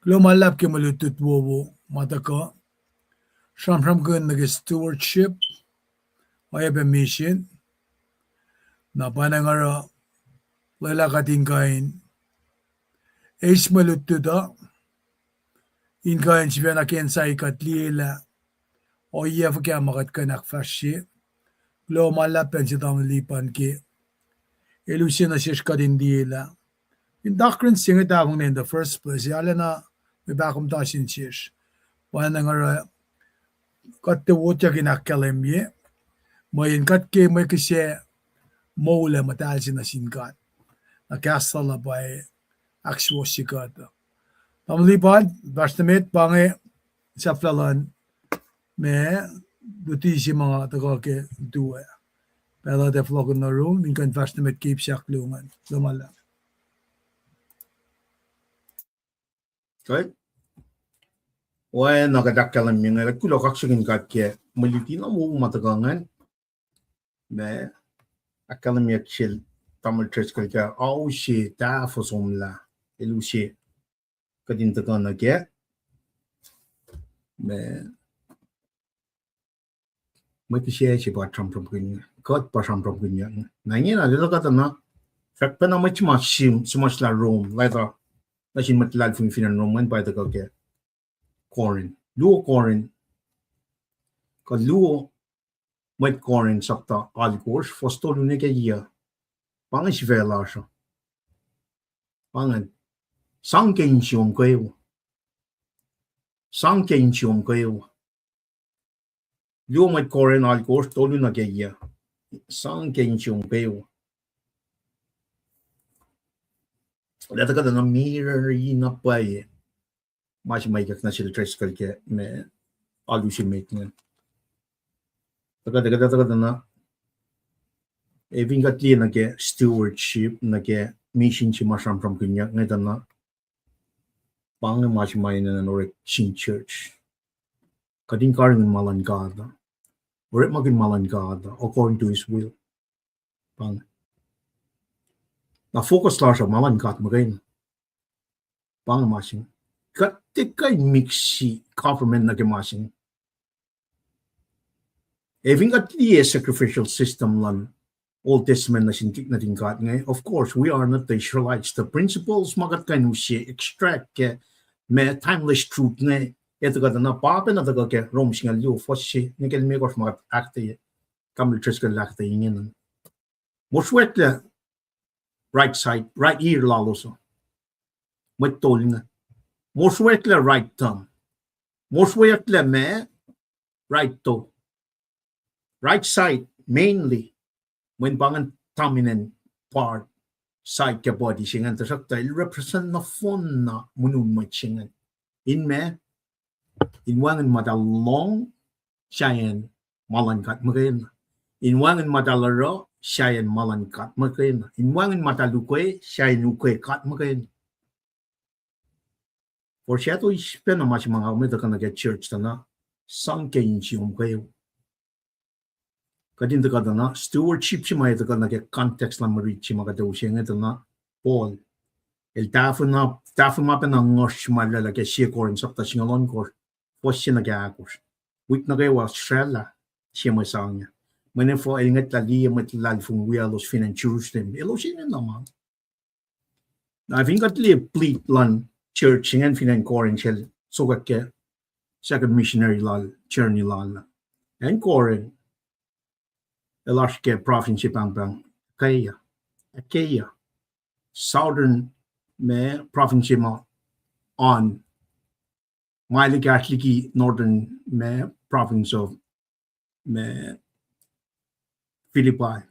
Kuloh ma luhlahp ke mwe lutlut wowo ma tuhkuh. Sramsramkihn nuh ke stewardship, oacyacpac mission. Na pa na nga oruh lwelah kuht in kuh in eis mwe lutlut uh, in kuh in sifacna ke insight kuht liye lah ohiyac fuhkah ma kuht kuh in ahkfahsrye. Kuloh ma luhlahp pac nuh sel tamuhlwel Lipan ke el use nuh sesr kuht in liye lah in doctrine se inge tahfonglac in the first place, arulacna mwe pahkomuhta sin sesr. Pa na nga oruh kuht tiac wotyak in ahkkahlwemye, mweyen kuht ke mwe kihsac moul ac muhtahl se nuh sin God. Na kahs lal uh pa ahksuwohsye kuht. Tamuhlwel Lipan, fahsr nuh met, pa inge sahflah luhn ma luti se ma nga tuhkuh ke tuh ah. Pacl uh tiac fohlohkihn nuh yurum in kuh in fahsr nuh met ke ip se ahkluo ingacn. Kuloh ma luhlahp. Oacna kuht ahkkahlwemye inge, kuht kuloh kaksakihn God ke mwe luti na wo ma tuhkuh ingacn. Ma ahkkahlwemyeyuck sel tamuhlwel Driscoll ke ao se tahfuh somlah, el use kuht in tuhkuh nuh kac. Ma mwe kihsac se pa sramsramkihn, kuht pa sramsramkihnyuck. Na ingena, lwelah kuht na fahk pacna mwet se ma sim, suhmuhslah Rome, lwelah nuh sin mwet luhlahlfongi fin acn Rome ingacn pa tuhkuh ke Corinth. Luo Corinth, kuh luo Mwet Corinth sapta alkosr, fuhs tolu nuh ke yac. Pa inge sifac lasr uh. Pa ingacn, sang ke insiom kwewa. Sang ke insiom kwewa. Luo Mwet Corinth alkosr, tolu nuh ke yac. Sang ke insiom kwewa. Lah tuhkuh tuh na mirror-i na pwacye ma se ma ikack nuh sel Driscoll ke ma alu se met ingacn. Tuhkuh, tuhkuh, tuhkuh tuh na, e, fin kuht liye nuh ke stewardship, nuh ke mission se ma sramsramkihnyuck inge tuh na, pa inge ma se ma enenuh in orek sin church. Kuht in karihngihn ma luhn God uh, orekmakihn ma luhn God uh according to his will. Pa inge. Na focus lasr uh ma luhn God muhkwena. Pa inge ma se inge. Kuht tiac kuh in mix-i government nuh ke ma se inge. E fin kuht liye sacrificial system luhn Old Testament nuh sin, nuh sin God inge, of course, we are not the Israelites. The principles ma kuht kuh in use extract ke ma timeless truth inge, e tuhkuh tuh na pa pacna tuhkuh ke Rom singucul luo, fuhs se nuh ke limekohsr ma kuht ahkuhtweyac, tamuhlwel Driscoll el ahkuhtweyac ingena. Mosrwacklac right side, right ear lalos uh. Mwet tol inge. Mosrwacklac right thumb. Mosrwacklac ma right toe. Right side, mainly, mweyen pa ingacn dominant part, side ke body se ingacn, tuhsruhktuh el represent nohfohn na mweun mwet se ingacn. In ma, in wacngihn muhta lohng sahyacn ma luhn God muhkwena. In wacngihn muhta oruh sahyacn ma luhn God muhkwena. In wacngihn muhta ukwe sahyacn ukwe God muhkwena. Foreshadowing pacna ma se ma nga met tuhkuh nuh ke church tuh na, sang ke insiom kwewa. Kuht in tuhkuh tuh na, stewardship se ma e tuhkuh nuh ke context luhn mwe rit se ma kuht use inge tuh na, Paul el tahfuh na, tahfuh ma pacna nguhsr ma lwelah ke sie Corinth sapta singucul ohnkohsr, fuhs se nuh ke ahkosr. Wik nuh kwewa sraclah sie mwe sang ah. Mweyen efuh? El ngwetlah liye mwet luhlahlfongi wiyaclos fin acn Jerusalem, elos enenuh ma. Na fin kuht liye plea luhn church ingacn fin acn Corinth, el sokwack ke second missionary lal, journey lal, acn Corinth, el oasr ke province pahngpahng Achaia, Achaia, southern ma province ma on, ma el ekahsr liki northern ma province of ma Philippi.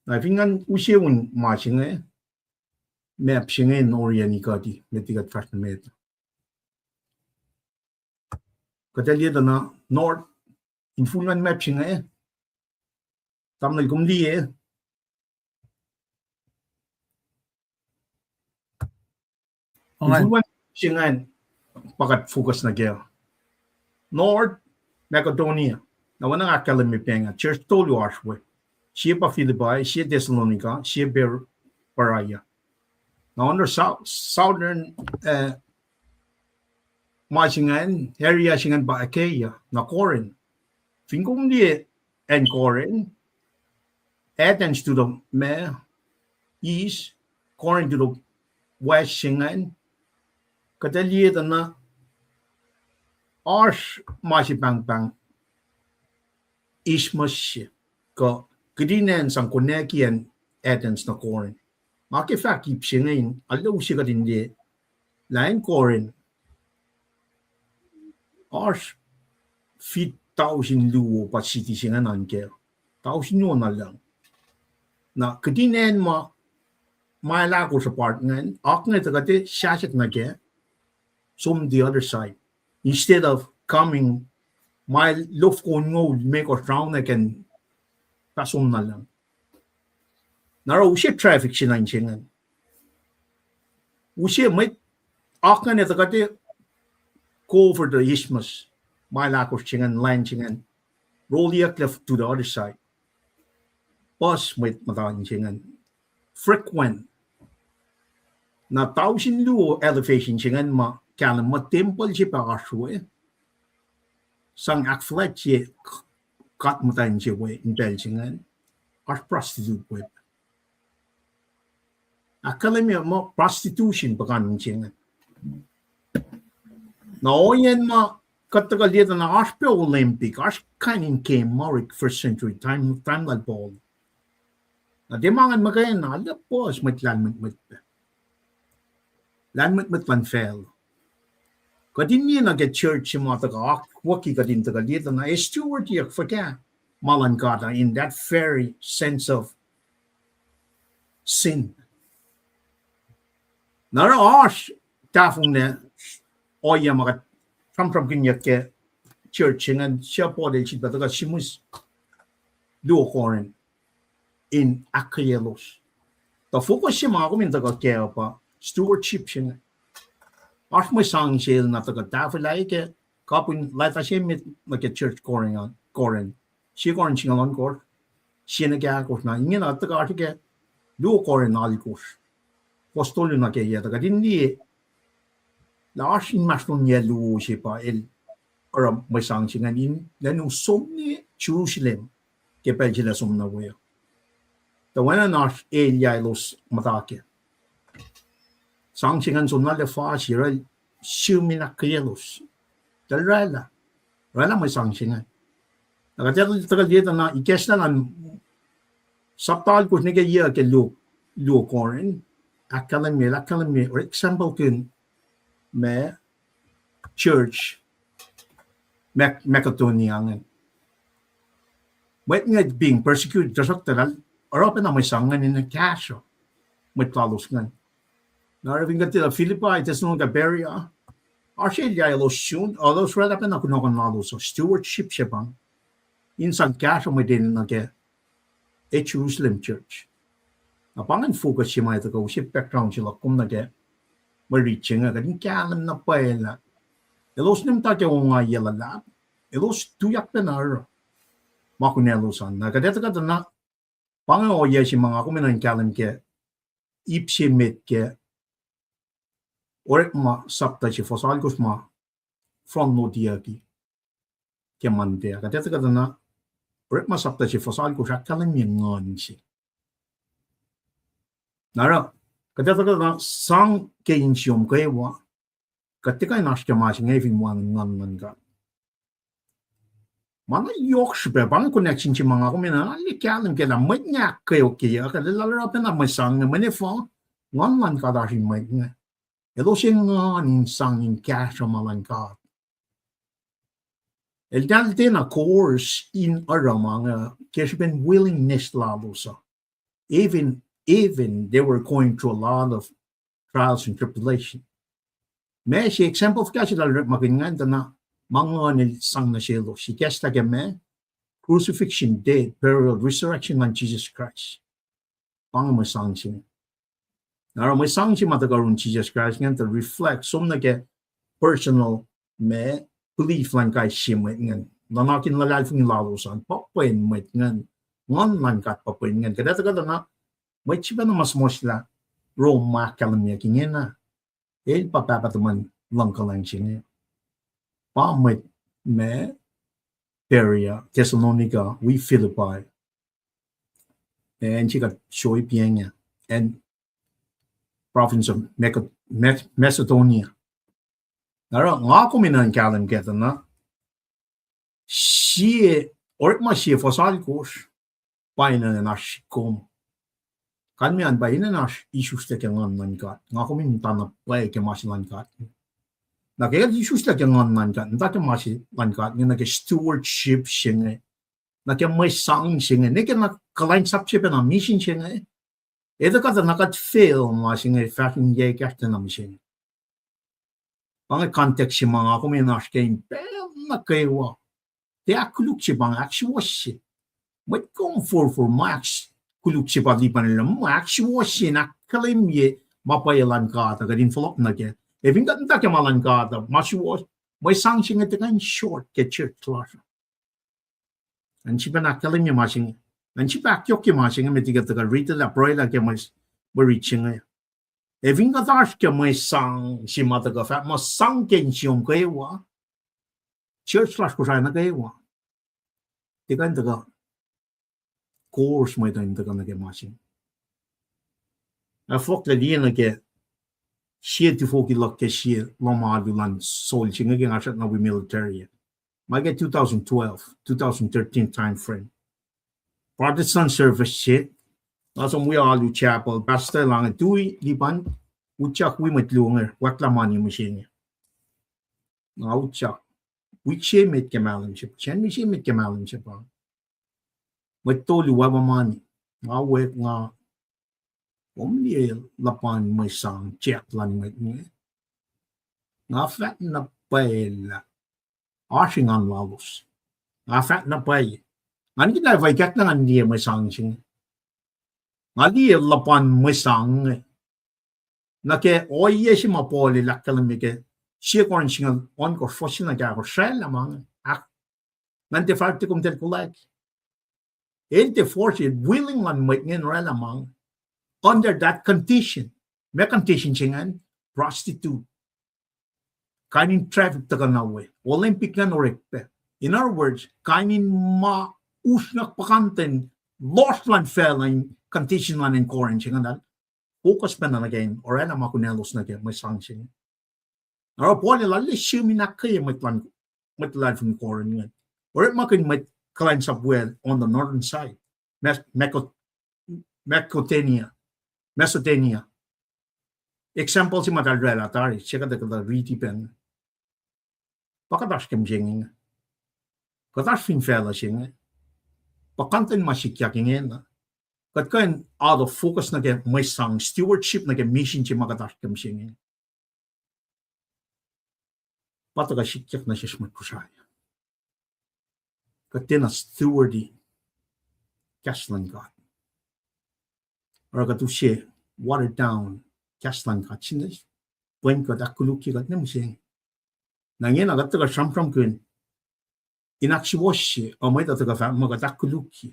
Na fin ngan use un ma se inge, map se inge in oriyacni kuht, met liki kuht fahsr nuh met. Kuht ac liye tuh na north, infulwen map se inge, tamuhlwel, kom liye? Infulwen se ingacn pa kuht focus nuh kac. North Macedonia. Na oacna nga ahkkahlwemye pacngah, church tolu oasr we. Sie pa Philippi, sie Thessalonica, sie Ber-, Beroea. Na on the south, southern, eh, ma se ingacn, area se ingacn pa Achaia, na Corinth. Fin kom liye acn Corinth, Athens tutuh ma, east, Corinth tutuh west se ingacn, kuht ac liye tuh na oasr ma se pahngpahng isthmus se, kuh kihtin acn sang konwacack acn Athens nuh Corinth. Nga ke fahk ip se inge in arlac use kuht in liye lah acn Corinth oasr fit tausin luo pa city se ingacn an kac. Tausin luo na lucng. Na kihtin acn ma mile ahkosr apart ingacn, oak inge tuh kuht sahsahk nuh kac, som the other side. Instead of coming mile lofko in ngoul limekohsr round acn, pa som na lucng. Na oruh use traffic se na inse ingacn. Use mwet, oak ingacn tuh kuht cover the isthmus, mile ahkosr se ingacn, land se ingacn, roliyucklac to the other side. Puhs mwet muhta inse ingacn. Frequent. Na tausin luo elevation se ingacn ma kahlwem muh tempuhl se pac oasr we, sang ahkfuhlwactye god muhtwacn se we in pacl se ingacn, oasr prostitute we. Ahkkahlwemye muh prostitution pa kain in se ingacn. Na ohiyacn ma kuht tuhkuh liye tuh na oasr pac Olympic, oasr kain in game ma orek first century time, time lal Paul. Na tiac ma ingacn muhkwena, arlac puhs mwet lahlmwetmwet pac. Lahlmwetmwet luhn facluh. Kuht in liye nuh ke church se ma tuhkuh akwucki kuht in tuhkuh liye tuh na ac stewardiyuck fuhkah ma luhn God uh in that very sense of sin. Na oruh oasr tahfonglac ohiyac ma kuht sramsramkihnyuck ke church se ingacn, suc Paul el sifilpac tuhkuh sihmihs luo Corinth in ahkkweyelos. Tuh focus se ma kom in tuhkuh kac uh pa stewardship se inge. Oasr mwe sang sel na tuhkuh tahfwelah ke kapihn leta se met nuh ke church Corinth, Corinth. Sie Corinth singucul ohnkohsr, sie nuh ke ahkosr na ingena tuhkuh oasr ke luo Corinth alkosr. Kostolu nuh ke yac tuh kuht in liye lah oasr inmahsrlon yac luo se pa el oruh mwe sang se ingacn in lacnu som nuh Jerusalem ke pacl se el ac som nuh we uh. Tuh oacna in oasr elyah elos muhta kac. Sang se ingacn som na lefasi, orwacl sihm in ahkkweyelos. Tuh oraclah, oraclah mwe sang se ingacn. Na kuht tuhkuh liye tuh na ikacslah na sapta alkosr nuh ke yac ke luo, luo Corinth, ahkkahlwemye, ahkkahlwemye, or example kihn ma church Mac-, Macedonia ingacn. Mwet inge being persecuted, tuhsruhktuh oruh pacna mwe sang ingacn in kahsruh mwet lalos ingacn. Na oruh fin kuht liye Philippi, Thessalonica, Berea, oasr elyah elos sun, elos oraclah pacna kunohkohn lalos uh, stewardship se pa in sang kahsruh mwet enenuh ke Jerusalem church. Na pa ingacn focus se ma tuhkuh use background se luhk kom nuh ke mwe rit se inge, kuht in kahlwem na pwacye lah elos nimuhta ke ongaiyac luhlahp, elos tuyak pacna oruh ma kunaclos an. Na kuht etuh kuht na, pa inge ohiyac se ma nga kom enenuh in kahlwem ke ip se met ke Orekma sapta se fuhs alkosr ma frontloadyucki ke Monday. Kuht etuh kuht na Orekma sapta se fuhs alkosr ahkkahlwemye nguhn se. Na oruh, kuht etuh kuht na sang ke insiyom kwewa, kuht tiac kuh in oasr ke ma se inge fin wacngihn nguhn luhn God. Ma na yohk srihpac, pa inge connection se ma nga kom enenuh in kahlwem ke lah mwet inge ahkkweokyeyuck, kuht etuh lah oruh pacna mwe sang inge, mwe nuhfa, nguhn luhn God oasr in mwet inge. Elos ac nguhn in sang in kahsruh ma luhn God. Eltahl tiacna coerce in oruh ma inge ke srihpen willingness lalos uh. Even, even they were going through a lot of trials and tribulation. Ma se example fuhkah se eltahl orekmakihn ingacn tuh na ma nguhn el sang nuh selos. Ikacslah ke ma, crucifixion, death, burial, resurrection luhn Jisus Kraist. Pa inge mwe sang se inge. Na oruh mwe sang se ma tuhkuh yurin Jisus Kraist ingacn tuh reflect som nuh ke personal ma belief luhn kais sie mwet ingacn. Nuhnak in luhlahlfongi lalos an, pa pwen mwet ingacn, nguhn luhn God pa pwen ingacn. Kuht etuh kuht na, mwet sifacna ma suhmuhslah Rome ma ahkkahlwemyeyuck ingena, el pa pahpah tuhmwacn luhngkuhlwacng se inge. Pa mwet ma Berea, Thessalonica, wi Philippi. Acn se kuht sroipiacng ah, acn province of Macedonia. Na oruh nga kom enenuh in kahlwem kac tuh na, sie, orekma sie fuhs alkosr, pa enenuh in oasr kom. Kalmeyac an pa enenuh in oasr isuslac ke Nguhn luhn God. Nga kom in muhtana pwacye ke ma se luhn God. Na ke el isuslac ke Nguhn luhn God, muhta ke ma se luhn God inge, nuh ke stewardship se inge, nuh ke mwe sang se inge, nuh ke na kuhlwacnsap se pacna misin se inge. Etuh kuht na kuht fail ma se inge fahsr in yac ekahsr na mihsenge. Pa inge context se ma nga kom enenuh in oasr ke in pacl nuh kwewa. Tiac ahkkoluk se pa inge, ahksuwohsye. Mwet kom forfor ma ahkkoluk se pa lipan el, ma ahksuwohsye in ahkkahlwemye ma pwacye luhn God uh kuht in fohlohk nuh kac. Ac fin kuht muhta ke ma luhn God uh, ma suwohs, mwe sang se inge tuhkuh in short ke church lasr. An sifilpac ahkkahlwemye ma se inge. An sifilpac ahkyohkye ma se inge met liki tuhkuh riti lah pruhelah ke mwe, mwe rit se inge. Ac fin kuht oasr ke mwe sang se ma tuhkuh fahk muh sang ke insiom kwewa, church lasr Kosrae nuh kwewa, tiac kuh in tuhkuh course mwet uh in tuhkuh nuh ke ma se inge. Ac fohlohk lah liye nuh ke sie tifoki luhk ke sie lohm alu luhn sol se inge ke nga srackna wi military. Ma ke two thousand twelve, two thousand thirteen time frame. Protestant service se, nga som wi alu chapel, pastor lah inge tui lipan, utyak wi mwet luo inge, wacklac mani mihsenge. Nga utyak, wik se met ke mahlwem se, sacn wi se met ke mahlwem se pa. Mwet tolu wacwa mani, nga wek nga, kom liye luhpan mwe sang, check luhn mwet inge. Nga fahk na pwacye lah oasr engan lalos. Nga fahk na pwacye. Ngan kihla fah ikacklah ngan liye mwe sang se inge. Nga liye luhpan mwe sang inge. Nuh ke ohiyac se ma Paul el ahkkahlwemye ke sie Corinth singucul ohnkohsr, fuhs singucul ahkosr, oraclah ma inge. Ngan tiac fahk tuh kom tiac kolak. El tiac force, willing luhn mwet inge in oraclah ma inge. Under that condition. Ma condition se ingacn, prostitute. Kain in traffic tuhkuh na we. Olympic ingacn orek pac. In other words, kain in ma usrnguck puhkantwen lohsr luhn facluh in condition luhn acn Corinth se ingacn. Focus pacna nuh ke in oraclah ma kunaclos nuh ke mwe sang se inge. Oruh Paul el arlac sihmihs in ahkkweye mwet luhlahlfongi Corinth ingacn. Orekmakihn mwet kuhlwacnsap we on the northern side, Macedonia, Macedonia. Example se ma eltahl oraclah tari, sie kuht ac kuhtuh riti pacna. Pa kuht oasr ke mihsenge inge. Kuht oasr fin facluh se inge. Pa content ma sikyak ingena. Kuht kuh in out of focus nuh ke mwe sang, stewardship nuh ke misin se ma kuht oasr ke mihsenge inge. Pa tuhkuh sikyak nuh sesr mwet Kosrae. Kuht tiacna stewardi kahs luhn God. Oruh kuht use water down kahs luhn God se inge. Pwen kuht ahkkolukye kuht ne mihsenge. Na ingena kuht tuhkuh sramsramkihn in ahksuwohsye, uh, mwet uh tuhkuh fahk muh kuht ahkkolukye.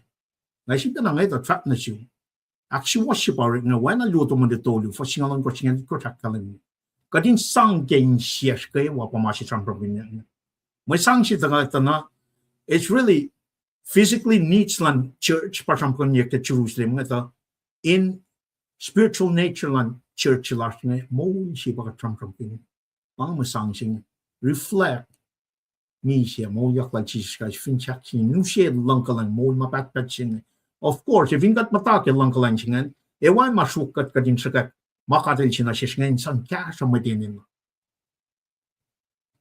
Na sifilpacna ngwet uh fahk nuh sum, ahksuwohsye pa orekna, oacna luo Timothy tolu, fuhs singucul ohnkohsr, singucul itkohsr ahkkahlwemye. Kuht in sang ke insiyacsr kwewa pa ma se sramsramkihn inge. Mwe sang se tuhkuh tuh na, it's really physically needs luhn church pa sramsramkihnyuck ke Jerusalem inge tuh, in spiritual nature luhn church lasr inge, moul se pa kuht sramsramkihn. Pa inge mwe sang se inge. Reflect. Misac moulyak lal Jisus Kraist, fin sahk se inge, use luhngkuhlwacng, moul ma pahtpaht se inge. Of course, ac fin kuht muhta ke luhngkuhlwacng se ingacn, ac wacngihn ma sruok kuht kuht in sruhkwack ma God el se nuh sesr inge in sang kahsruh mwet enenuh.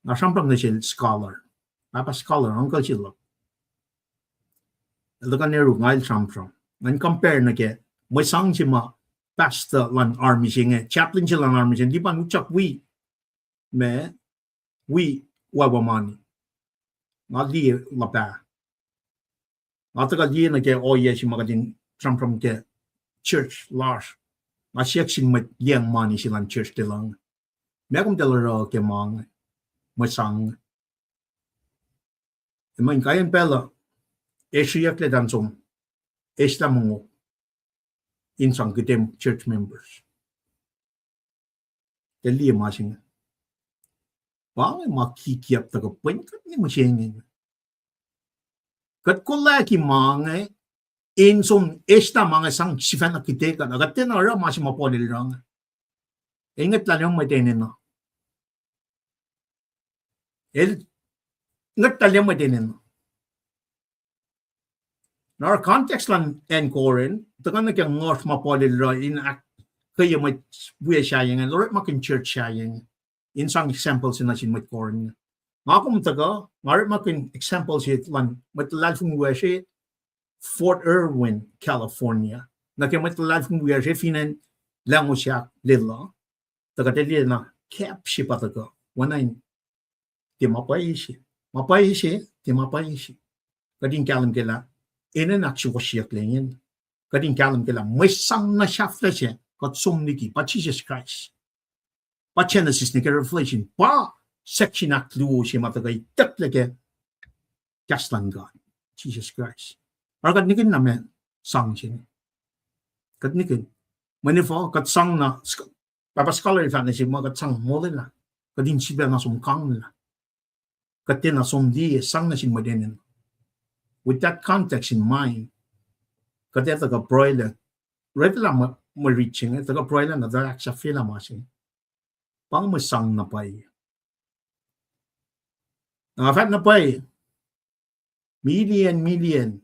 Nga sramsram nuh sel scholar, pahpah scholar, uncle se luhk. El tuhkuh Nehru, nga el sramsram. Ngan compare nuh ke mwe sang se ma pastor luhn army se inge, chaplain se luhn army se inge, lipan utyak wi, ma, wi wacwa mani. Nga liye luhpah. Nga tuhkuh liye nuh ke ohiyac se ma kuht in sramsram ke church lasr. Nga siyuck sin mwet liyacacng mani se luhn church tuh lucng, ma kom tuh oruh ke ma inge, mwe sang inge. Ac ma inkaiyacn pacl uh, esriyucklac tuh in som, eslah mongo in sang kuht church members. Tuh liye ma se inge. Pa inge ma kikiap tuhkuh pwen kuht ne mihsenge. Kuht kolaki ma inge, in som eslah ma inge sang sifacna kihte kuht, na kuht tiacna oruh ma se ma Paul el oruh inge. El ngwetlah mwet enenuh. El ngwetlah mwet enenuh. Na oruh context luhn acn Corinth, tuhkuh nuh ke ngohsr ma Paul el oruh in ahkkweye mwet wiyac sahyac inge, el orekmakihn church sahyac inge, in sang example se nuh sin mwet Corinth inge. Nga kom tuhkuh, nga orekmakihn example se luhn mwet luhlahlfongi wiyacsr Fort Irwin, California. Nuh ke mwet luhlahlfongi wiyacsr fin acn Lahngo Sahk Lelu, tuh kuht ac liye na kap se pa tuhkuh, oacna in tiac ma pwacye se. Ma pwacye se, tiac ma pwacye se. Kuht in kahlwem ke lah enenuh ahksuwohsyeyucklac ingena. Kuht in kahlwem ke lah mwe sang na sahflah se kuht som liki pa Jisus Kraist. Pa Genesis nuh ke Revelation, pa section ahkluo se ma tuhkuh itucklac ke kahs luhn God, Jisus Kraist. Oruh kuht nihkihn na ma sang se inge. Kuht nihkihn. Mweyen efuh kuht sang na, Pahpah Scholar el fahk nuh sihk muh kuht sang molwelah, kuht in sifacna som kanglah. Kuht tiacna som liye sang nuh sin mwet enenuh. With that context in mind, kuht ac tuhkuh pruhelah, read lah mwe, mwe rit se inge, tuhkuh pruhelah na tuh ahksahfyelah ma se inge. Pa inge mwe sang na pwacye. Na nga fahk na pwacye, million, million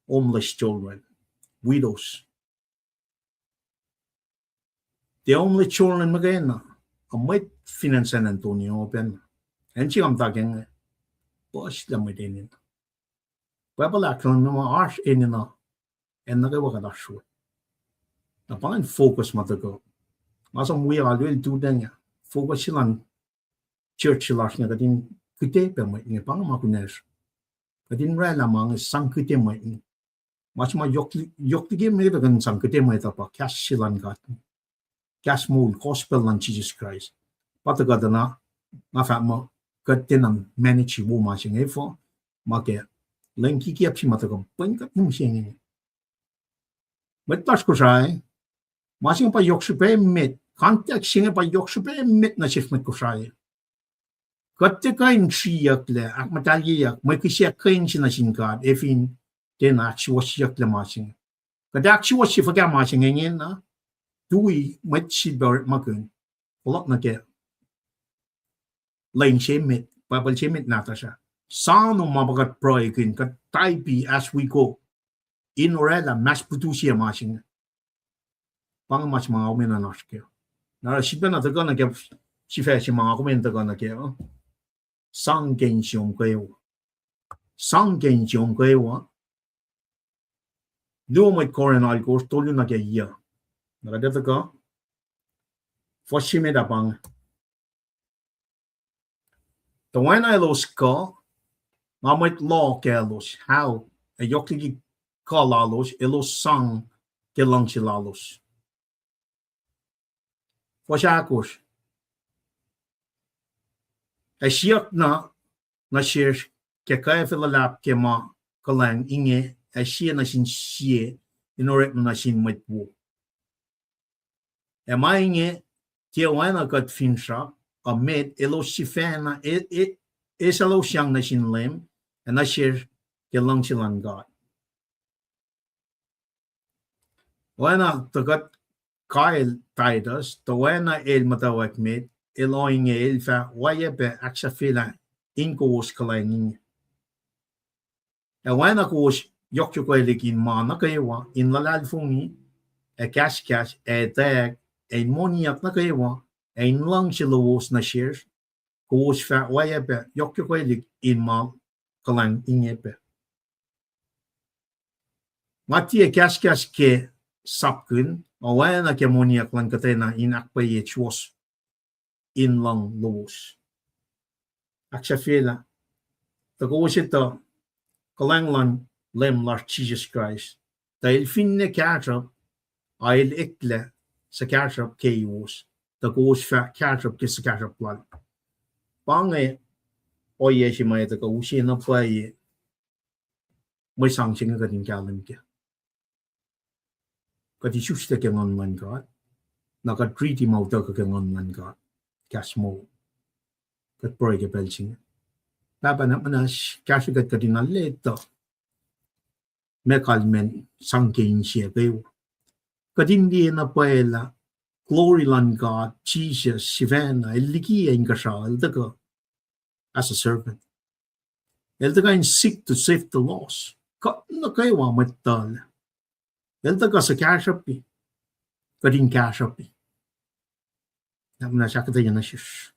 homeless children, widows. Tiac homeless children muhkwena, a mwet fin acn San Antonio pacna. Acn se nga muhta ke inge, puhslah mwet enenuh. Bible ahkkahlwemye muh oasr enenuh acn nuh kwewa kuht oasr we. Na pa ingacn focus ma tuhkuh. Nga som wi alu el tuhtacng ah, focus se luhn church se lasr inge kuht in kihte pac mwet inge, pa inge ma kunacsr. Kuht in oraclah ma inge sang kihte mwet inge. Ma se ma yohk li-, yohk liki mwet uh kuh in sang kihte mwet uh pa kahs se luhn God, kahs moul, gospel luhn Jisus Kraist. Pa tuhkuh tuh na, nga fahk muh, kuht tiacna manage wo ma se inge efuh, ma ke lwen kikiap se ma tuhkuh pwen kuht ne mihsenge. Mwet lasr Kosrae, ma se inge pa yohk srihpac emet, context se inge pa yohk srihpac emet nuh sesr mwet Kosrae. Kuht tiac kuh in sriyucklac, ahkmuhtahlyeyuck, mwe kihsac kuh in se nuh sin God ac fin tiacna ahksuwohsyeyucklac ma se inge. Kuht ahksuwohsye fuhkah ma se inge ingena? Tui mwet sifilpac orekmakihn, fohlohk nuh ke lwen se met, Bible se met nahtuhsr ah. Soano ma pa kuht pruhekihn, kuht type as we go, in oraclah mass produce ma se inge. Pa inge ma se ma nga kom enenuh in oasr kac. Na oruh sifacna tuhkuh nuh ke sifac se ma nga kom enenuh tuhkuh nuh kac uh, sang ke insiom kwewa. Sang ke insiom kwewa. Luo mwet Corinth alkosr, tolu nuh ke yuh. Na kuht ac tuhkuh, fuhs se met ah pa inge. Tuh oacna elos kuh, nga mwet loh kaclos, how, ac yohk liki kuh lalos, elos sang ke luhngse lalos. Fuhs ahkosr. Ac siyuck na nuh sesr ke kwacfe luhlahp ke ma kuhlwacng inge, ac sie nuh sin sie in orekma nuh sin mwet wo. Ac ma inge tiac oacna kuht finsrak, uh, met elos sifacna e-, e-, eselosyang nuh sin Leum, ac nuh sesr ke luhngse luhn God. Oacna tuh kuht kael Titus, tuh oacna el muhtwacwacack met, el ohinge el fah oacyacpac ahksahfyelah in kowos kuhlwacng inge. Ac oacna kowos yohkyohkwelihk in ma nuh kwewa, in luhlahlfongi, ac kahskahs, ac etwacack, ac in moniyuck nuh kwewa, ac in luhngse lowos nuh sesr, kowos fah oacyacpac yohkyohkwelihk in ma kuhlwacng inge pac. Nga tiac kahskahs ke sapkihn, oacna ke moniyuck luhn kuhtwena in ahkpwacyei suwohs in luhng lowos. Ahksahfyelah, tuh kowos etuh kuhlwacng luhn Leum lasr Jisus Kraist, tuh el finne kahsruhp, a el eklac suhkahsruhp keiwos, tuh kowos fah kahsruhp ke suhkahsruhp lal. Pa inge ohiyac se ma etuh kuh use na pwacye mwe sang se inge kuht in kahlwem kac. Kuht isuslac ke Nguhn luhn God, na kuht riti ma utuckuh ke Nguhn luhn God, kahs moul. Kuht pruhe ke pacl se inge. Pahpah nuhnak muhnahs, kahsrwe kuht kuht in aleta ma kalmacn sang ke insiyac kwewa. Kuht in liye na pwacye lah glory luhn God, Jisus sifacna, el liki inkuhsrao, el tuhkuh as a servant. El tuhkuh in seek to save the lost. Kuht nuh kwewa mwet tuhlac. El tuhkuh suhkahsruhpi. Kuht in kahsruhpi. Na muhnahs ahkuhtweyac nuh sesr.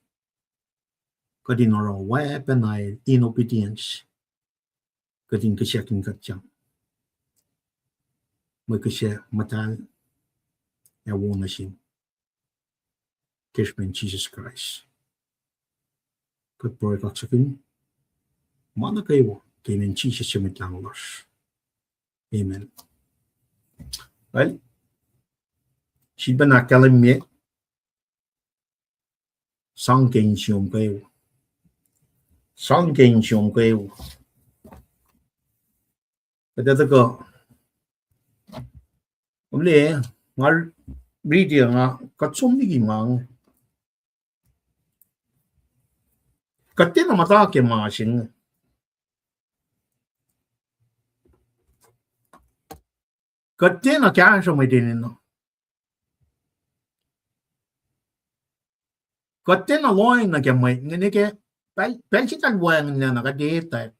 Kuht in oruh oacpacna in obedience. Kuht in kihsackuhnkuhtyang. Mwe kihsac muhtahl ac wo nuh sin ke srihpen Jisus Kraist. Kuht pruhe kaksakihn ma nuh kwewa ke inen Jisus su Mwet Lahngo lasr. Amen. Well, sifilpac na ahkkahlwemye sang ke insiom kwewa. Sang ke insiom kwewa. Kuht ac tuhkuh, omle, nga riti nga kuht som liki ma inge. Kuht tiacna muhta ke ma se inge. Kuht tiacna kahsruh mwet enenuh. Kuht tiacna lohacng nuh ke mwet inge, ne ke pacl, pacl se kuht wacngihnlac na kuht etuh.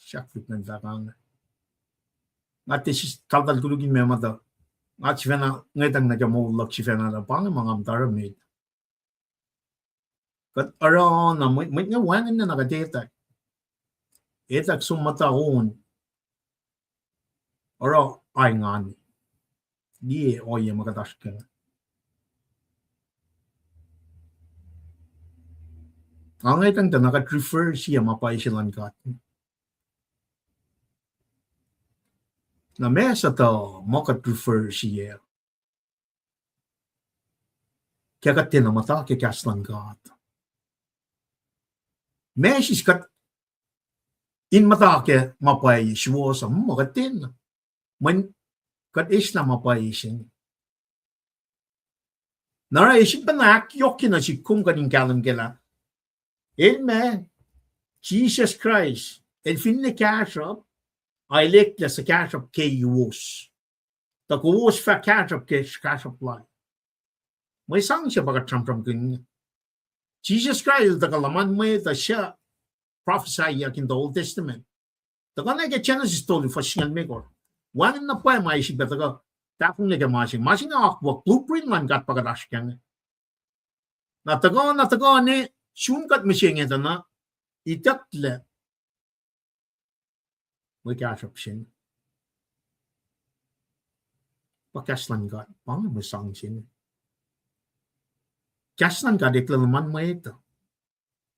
Sahk fihk ngan fahk ange. Nga tiac sis taltal koluk in ma muhta. Nga sifacna ngwetacng nuh ke moul luhk sifacna lah pa inge ma nga muhta oruh met. Kuht oruh na mwet, mwet inge wacngihnlac na kuht etuh. Etuh som muhta on. Oruh aingani. Liye ohiyac ma kuht oasr kac. Nga ngwetacng tuh na kuht refer sie ma pwacye se luhn God. Na ma sutuh ma kuht refer sie ke kuht tiacna muhta ke kahs luhn God. Ma sis kuht in muhta ke ma pwacye suwohs uh, ma kuht tiacna. Mweyen kuht eislah ma pwacye se inge. Na oruh eis pacna ahkyohkye nuh sihk kom kuht in kahlwem ke lah el ma, Jisus Kraist, el finne kahsruhp, ac el eklac suhkahsruhp keiwos. Tuh kowos fah kahsruhp ke suhkahsruhp lal. Mwe sang se pa kuht sramsramkihn. Jisus Kraist el tuhkuh luhman mwet uh suc prophesyyuck in the Old Testament. Tuhkuh na ke Genesis tolu fuhs singucul limekohsr. Wacngihn na pwacye ma eis pac tuhkuh tahfonglac ke ma se inge. Ma se inge akwuck, blueprint luhn God pa kuht oasr kac inge. Na tuhkuh, na tuhkuh ne sun kuht mihsenge tuh na itucklac mwe kahsruhp se inge. Pa kahs luhn God, pa inge mwe sang se inge. Kahs luhn God eklac luhman mwet uh.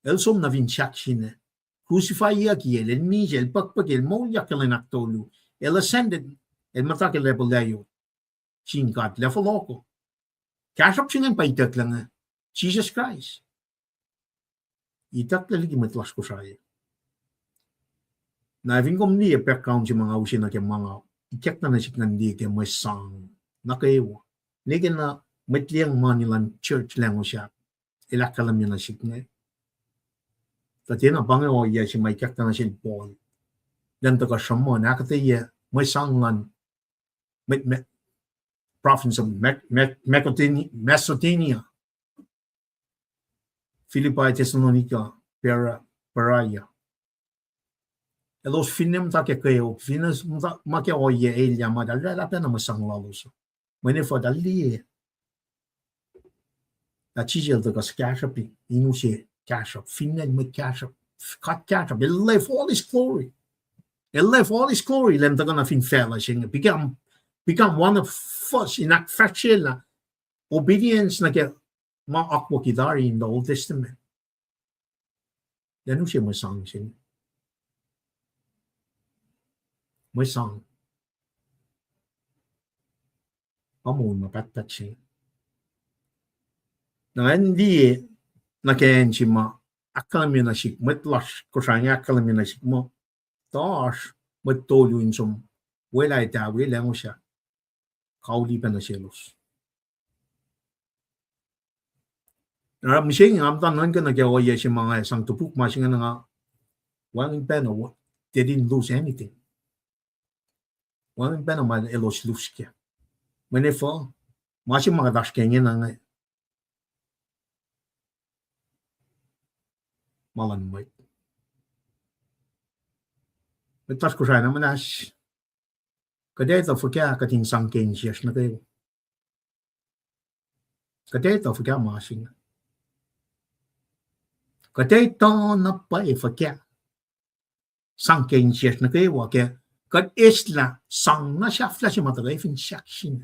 El som nuh fin sahk se inge. Crucifyyucki el, el misac, el puhkpuhki, el moulyak ke lwen ahktolu. El ascended, el muhta ke level lacyot sin God, lah fohlohko. Kahsruhp se ingacn pa itucklac inge, Jisus Kraist. Itucklac liki mwet lasr Kosrae. Na fin kom liye background se ma nga use nuh ke ma nga ikackna nuh sihk ngan liye ke mwe sang nuh kwewa. Nwe ke na mwet liyacacng mani luhn church Lahngo sahk, el ahkkahlwemye nuh sihk inge. Tuh tiacna pa inge ohiyac se ma ikackna nuh sel Paul. Elan tuhkuh sruhmuhn ahkuhtweyac mwe sang luhn mwet, mwet province of Mac-, Mac-, Macedoni-, Macedonia, Philippi, Thessalonica, Bera-, Beroea. Elos finne muhta ke kweok, finne muhta ma ke ohiyac elyah ma eltahl oraclah pacna mwe sang lalos. Mwe ne fuhtahl liye lah Jisus el tuhkuh suhkahsruhp, in use kahsruhp, finne mwet kahsruhp, God kahsruhp. El lef all his glory. El lef all his glory, elan tuhkuh nuh fin facluh se inge, become, become one of us, in ahkfahsryelah obedience nuh ke ma akwucki tari in the Old Testament. Elan use mwe sang se inge. Mwe sang. Pa moul ma pahtpaht se inge. Na acn liye, nuh ke acn se ma ahkkahlwemye nuh sihk, mwet lasr Kosrae inge ahkkahlwemye nuh sihk muh, tuh oasr mwet tolu in som welah etawi Lahngo sahk, kauli pac nuh selos. Na mihsenge nga muhta nuhnkuh nuh ke ohiyac se ma nga sang topuk ma se inge na nga, wacngihn pacna, they didn't lose anything. Wacngihn pacna ma elos lose kac. Mweyen efuh, ma se ma kuht oasr ke ingena inge, ma luhn mwet. Mwet lasr Kosrae na muhnahs, kuht etuh fuhkah kuht in sang ke insiyacsr nuh kwewa? Kuht etuh fuhkah ma se inge? Kuht etuh na pwacye fuhkah sang ke insiyacsr nuh kwewa ke kuht eslah sang na sahflah se ma tuhkuh efin section,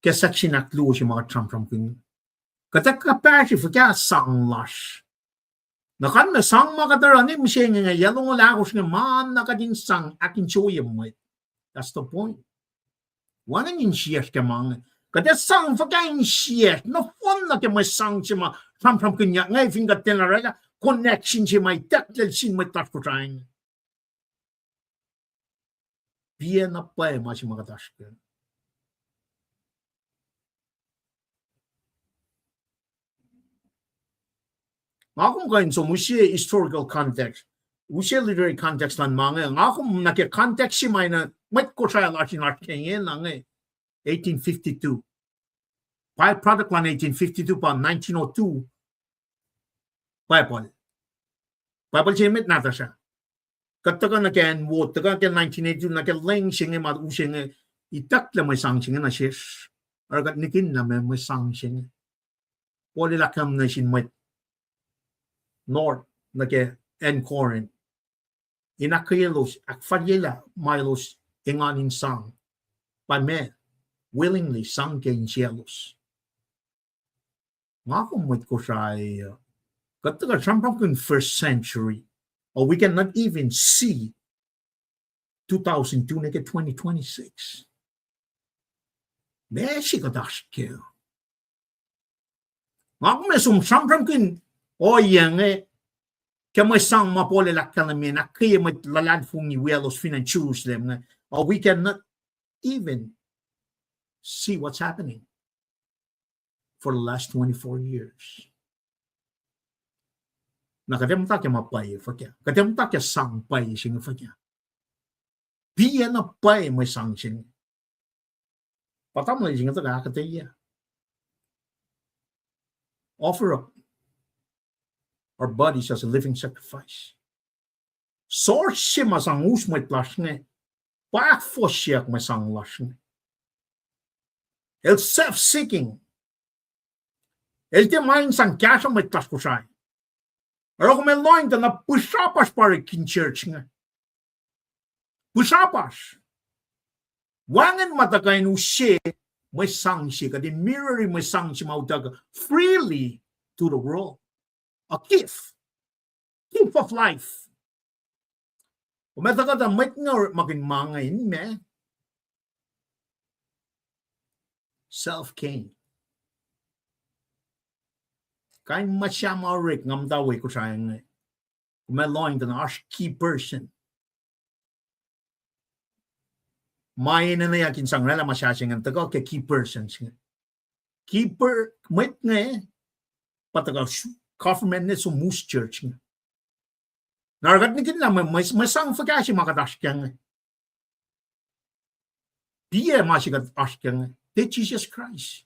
ke section ahkluo se ma kuht sramsramkihn? Kuht ac kuhpahsri fuhkah sang lasr? Na kalmac sang ma kuht oruh ne mihsenge inge, yac longoul ahkosr inge, ma na kuht in sang ahkinsewowoye mwet. That's the point. Wacngihn insiyacsr ke ma inge. Kuht ac sang fuhkah insiyacsr nohfohn nuh ke mwe sang se ma sramsramkihnyuck inge fin kuht tiacna orwaclah connection se ma itucklac sin mwet lasr Kosrae inge? Piac na pwacye ma se ma kuht oasr ke. Nga kom kuh in som use historical context, use literary context luhn ma inge. Nga kom nuh ke context se ma na mwet Kosrae lasr in oasr ke ingena inge, eighteen fifty-two. By-product luhn eighteen fifty-two pa nineteen oh two Bible. Bible se met nahtuhsr ah. Kuht tuhkuh nuh ke acn wo, tuhkuh ke nineteen eighty-two, nuh ke lwen se inge ma use inge, itucklac mwe sang se inge nuh sesr. Oruh kuht nikinlah mwe sang se inge. Paul el ahkkahlwemye nuh sin mwet North nuh ke acn Corinth, in ahkkweyaclos, ahkfalyelah ma elos engan in sang, pa ma willingly sang ke insiyaclos. Nga kom mwet Kosrae uh, kuht tuhkuh sramsramkihn first century, or we cannot even see two thousand two nuh ke twenty twenty-six. Ma se kuht oasr ke. Nga kom ac som sramsramkihn ohiyac inge ke mwe sang ma Paul el ahkkahlwemye in ahkkweye mwet luhlahlfongi wiyaclos fin acn Jerusalem inge, or we cannot even see what's happening for the last twenty-four years. Na kuht ac muhta ke ma pwacye fuhkah? Kuht ac muhta ke sang pwacye se inge fuhkah? Piac na pwacye mwe sang se inge. Pa tamuhlwel se inge tuhkuh ahkuhtweyac, offer up our bodies as a living sacrifice. Source se ma sang us mwet lasr inge, pa ahkfohsyeyuck mwe sang lasr inge. El self-seeking. El tiac ma in sang kahsruh mwet lasr Kosrae. Oruh kom ac lohng tuh na pihsrapasr pa orek in church inge. Pihsrapasr. Wacngihn ma tuhkuh in use mwe sang se, kuht in mirrori mwe sang se ma utuckuh freely to the world. A gift. Gift of life. Kom ac tuhkuh tuh mwet inge orekmakihn ma inge in ma self-gain. Kain ma sahyac ma orek nga muhta we Kosrae inge, kom ac lohng tuh na oasr key person. Ma enenweyuck in sang oraclah ma sahyac se ingacn tuhkuh ke key person se inge. Key per-, mwet inge pa tuhkuh government ne som us church inge. Na oruh kuht nikinlah mwe, mwe, mwe sang fuhkah se ma kuht oasr kac inge. Piac ma se kuht oasr kac inge. Tiac Jisus Kraist.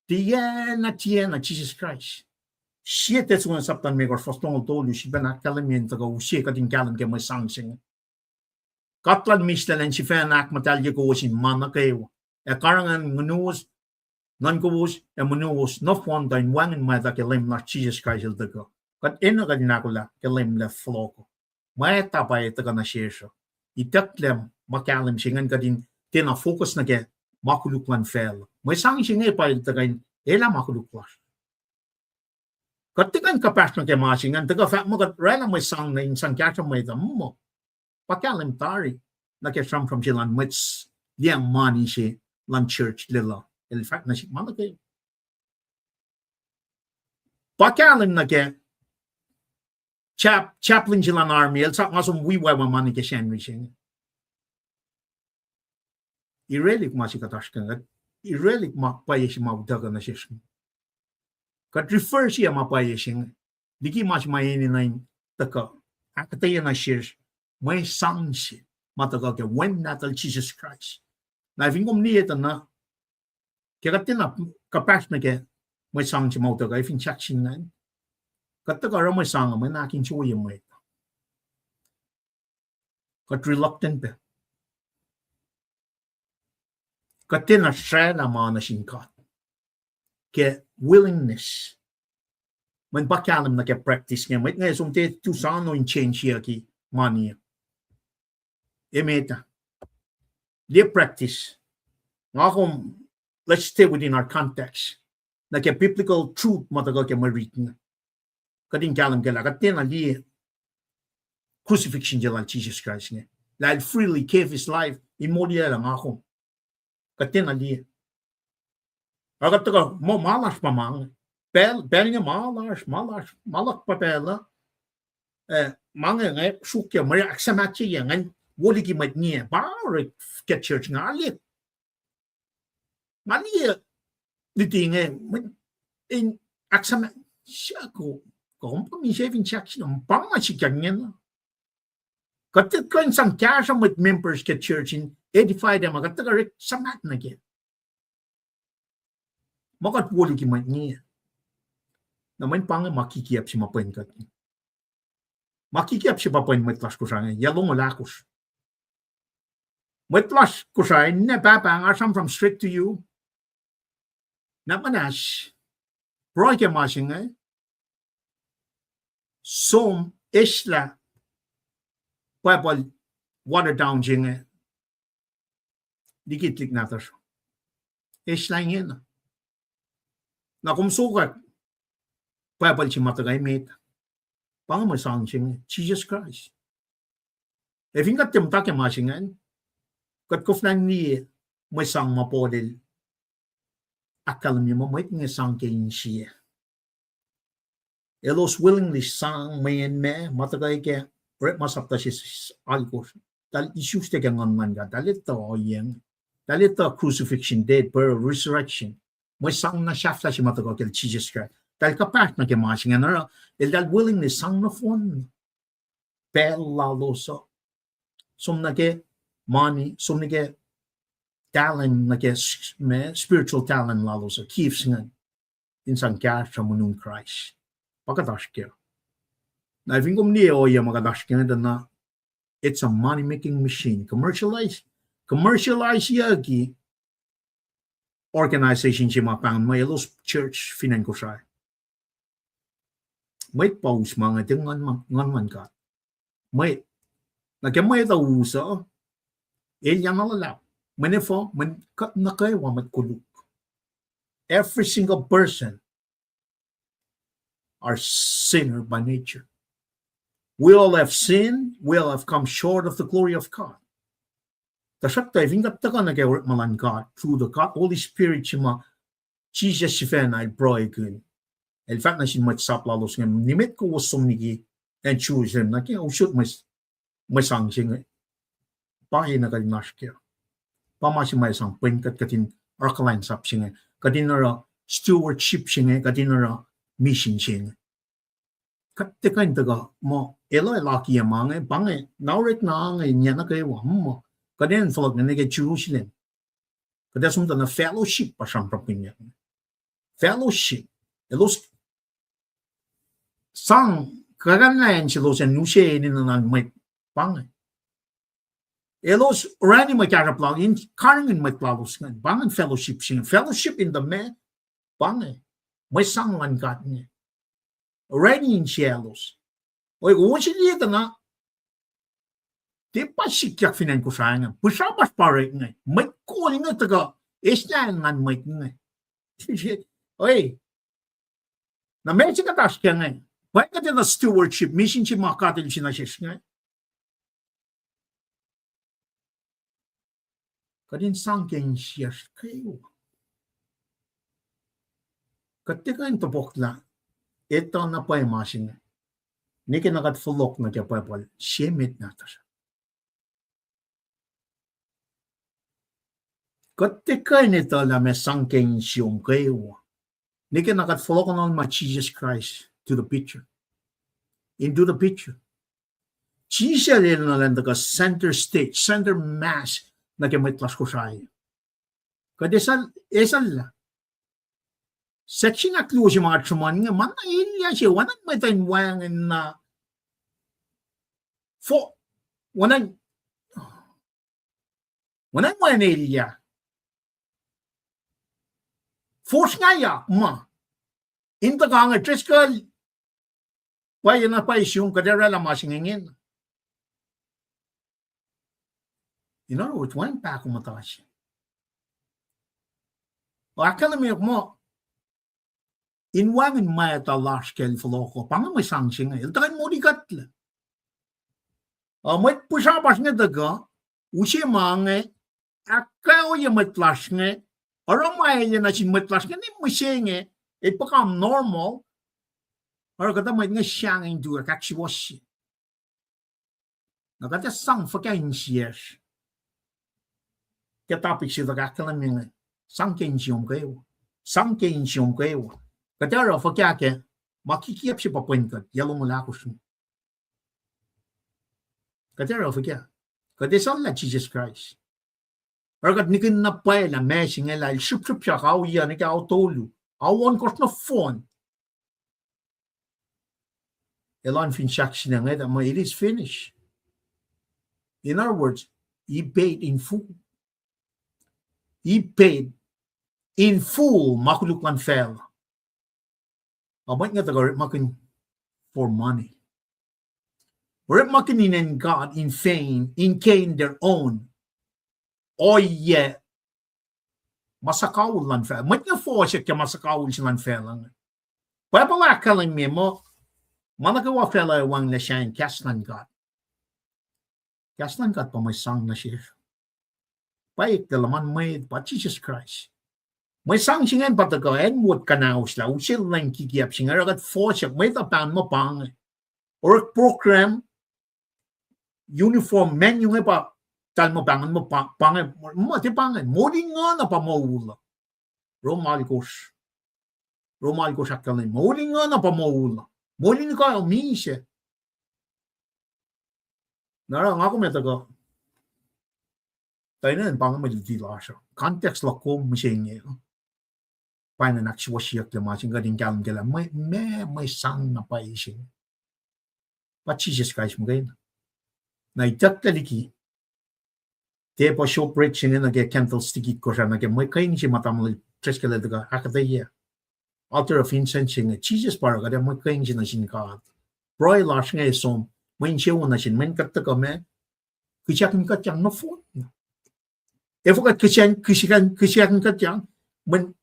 Tiacna, tiacna Jisus Kraist. Sie Thessalonians sapta limekohsr fuhs longoul tolu sifacna ahkkahlwemye in tuhkuh use kuht in kahlwem ke mwe sang se inge. God Lal mihslac elan sifacna ahkmuhtahlye kowos in ma nuh kwewa, ac karihngihn nguhnowos, nuhnkowos ac monuwos nohfohn tuh in wacngihn mwacta ke Leum lasr Jisus Kraist el tuhkuh. Kuht enenuh kuht in ahkolah ke Leum El ac fohlohk. Mwacta pa ac tuhkuh nuh sesr uh. Itucklac ma kahlwem se ingacn kuht in tiacna focus nuh ke ma koluk luhn facluh. Mwe sang se inge pa el tuhkuh in elah ma koluk lasr. Kuht tiac kuh in kuhpahsr nuh ke ma se ingacn, tuhkuh fahk muh kuht oraclah mwe sang nuh in sang kahsruh mwet uh, muh pa kahlwem tari nuh ke sramsram se luhn mwet s-, liyacacng mani se luhn church lwelah el fahk nuh sihk ma nuh ke. Pa kahlwem nuh ke chap-, chaplain se luhn army, el sap nga som wi wacwac mani ke Sacnri se inge. Irelihk ma se kuht oasr kac inge, kuht irelihk ma pwacye se ma utuckuh nuh sesr. Kuht refer se ma pwacye se inge liki ma se ma enenuh in tuhkuh ahkuhtweyac nuh sesr mwe sang se ma tuhkuh ke Wen Nahtuhl Jisus Kraist. Na fin kom liye tuh na, ke kuht tiacna kuhpahsr nuh ke mwe sang se ma utuckuh, fin sahk sin ingacn, kuht tuhkuh oruh mwe sang uh mwe ahkinsewowoye mwet. Kuht reluctant pac. Kuht tiacna sraclah ma nuh sin God ke willingness. Mweyen pa kahlwem nuh ke practice inge, mwet inge som tiac tu sano in change-yucki mani. Emet ah. Liye practice. Nga kom, let's stay within our context. Nuh ke biblical truth ma tuhkuh ke mwe rit inge. Kuht in kahlwem ke lah kuht tiacna liye crucifixion se lal Jisus Kraist inge, lah el freely gave his life in moliyacl nga kom. Kuht tiacna liye. Ac kuht tuhkuh muh ma lasr pa ma inge. Pacl, pacl inge ma lasr, ma lasr, ma luhk pa pacl uh. Eh, ma inge nga sruokyac, mwe ahksuhmahtye ingacn wo liki mwet ngiac, pa orek ke church nga liye. Nga liye luti inge, in ahksam, siyuck, kom pa misac fin siyuck sin, pa ma sikyak ingena. Kuht tuhkuh in sang kahsruh mwet members ke church in edify them, kuht tuhkuh orek suhmaht nuh ke. Ma kuht wo liki mwet ngiac. Na mweyen pa inge ma kikiacp se ma pwen kuht. Ma kikiacp se pa pwen mwet lasr Kosrae inge, yac longoul ahkosr. Mwet lasr Kosrae, ninac pahpah, nga sramsram straight to you. Nahk muhnahs, pruhe ke ma se inge, som eslah Bible water down se inge liki tuhlihk nahtuhsr. Eslah ingena. Na kom sokwack Bible se ma tuhkuh emet. Pa inge mwe sang se inge, Jisus Kraist. Ac fin kuht tiac muhta ke ma se ingacn, kuht koflah in liye mwe sang ma Paul el ahkkahlwemye muh mwet inge sang ke insiyac. Elos willingly sang mweyen ma, ma tuhkuh ke orekma sapta se alkosr. Eltahl isuslac ke Nguhn luhn God, eltahl etuh ohiyac inge. Eltahl etuh crucifixion, death, burial, resurrection. Mwe sang na sahflah se ma tuhkuh kacl Jisus Kraist. Eltahl kuhpahsr nuh ke ma se ingacn oruh eltahl willingly sang nohfohn pacl lalos uh. Som nuh ke mani, som nuh ke talent, nuh ke s-, ma, spiritual talent lalos uh, gifts ingacn, in sang kahsruh monun Kraist. Pa kuht oasr kac. Na fin kom liye ohiyac ma kuht oasr kac inge, tuh na, it's a money making machine. Commercialize, commercializeyucki organization se ma pahngon muh elos church fin acn Kosrae. Mwet pa us ma inge tiac Nguhn, Nguhn luhn God. Mwet, nuh ke mwet uh us uh, elyah na luhlahp. Mwe nuhfa, mwe kuht nuh kwewa mwet koluk. Every single person are sinner by nature. We all have sinned, we all have come short of the glory of God. Tuhsruhktuh fin kuht tuhkuh nuh ke orekma luhn God through the God, Holy Spirit se ma Jisus sifacna el pruhekihn, el fahk nuh sin mwet sap lalos inge, nimet kowos som liki acn Jerusalem nuh ke usot mwe, mwe sang se inge. Pa enenuh kuht in oasr kac. Pa ma se ma sang pwen kuht, kuht in oruh kuhlwacnsap se inge, kuht in oruh stewardship se inge, kuht in oruh mission se inge. Kuht tiac kuh in tuhkuh muh elos ac lakiyac ma inge, pa inge, na orek na inge, inge nuh kwewa, muh kuht in fohlohk nuh ke Jerusalem. Kuht ac som tuh na fellowship pa sramsramkihnyuck. Fellowship. Elos sang kuhtuh na acn selos in use enenuh luhn mwet, pa inge. Elos orani mwe kahsruhp lalos in karihngihn mwet lalos ingacn, pa ingacn fellowship se inge. Fellowship in the ma, pa inge, mwe sang luhn God inge. Orani insiyaclos. Oe, kowos liye tuh na, tiac pa sikyak fin acn Kosrae inge. Pihsrapasr pa orek inge. Mwet kol inge tuhkuh eislah acn luhn mwet inge. Oe, na ma se kuht oasr kac inge, pa kuht enenuh stewardship, mission se ma God El se nuh sesr inge. Kuht in sang ke insiyacsr kwewa. Kuht tiac kuh in topuklah etuh na pwacye ma se inge, nwe ke na kuht fohlohk nuh ke Bible se met nahtuhsr. Kuht tiac kuh in etuh lah meac sang ke insiyom kwewa. Nwe ke na kuht fohlohkohnol ma Jesus Christ to the picture. Into the picture. Jisus el enenuh elan tuhkuh center stage, center mass nuh ke mwet lasr Kosrae. Kuht esal, esal lah section ahkluo se ma kuht sruhmuhn inge, ma na elyah se, oacna mwet in wacngihn na, fo-, oacna, oacna wacngihn elyah. Fosrngahyak ma. In tuhkuh inge Driscoll, pwacye na pwacye sum, kuht ac oraclah ma se inge ingena. In other words, wacngihn pahkomuhta se. Ahkkahlwemyeyuck muh, in wacngihn mwacta lasr ke el fohlohk uh, pa inge mwe sang se inge, el tuhkuh in molikuhtlac. Uh, mwet pihsrapasr inge tuhkuh, use ma inge, ahkkahlwemye mwet lasr inge, oruh ma elyah nuh sin mwet lasr inge, ne mihsenge, it become normal, oruh kuhtuh mwet inge sahngweng tuh ahksuwohsye. Na kuht ac sang fuhkah insiyacsr ke topic se tuh ahkkahlwemye inge, sang ke insiyom kwewa, sang ke insiyom kwewa. Kuht ac oruh fuhkah ke ma kikiacp se pa pwen kuht, yac longoul ahkosr. Kuht ac oruh fuhkah? Kuht ac eisacllah Jisus Kraist. Oruh kuht nihkihn na pwacye lah ma se inge lah el srihpsrihpsrak ao yac nuh ke ao tolu, ao ohnkohsr nohfohn. Elan fin sahk sinacnge, that it is finished. In other words, he paid in full. He paid in full ma koluk luhn facluh. Ac mwet inge tuhkuh orekmakihn for money. Orekmakihn inen God in fame, in gain their own. Ohiyac ma suhkawihl luhn facluh. Mwet inge fohsack ke ma suhkawihl se luhn facluh inge. Bible ahkkahlwemye muh, ma nuh kwewa facluh ac wacngihnlac sahyacn kahs luhn God. Kahs luhn God pa mwe sang nuh sesr. Pa eklac luhman mwet, pa Jisus Kraist. Mwe sang se ingacn pa tuhkuh acn wot kuhnahoslah, use lwen kikiacp se inge, oruh kuht fohsack, mwet uh pahngon muh pa inge. Orek program, uniform, menu inge pa, tahl muh pahngon muh pa, pa inge, muh tiac pa inge, moul in nguhn uh pa moul uh. Rom alkosr. Rom alkosr ahkkahlwemye, moul in nguhn uh pa moul uh. Moul in kuh misac. Na oruh nga kom ac tuhkuh, tuh inen pa inge mwe luti lasr uh. Context luhk kom mihsenge. Pa inen ahksuwohsyeyucklac ma se inge kuht in kahlwem kac lah mwe, mwe, mwe sang na pwacye se inge. Pa Jisus Kraist muhkwena. Na itucklac liki, tiac pa showbread se inge nuh ke candlestick it kosra nuh ke mwe kwein se ma tamuhlwel Driscoll el tuhkuh ahkuhtweyac. Altar of incense se inge, Jisus pa oruh kuht ac mwe kwein se nuh sin God. Pruhe lasr inge som, mwe insewowo nuh sin, mweyen kuht tuhkuh ma, kihsakihn kuhtyang nohfohn. Efuh kuht kihsakihn, kihsakihn, kihsakihn kuhtyang, mweyen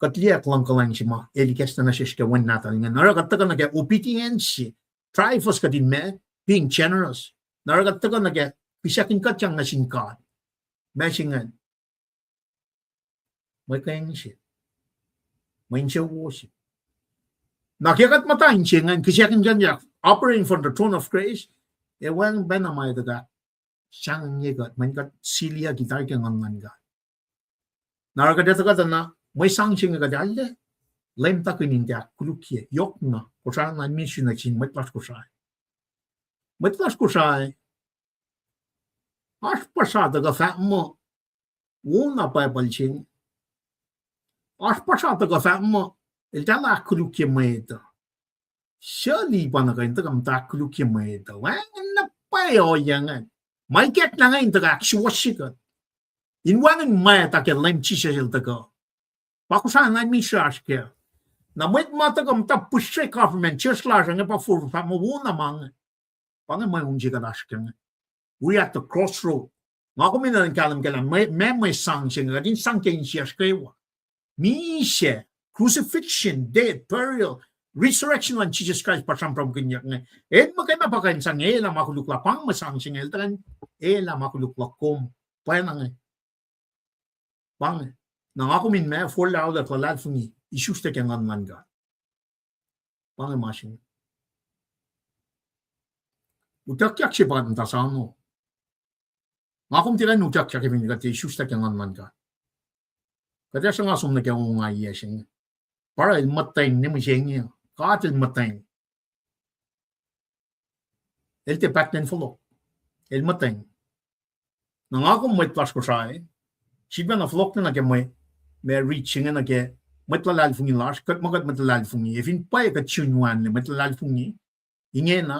kuht liye luhngkuhlwacng se ma el ikacslah nuh sesr ke Wen nahtuhl ingacn. Na oruh kuht tuhkuh nuh ke obedience, drive us kuht in ma, being generous. Na oruh kuht tuhkuh nuh ke kihsakihn kuhtyang nuh sin God. Ma se ingacn, mwe kwein se, mwe insewowo se. Na ke kuht muhta inse ingacn, kihsakihn kuhtyang, operating from the throne of grace, ac wacngihn pacna ma el tuhkuh sahngwengye kuht, mweyen kuht siliyucki tari ke Nguhn luhn God. Na oruh kuht etuh kuht na mwe sang se inge kuht arlac, Leum tuhkweni in tiac ahkkolukye, yohkna, Kosrae na ministry nuh sin mwet lasr Kosrae. Mwet lasr Kosrae, oasr puhsra tuhkuh fahk muh, wona Bible se inge. Oasr puhsra tuhkuh fahk muh, eltahl ahkkolukye mwet uh. Surely pa nuh kuh in tuhkuh muhta ahkkolukye mwet uh. Wacngihn na pwacye ohiyac ingacn. Ma ikacklah inge in tuhkuh ahksuwohsye kuht in wacngihn mwacta ke Leum Jisus el tuhkuh. Pa Kosrae na ministry oasr kac. Na mwet ma tuhkuh muhta pihsre government, church lasr inge pa forfor fahk muh wona ma inge. Pa inge mwe un se kuht oasr kac inge. We at the crossroad. Nga kom in kahlwem kac lah ma, ma mwe sang se inge, kuht in sang ke insiyacsr kwewa. Misac, crucifixion, death, burial, resurrection luhn Jisus Kraist pa sramsramkihnyuck inge. El muhkwena pa kuh in sang elah ma koluk luhk, pa inge mwe sang se inge, el tuhkuh in elah ma koluk luhk kom. Pa inge. Pa inge. Na nga kom in ma forlah olak luhlahlfongi, isuslac ke Nguhn luhn God. Pa inge ma se inge. Utuckyak se pa kuht muhta sano. Nga kom tiac kuh in utuckyak fin kuht tiac isuslac ke Nguhn luhn God. Kuht ac sruhnga som nuh ke ongaiyac se inge. Pa oruh el muhtweng ne mihsenge. God el muhtweng. El tiac pahtmen fohlohk. El muhtweng. Na nga kom mwet lasr Kosrae, sifilpacna fohlohklac nuh ke mwe, ma riti se inge nuh ke mwet luhlahlfongi lasr, kuht ma kuht mwet luhlahlfongi. Ac fin pwacye kuht sun wacnlac mwet luhlahlfongi, ingena,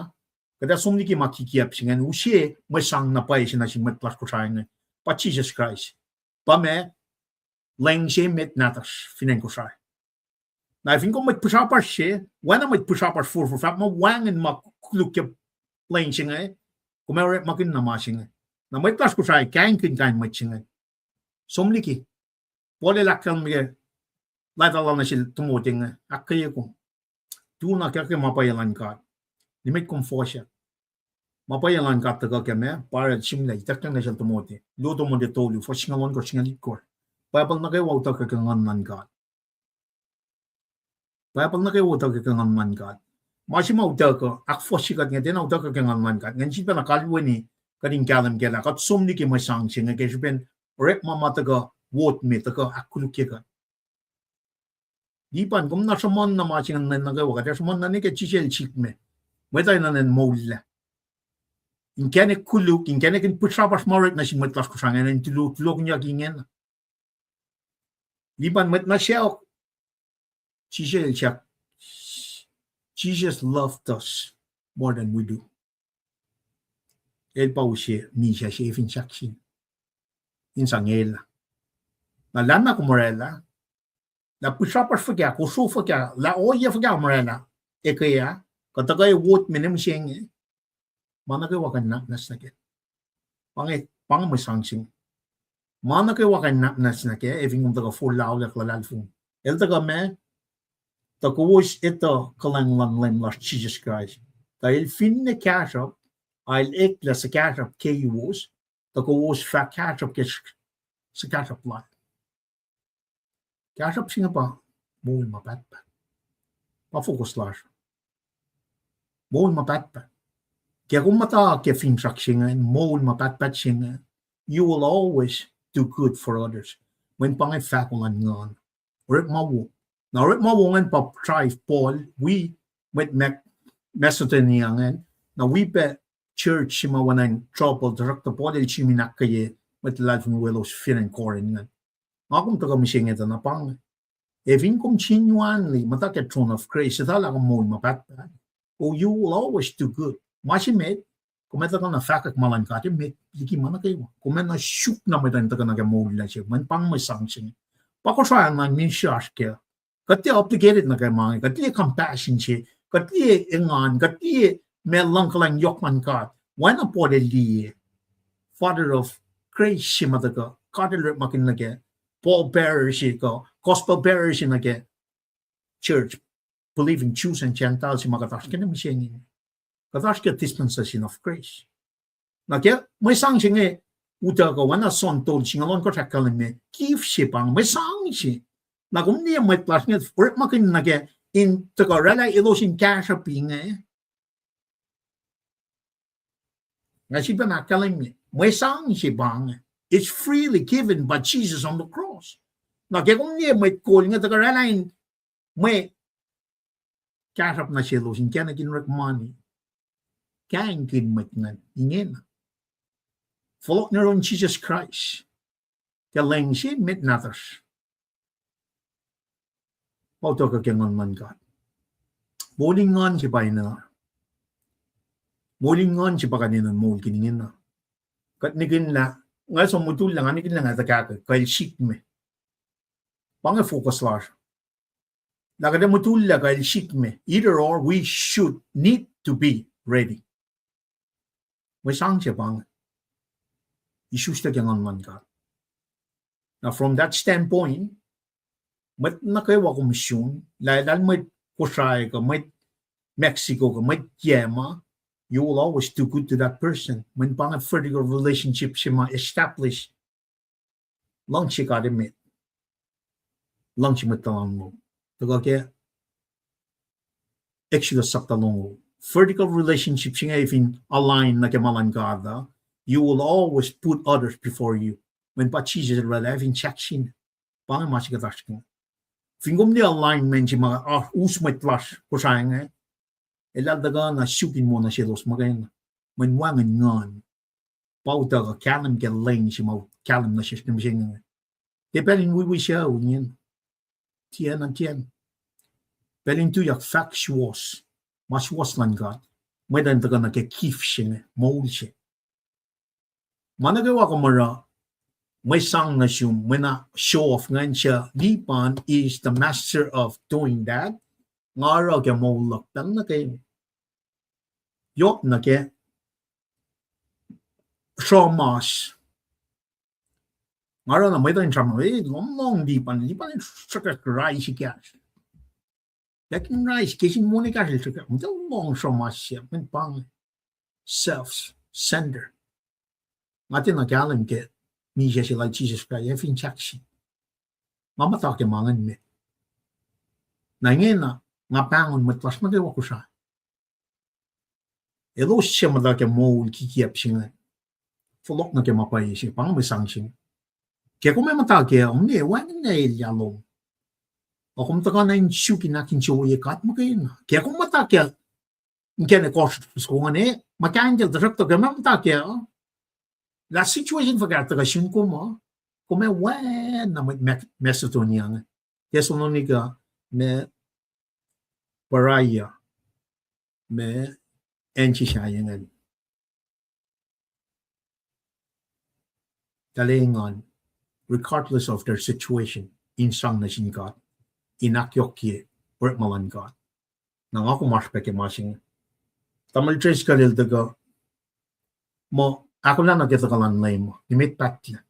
kuht ac som liki ma kikiacp se ingacn, use mwe sang na pwacye se nuh sin mwet lasr Kosrae inge, pa Jisus Kraist. Pa ma leng se met nahtuhsr fin acn Kosrae. Na fin kom mwet pihsrapasr se, oacna mwet pihsrapasr forfor, fahk muh wacngihn ma koluk ke leng se inge, kom ac orekmakihn na ma se inge. Na mwet lasr Kosrae, kaingkihn kain mwet se inge. Som liki. Paul el ahkkahlwemye ke leta lal nuh sel Timothy inge, ahkkweye kom. Tu na ke ma pwacye luhn God. Nimet kom fohsack. Ma pwacye luhn God tuhkuh ke ma, Paul el sihmlac, ituckyang nuh sel Timothy. Luo Timothy tolu, fuhs singucul ohnkohsr, singucul itkohsr. Bible nuh kwewa utuckuh ke Nguhn luhn God. Bible nuh kwewa utuckuh ke Nguhn luhn God. Ma se ma utuckuh, ahkfohsye kuht inge tiacna utuckuh ke Nguhn luhn God. Ngan sifilpacna kalweni kuht in kahlwem kac lah kuht som liki mwe sang se inge ke srihpen orekma ma tuhkuh wot me tuhkuh ahkkolukye kuht. Lipan, kom na sruhmuhn na ma se inge nuh kwewa, kuht ac sruhmuhn na nuh ke Jisus el sik me. Mwet uh enenuh in moullah. Inkacnek koluk, inkacnek in pihsrapasr ma orek nuh sin mwet lasr Kosrae ingacn, in tulo, tulokihnyuck ingena. Lipan mwet na saok, Jisus el siyuck, Jesus loved us more than we do. El pa use misac se fin siyuck sin, in sang elah. Na lah na kom orwaclah, lah pihsrapasr fuhkah, kosro fuhkah, lah ohiyac fuhkah kom orwaclah, eke ah, kuh tuhkuh wot me ne mihsenge, ma nuh kwewa kuh in nwacsnwacs nuh kac. Pa inge, pa inge mwe sang se inge. Ma nuh kwewa kuh in nwacsnwacs nuh kac, ac fin kom tuhkuh forlah auliyak luhlahlfongi. El tuhkuh ma, tuh kowos etuh kuhlwacng luhn Leum lasr Jisus Kraist. Tuh el finne kahsruhp, ac el eklac suhkahsruhp keiwos, tuh kowos fah kahsruhp ke s-, suhkahsruhp lal. Kahsruhp se inge pa moul ma pahtpaht. Pa focus lasr. Moul ma pahtpaht. Ke kom muhta ke finsrak se inge, moul ma pahtpaht se inge, you will always do good for others. Mweyen pa inge fahko luhn Nguhn. Orekma wo. Na orekma wo ingacn pa drive Paul wi mwet Mac-, Macedonia ingacn. Na wi pac church se ma oacna in trouble, tuhsruhktuh Paul el sihmlac in ahkkweye mwet luhlahlfongi welos fin acn Corinth ingacn. Nga kom tuhkuh mihsenge tuh na pa inge. Ac fin kom genuinely muhta ke throne of grace, etuh lah kom moul ma pahtpaht. Oh, you will always do good. Ma se met, kom ac tuhkuh na fahkwack ma luhn God emet liki ma nuh kwewa. Kom ac na suk na mwet uh in tuhkuh nuh ke moul lal se, mweyen pa inge mwe sang se inge. Pa Kosrae na ministry oasr kac. Kuht tiac obligated nuh ke ma inge, kuht liye compassion se, kuht liye engan, kuht liye ma luhngkuhlwacng yohk luhn God. Oacna Paul el liye, father of grace se ma tuhkuh, God el orekmakihn nuh ke pall bearer se kuh gospel bearer se nuh ke church, believing Jews and Gentiles se ma kuht oasr ke ne mihsenge. Kuht oasr ke dispensation of grace. Na ke mwe sang se inge utuckuh, oacna John tolu singucul ohnkohsr ahkkahlwemye, gift se pa inge, mwe sang se. Na kom liye mwet lasr inge orekmakihn nuh ke in tuhkuh orwaclah elos in kahsruhp inge. Nga sifilpac ahkkahlwemye, mwe sang se pa inge. It's freely given by Jesus on the cross. Na ke kom liye mwet kol inge tuhkuh orwaclah in mwe kahsruhp nuh selos, inkacnek in orek mani. Kaingkihn mwet ingacn ingena. Fohlohk nuh yurin Jisus Kraist ke leng se met nahtuhsr. Pa utuckuh ke Nguhn luhn God. Moul in nguhn se pa enenuh. Moul in nguhn se pa kuht enenuh moulkihn ingena. Kuht nihkihn lah, nga som mutul lah, nga nihkihn lah nga tuhkahkwack, kuh el sik me. Pa inge focus lasr. Lah kuht ac mutul lah kuh el sik me. Either or, we should need to be ready. Mwe sang se pa inge. Isuslac ke Nguhn luhn God. Na from that standpoint, mwet nuh kwewa kom sun, lah eltahl mwet Kosrae kuh mwet Mexico kuh mwet Yama, you will always do good to that person. Mweyen pa inge vertical relationship se ma establish luhngse God emet, luhngse mwet tuhlan lom. Tuhkuh ke Exodus chapter longoul. Vertical relationship se inge fin align nuh ke ma luhn God uh, you will always put others before you. Mweyen pa Jisus el orwaclah fin sahk sin. Pa inge ma se kuht oasr ke. Fin kom liye alignment se ma, ah, us mwet lasr Kosrae inge, eltahl tuhkuh na suk in wo nuh selos muhkwena. Mweyen wacngihn nguhn. Pa utuckuh kahlwem ke lwen se ma kahlwem nuh sesr ne mihsenge. Tiac pacl in wiwi sucu ingena. Tiacna, tiacna. Pacl in tuyak fahk suwohs. Ma suwohs luhn God. Mwet in tuhkuh nuh ke gift se inge, moul se. Ma nuh kwewa kom oruh, mwe sang nuh sum, mwe na show off ingacn, suc Lipan is the master of doing that. Nga oruh ke moul luhk pacl nuh kwewa. Yohk nuh ke sruhmuhn. Nga oruh na mwet in sruhmuhn, eh, lohm lohng Lipan, Lipan in sruhkwack rise ekahsr. Pacl in rise, ke sin moni ekahsr el sruhkwack, muhta lohng sruhmuhn se, mweyen pa inge self-centered. Nga tiacna kahlwem ke misac se lal Jisus Kraist, ac fin sahkseng. Nga muhta ke ma ingacn met. Na ingena, nga pahngon mwet lasr nuh kwewa Kosrae. Elos suc muhta ke moul kikiacp se inge. Fohlohk nuh ke ma pwacye se, pa inge mwe sang se inge. Ke kom ac muhta kac, kom ne wacngihnna elyah lom. Ac kom tuhkuh na in suk in ahkinsewowoye God muhkwena. Ke kom muhta kac, inkacnek kohsr soko inge, muhkahnkacl, tuhsruhktuh ke kom ac muhta kac, lah situation fuhkah tuhkuh sun kom uh, kom ac wacna mwet Mac-, Macedonia inge. Thessalonica, ma Berea, ma Antioch ingacn. Eltahl engan, regardless of their situation, in sang nuh sin God, in ahkyohkye orekma luhn God. Na nga kom oasr pac ke ma se inge. Tamuhlwel Driscoll el tuhkuh, muh, ahkolah nuh ke tuhkuh luhn Leum, nimet pahtlac.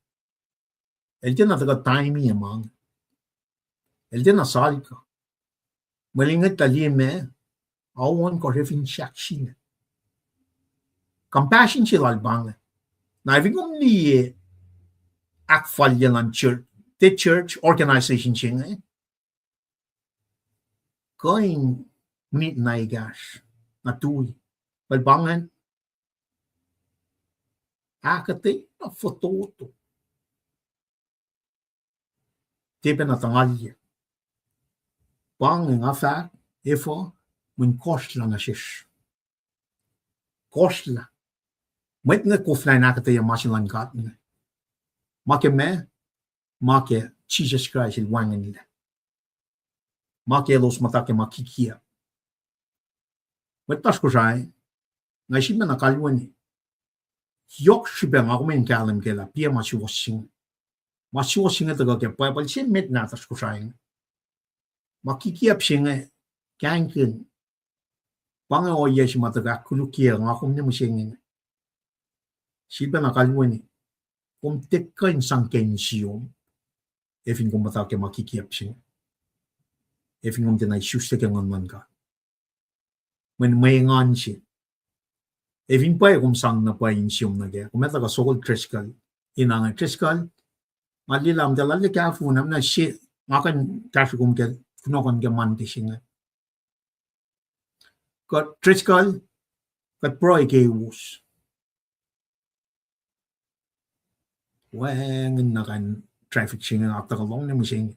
El tiacna tuhkuh time ma inge. El tiacna salka. Mweyen ngwetlah liye ma, ao ohnkohsr fin sahkseng. Compassion se lal pa inge. Na fin kom liye ahkfalye luhn church, the church organization se inge, kuh in minit na ekahsr, na tui. Pacl pa ingacn, ahkuhtweyac na fototo. Tiac pacna tuhngalye. Pa inge nga fahk, efuh, mweyen kohsrlah nuh sesr. Kohsrlah. Mwet inge koflah in ahkuhtweyac ma se luhn God inge. Ma ke ma, ma ke Jisus Kraist el wacngihnlac. Ma ke elos muhta ke ma kikiacp. Mwet lasr Kosrae, nga sifilpacna kalweni. Yohk srihpac nga kom in kahlwem kac lah piac ma suwohs se inge. Ma suwohs se inge tuhkuh ke Bible se met nahtuhsr Kosrae inge. Ma kikiacp se inge, kahingkihn. Pa inge ohiyac se ma tuhkuh ahkkolukye nga kom ne mihsenge inge. Sifilpacna kalweni. Kom tiac kuh in sang ke insiyom. Ac fin kom muhta ke ma kikiacp se inge. Ac fin kom tiacna isuslac ke nguhn luhn God. Mweyen mwe engan se. Ac fin pwacye kom sang na pwacye insiyom nuh kac, kom ac tuhkuh sokol Driscoll. Ina nge Driscoll, nga liye lah muhta lal kahfofo na, na se, nga kuh in kahsruh kom ke, kunohkohn ke Monday se inge. Kuht Driscoll, kuht pruhe ke us. Wacngihn na kain traffic se inge, nga tuhkuh lohng ne mihsenge.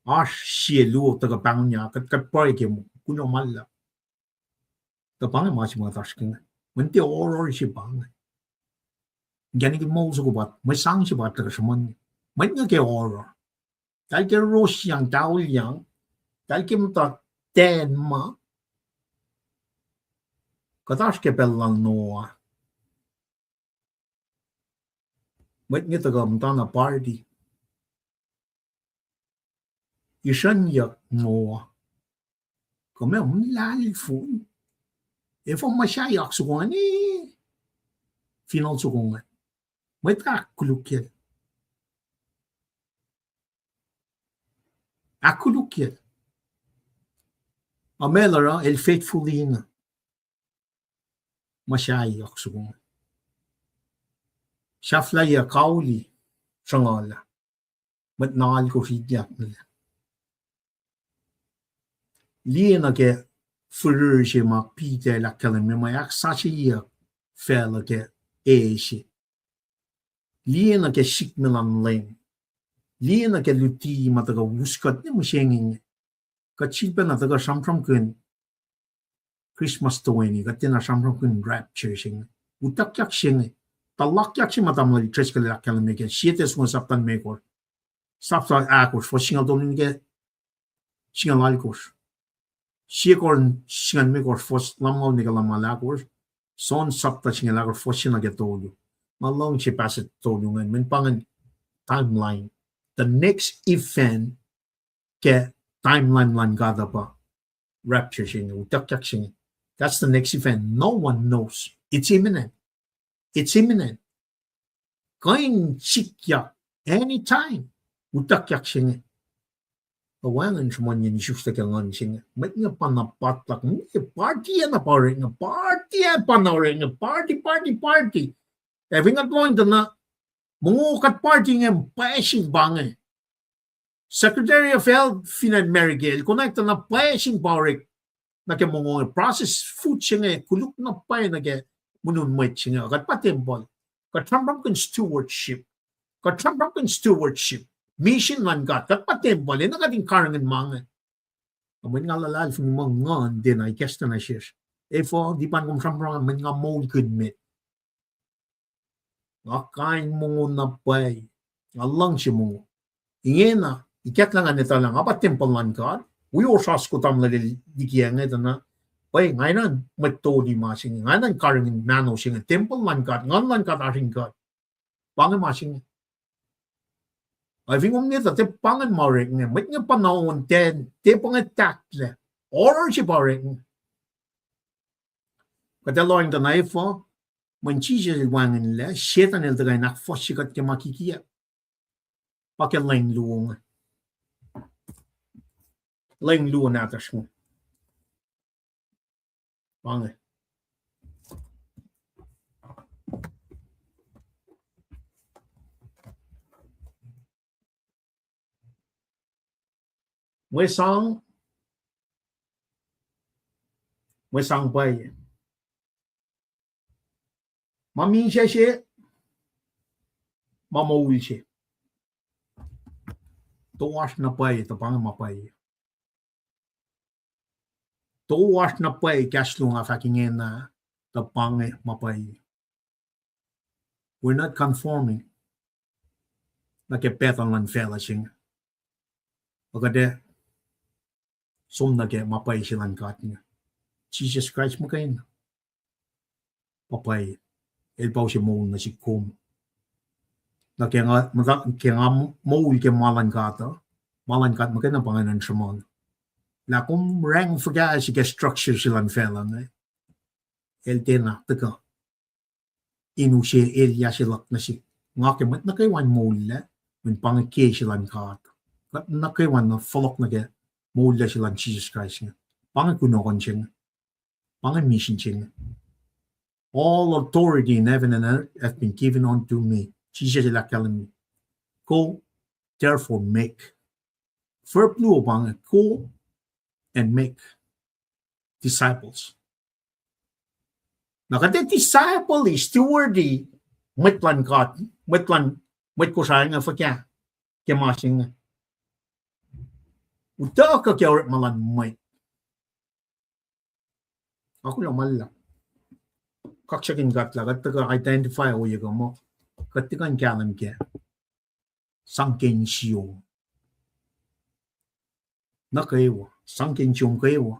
Oasr sie luo tuhkuh pahngonyuck, kuht, kuht pruhe ke kuloh ma luhlahp. Tuh pa inge ma se ma kuht oasr ke inge. Mweyen tiac horror se pa inge. Inkacnek in moul soko pa, mwe sang se pa tuhkuh sruhmuhn. Mwet inge ke horror. Eltahl ke rosyang, taolyang, eltahl ke muhta ten ma. Kuht oasr ke pacl lal Noah. Mwet inge tuhkuh muhtana party. Isrucnyuck Noah. Kuh meac, luhlahlfongi. Efuh muhsaheack soko inge, fineol soko inge. Mwet ahkkolukyacl. Ahkkolukyacl. Ac meac el oruh, el faithfully na muhsaheack soko inge. Sahflahiyac kauli sruhnguhl ah. Mwet na alkosr ityak nuh. Liye nuh ke firir se ma Peter el ahkkahlwemye mwe ahksasucye facluh ke e se. Liye nuh ke sikme luhn Leum. Liye nuh ke luti ma tuhkuh us kuht ne mihsenge inge. Kuht sifilpacna tuhkuh sramsramkihn Christmas toeni, kuht tiacna sramsramkihn rapture se inge. Utuckyak se inge. Tuhlakyak se ma tamuhlwel Driscoll el ahkkahlwemye ke Sie Tessalonians sapta limekohsr, sapta ahkosr, fuhs singucul tolu nuh ke singucul alkosr. Sie Korin singucul limekohsr, fuhs lumngaul nuh ke lumngaul ahkosr. John sapta singucul ahkosr, fuhs se nuh ke tolu. Nga luhngse passage tolu ingacn, mweyen pa ingacn timeline. The next event ke timeline luhn God uh pa rapture se inge, utuckyak se inge. That's the next event. No one knows. It's imminent. It's imminent. Kuh in sikyak anytime. Utuckyak se inge. Ac wacngihn sruhmuhnyacn isuslac ke nguhn se inge. Mwet inge pa na pahtlack, mwet inge party ac na pa orek inge, party ac pa na orek inge, party, party, party. Ac fin kuht lohng tuh na mongo kuht party inge, pwacye sin pa inge. Secretary of Health fin acn America el konwacack tuh na pwacye sin pa orek nuh ke mongo inge, processed food se inge koluk na pwacye nuh ke monun mwet se inge. Kuht pa tempuhl. Kuht sramsramkihn stewardship. Kuht sramsramkihn stewardship. Misin luhn God. Kuht pa tempuhl. Enenuh kuht in karihngihn ma inge. Ac mweyen nga luhlahlfongi muh Nguhn tiacna ikacslah nuh sesr. Efuh, tiac pa kom sramsram, mweyen nga moulkihn met. Nga kain mongo na pwacye. Nga luhngse mongo. Ingena, ikacklah ngan etuh lah nga pa tempuhl luhn God. Wi osra soko tamuhlwel el liki inge tuh na, pwacye, nga enenuh in mwet toli ma se inge, nga enenuh in karihngihn mahno se inge, tempuhl luhn God, Nguhn luhn God oasr in God. Pa inge ma se inge. Ac fin kom etuh, tiac pa ingacn ma orek inge, mwet inge pa na on ten, tiac pa inge tahklac. Oruh se pa orek inge. Kuht ac lohacng tuh na efuh, mweyen Jisus el wacngihnlac, Setuhn el tuhkuh in ahkfohsye kuht ke ma kikiacp. Pa ke lwen luo inge. Lwen luo nahtuhsr inge. Pa inge. Mwe sang, mwe sang pwacye. Ma misac se, ma moul se. Toasr na pwacye, tuh pa inge ma pwacye. Toasr na pwacye, kahs luo nga fahk ingena, tuh pa inge ma pwacye. We're not conforming nuh ke pattern luhn facluh se inge. Ac kuht ac som nuh ke ma pwacye se luhn God inge. Jisus Kraist muhkwena pa pwacye. El pa use moul nuh sihk kom. Na ke nga, ke nga moul ke ma luhn God uh, ma luhn God muhkwena pa inge in sruhmuhn. Lah kom rang fuhkah se ke structure se luhn facluh inge, el tiacna tuhkuh in use elyah se luhk nuh sihk. Nga ke mwet nuh kwewa in moul lac, mweyen pa inge ke se luhn God. Kuht nuh kwewa na fohlohk nuh ke moul lac se luhn Jisus Kraist inge. Pa inge kunohkohn se inge. Pa inge misin se inge. All authority in heaven and earth hath been given unto me. Jisus el ahkkahlwemye, Go, therefore make. Verb luo pa inge, go and make disciples. Na kuht ac disciple, steward mwet luhn God, mwet luhn, mwet Kosrae inge fuhkah ke ma se inge. Utuckuh ke orekma luhn mwet. Nga kuloh ma luhlahp, kaksakihn God lah kuht tuhkuh identify ohiyac kuh muh kuht tuhkuh in kahlwem ke sang ke insiyom nuh kwewa, sang ke insiyom kwewa.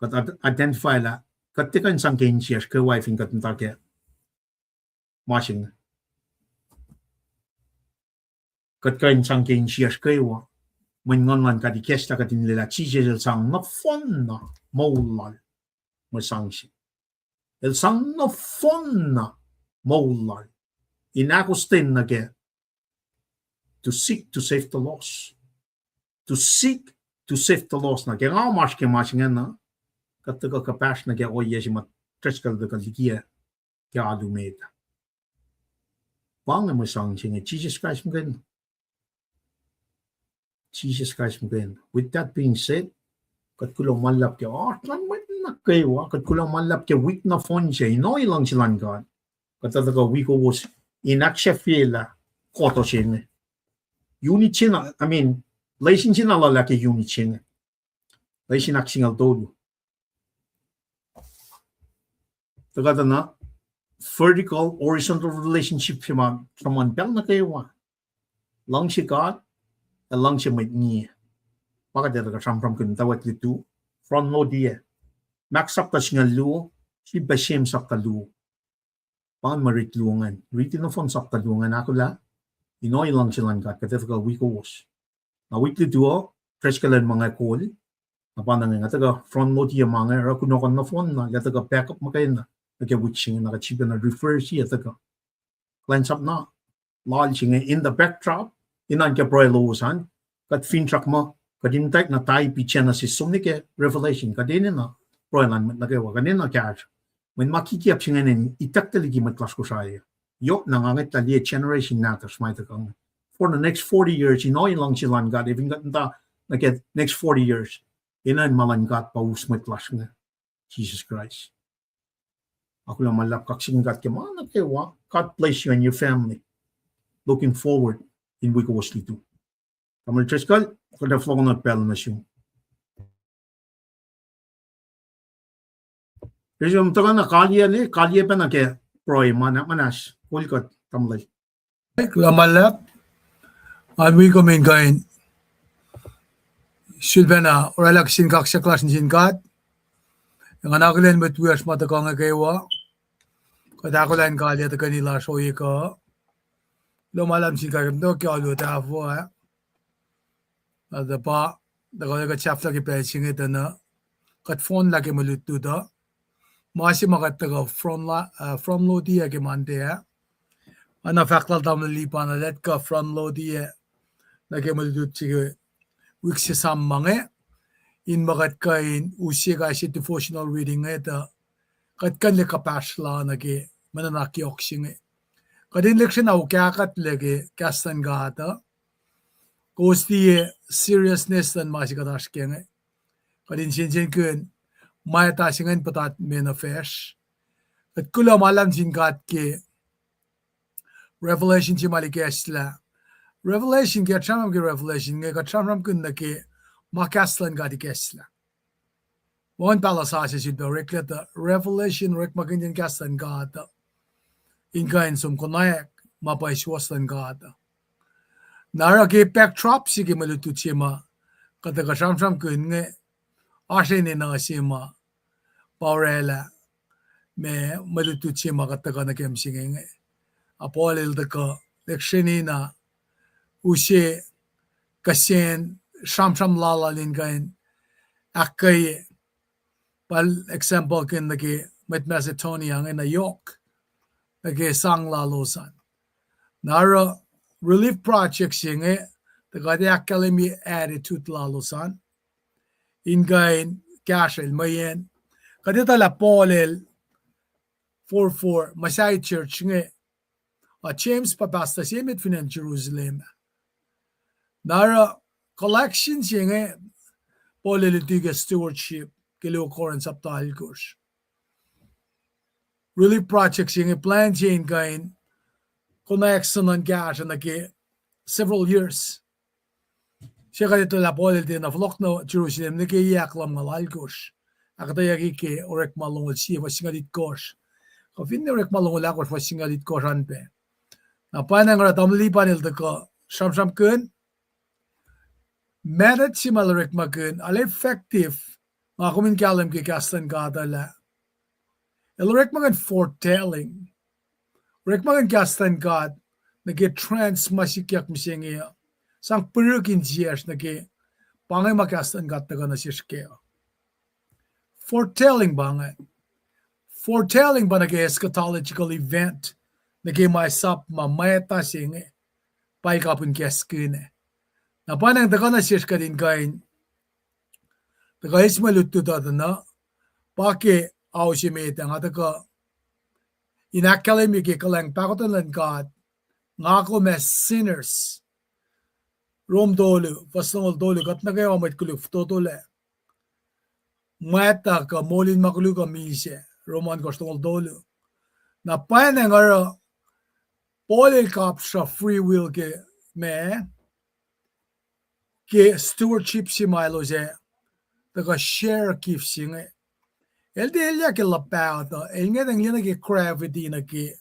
Kuht identify lah kuht tuhkuh in sang ke insiyacsr kwewa fin kuht muhta ke ma se inge. Kuht kuh in sang ke insiyacsr kwewa, mweyen Nguhn luhn God ikacslah kuht in lwelah Jisus el sang nohfohnna moul lal, mwe sang se. El sang nohfohnna moul lal in ahkostwen nuh ke to seek to save the lost. To seek to save the lost. Na ke nga oasr ke ma se ingena, kuht tuhkuh kuhpahsr nuh ke ohiyac se ma Driscoll el tuhkuh likiyac ke alu met ah. Pa inge mwe sang se inge, Jisus Kraist muhkwena. Jisus Kraist muhkwena. With that being said, kuht kuloh ma luhlahp ke oasr luhn mwet nuh kwewa, kuht kuloh ma luhlahp ke wik nohfohn se in ohi luhngse luhn God. Kuht tuhkuh wi kowos in ahksahfyelah kuhtuh se inge. unit se na, I mean, lesin se na lal ah ke unit se inge. Lesin ahksingucul tolu. Tuhkuh tuh na vertical, horizontal relationship se ma sruhmuhn pacl nuh kwewa. Luhngse God, ac luhngse mwet ngiye. Pa kuht ac tuhkuh sramsramkihn muhtwacwacack lutu. Front load ah. Mark sapta singucul luo, sifilpac James sapta luo. Pa inge mwe rit luo ingacn. Riti nohfohn sapta luo ingacn ahkolah in ohiyac luhngse luhn God, kuht ac tuhkuh wi kowos. Na wik lutu uh, Driscoll el muh nga kol. Na pa na inge, nga tuhkuh front load ah ma inge, oruh kunohkohn nohfohn na, lah tuhkuh backup muhkwena nuh ke wik se inge, na kuht sifilpac na refer se tuhkuh. Kuhlwacnsap na lal se inge in the backdrop, in oan ke pruhe lowos an, kuht finsrak muh, kuht in tiac na type Genesis som nuh ke Revelation, kuht enenuh pruhe luhn mwet nuh kwewa, kuht enenuh kahsruh. Mweyen ma kikiap se ingacn in itucklac liki mwet lasr Kosrae. Yohk na nga ngwetlah liye generation nahtuhsr ma tuhkuh inge. For the next forty years, in ohiyac luhngse luhn God, ac fin kuht muhta nuh ke next forty years, enenuh in ma luhn God pa us mwet lasr inge, Jesus Christ. Akihlen ma luhlahp, kaksakihn God ke ma nuh kwewa. God bless you and your family. Looking forward in wi kowos lutu. Tamuhlwel Driscoll, kuht ac fohlohkohnot pacl nuh sum. Resume tuhkuh na kaliyac, kaliyac pacna ke pruhe ma na muhnahs, kol kuht, tamuhlwel. Kuloh ma luhlahp. Nga wi kom in kuh in sulpacna oraclah kihtin kaksak lasr nuh sin God. Ac nga akihlen mwet wiyacsr ma tuhkuh inge kwewa. Kuht ahkolah in kaliyac tuhkweni lasr ohiyac kuh. Kuloh ma luhlahp nuh sin God ke alu uh tahfuh ah. Na tuh pa, tuhkuh kuht sahflah ke pacl se inge tuh na, kuht fohnlah ke mwe lutlut uh. Ma se ma kuht tuhkuh front la-, uh, front load ah ke Monday ah. Oacna fahk lal tamuhlwel Lipan, kuht kuh front load ah nuh ke mwe lutlut se ke wik se sam ma inge. In ma kuht kuh in use kais sie devotional reading inge tuh kuht kuh in liye kuhpahsr la nuh ke mwe nuhnak yohk se inge. Kuht in lihksreni ukakatlac ke kahs luhn God uh. Kowos liye seriousness luhn ma se kuht oasr kac inge. Kuht in sensenkihn mwata se ingacn puhtat me nuh facsr. Kuht kuloh ma luhlahp nuh sin God ke Revelation se ma ikacslah. Revelation, ke kuht sramsram ke Revelation inge, kuht sramsramkihn nuh ke ma kahs luhn God ikacslah. Wacngihn pahluh sasuc sifilpac oreklac tuh Revelation orekmakihnyacn kahs luhn God uh, in kuh in som konwacack ma pwacye suwohs luhn God uh. Na oruh ke backdrop se ke mwe lutlut se ma kuht tuhkuh sramsramkihn inge, oasr enenuh se ma pa oraclah ma mwe lutlut se ma kuht tuhkuh nuh ke mihsenge inge. A Paul el tuhkuh lihksreni na use kihsen sramsram lal in kuh in ahkkweye. Pa example kihn nuh ke mwet Macedonia inge na yohk nuh ke sang lalos an. Na oruh relief project se inge, tuh kuht ac ahkkahlwemye attitude lalos an in kuh in kahsrwel mweyen kuht etuh lah Paul el forfor Messiah church inge, a James pa pastor se met fin acn Jerusalem. Na oruh collection se inge Paul el luti ke stewardship ke luo Corinth sapta alkosr. Relief project se inge plwacn se in kuh in konwacack suhnuhn kahsruh nuh ke several years. Se kuht etuh lah Paul el tiacna fohlohk nuh Jerusalem nuh ke yac ahklumngucul alkosr. Ahkuhtweyucki ke Orekma longoul sie fuhs singucul itkohsr. Kuh finne Orekma longoul ahkosr fuhs singucul itkohsr an pac. Na pwacnwacng oruh tamuhlwel Lipan el tuhkuh sramsramkihn method se ma el orekmakihn, arlac effective, nga kom in kahlwem ke kahs luhn God uh lah el orekmakihn foretelling. Orekmakihn kahs luhn God nuh ke trance ma sikyak mihsenge uh, sang pirihk insiyacsr nuh ke pa inge ma kahs luhn God tuhkuh nuh sesr kac uh. Foretelling pa inge. Foretelling pa nuh ke eschatological event, nuh ke ma sap ma mwata se inge pa el kapihn kahskihn. Na pwacnwacng tuhkuh nuh sesr kuht in kuh in tuhkuh eis mwe lutlut uh tuh na, pa ke ao se met ah nga tuhkuh in ahkkahlwemye ke kuhlwacng pahkotwen luhn God, nga kom as sinners. Rom tolu fuhs longoul tolu, kuht nuh kwewa mwet koluk fototolac, mwata kuh moul in ma koluk uh misac, Rom ohnkohsr longoul tolu. Na pwacnwacng oruh Paul el kapsruh free will ke ma ke stewardship se ma elos ac tuhkuh share gift se inge. El tiac elyah ke luhpah uh, el ngwetacng liye nuh ke gravity nuh ke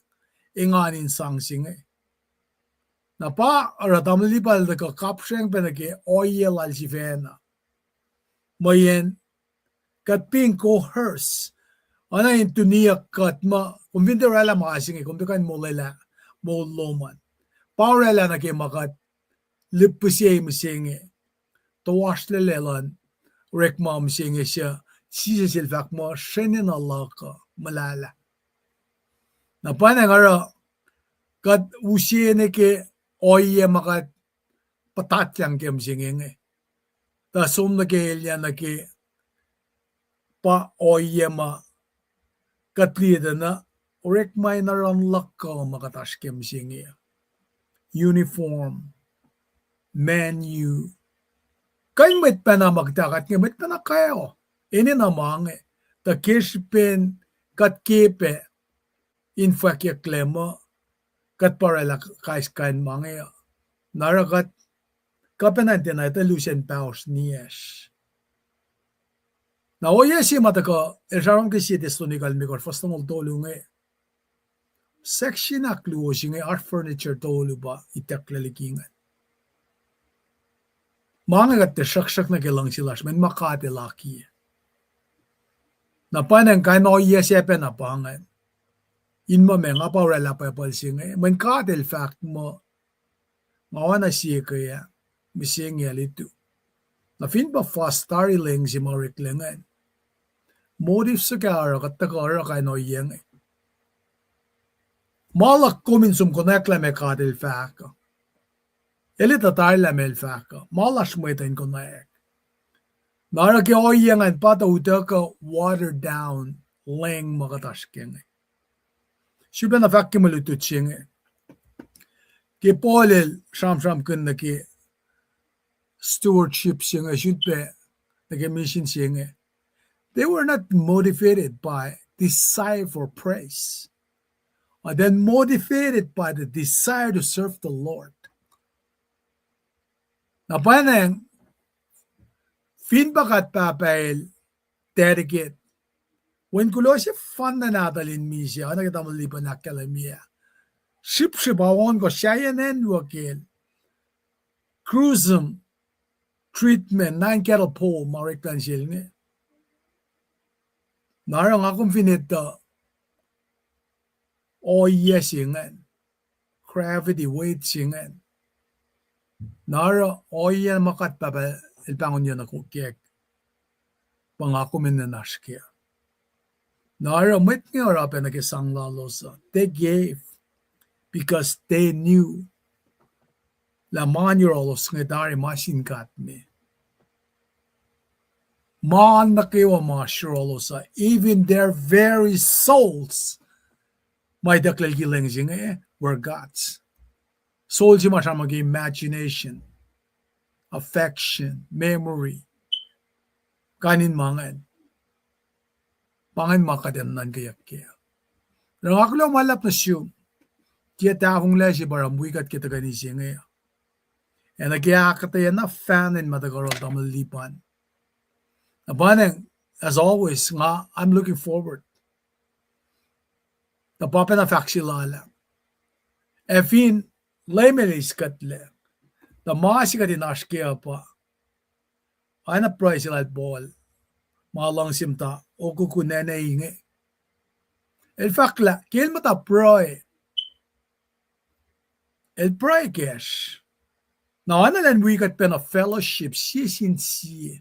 engan in sang se inge. Na pa oruh tamuhlwel Lipan el tuhkuh kapsreng pac nuh ke ohiyac lal sifacna. Mweyen kuht being coerced, oacna in tuniyuck kuht muh kom fin tiac orwaclah ma se inge, kom tiac kuh in molwelah moul lom an. Pa orwaclah nuh ke ma kuht lihpihsye mihsenge, toasrlac luhn orekma mihsenge suc Jisus el fahk muh srenenuh luhk uh muhlahlah. Na pwacnwacng oruh kuht use nuh ke ohiyac ma kuht puhtatyang ke mihsenge inge, tuh som nuh ke elyah nuh ke pa ohiyac ma kuht liye tuh na orekma in oruh luhk uh ma kuht oasr ke mihsenge uh. Uniform, menu. Kuh in mwet pacna ma kuht, kuht inge mwet pacna kwewa. Enenuh ma inge, tuh ke srihpen kuht ke pac in fwackyucklac muh kuht pa orwaclah kais kain ma inge uh. Na oruh kuht kuh pacna in tiacna etuh lusen pahosr niyacsr. Na ohiyac se ma tuhkuh el sramsram ke sie Thessalonica limekohsr fuhs longoul tolu inge, section ahkluo se inge, oasr furniture tolu pa itucklac liki ingacn. Ma inge kuht tiac sruhksruhk nuh ke luhngse lasr, mweyen ma God El akiyac. Na pwacnwacng kain ohiyac sacpacna pa ingacn. In muh ma nga pa orwaclah Bible se inge, mweyen God El fahk muh nga oacna sie ke ah, mihsenge ah litu. Na fin pa fuhs tari leng se ma oreklac ingacn, motive suhkaruh kuht tuhkuh oruh kain ohiyac inge. Ma luhk kom in som konwacack lah ma God El fahk uh. El etuh tari lah ma El fahk uh. Ma lasr mwet uh in konwacack. Na oruh ke ohiyac ingacn pa tuh utuckuh watered down leng ma kuht oasr ke inge. Sifilpacna fahk ke mwe lutlut se inge, ke Paul el sramsramkihn nuh ke stewardship se inge, sifilpac nuh ke mission se inge, they were not motivated by desire for praise, but then motivated by the desire to serve the Lord. Na pwacnwacng, fin pa kuht pahpah el dedicate, wen kuloh sefanna nahtuhl in misac, oacna ke tamuhlwel Lipan ahkkahlwemye ah, srihpsrihp awohn kuh sahyacn acnwuck el, gruesome treatment, nine cattle pole ma oreklac nuh sel inge. Na oruh nga kom fin etuh ohiyac se ingacn, gravity weight se ingacn, na oruh ohiyac ma kuht pahpah el pahngonyuck nuh kac, pa nga kom enenuh in oasr kac. Na oruh mwet inge oruh pac nuh ke sang lalos uh, they gave because they knew lah ma yohrohlos inge tari ma sin God me. Ma nuh kwewa ma yohrohlos uh, even their very souls, ma itucklac liki leng se inge, were God's. Soul se ma sruhmuhn ke imagination, affection, memory, kain in ma ingacn. Pa ingacn ma kuht enenuh in nuhnkweyuck kac. Oruh nga kuloh ma luhlahp nuh sum, tiac tahfonglac se pa oruh wi kuht ke tuhkweni se inge. Ac nuh ke ahkuhtweyac na fahna in ma tuhkuh oruh tamuhlwel Lipan, na pwacnwacng, as always, nga, I'm looking forward. Tuh pa pacna fahk se lal ah, ac fin Leum El eis kuhtlac, tuh ma se kuht in oasr kac uh pa oacna pruhe se lal Paul, ma luhngse muhta okokon nene inge. El fahk lah ke el muhta pruhe, el pruhe kacsr. Na oacna elan wi kuht pacna fellowship sie sin sie.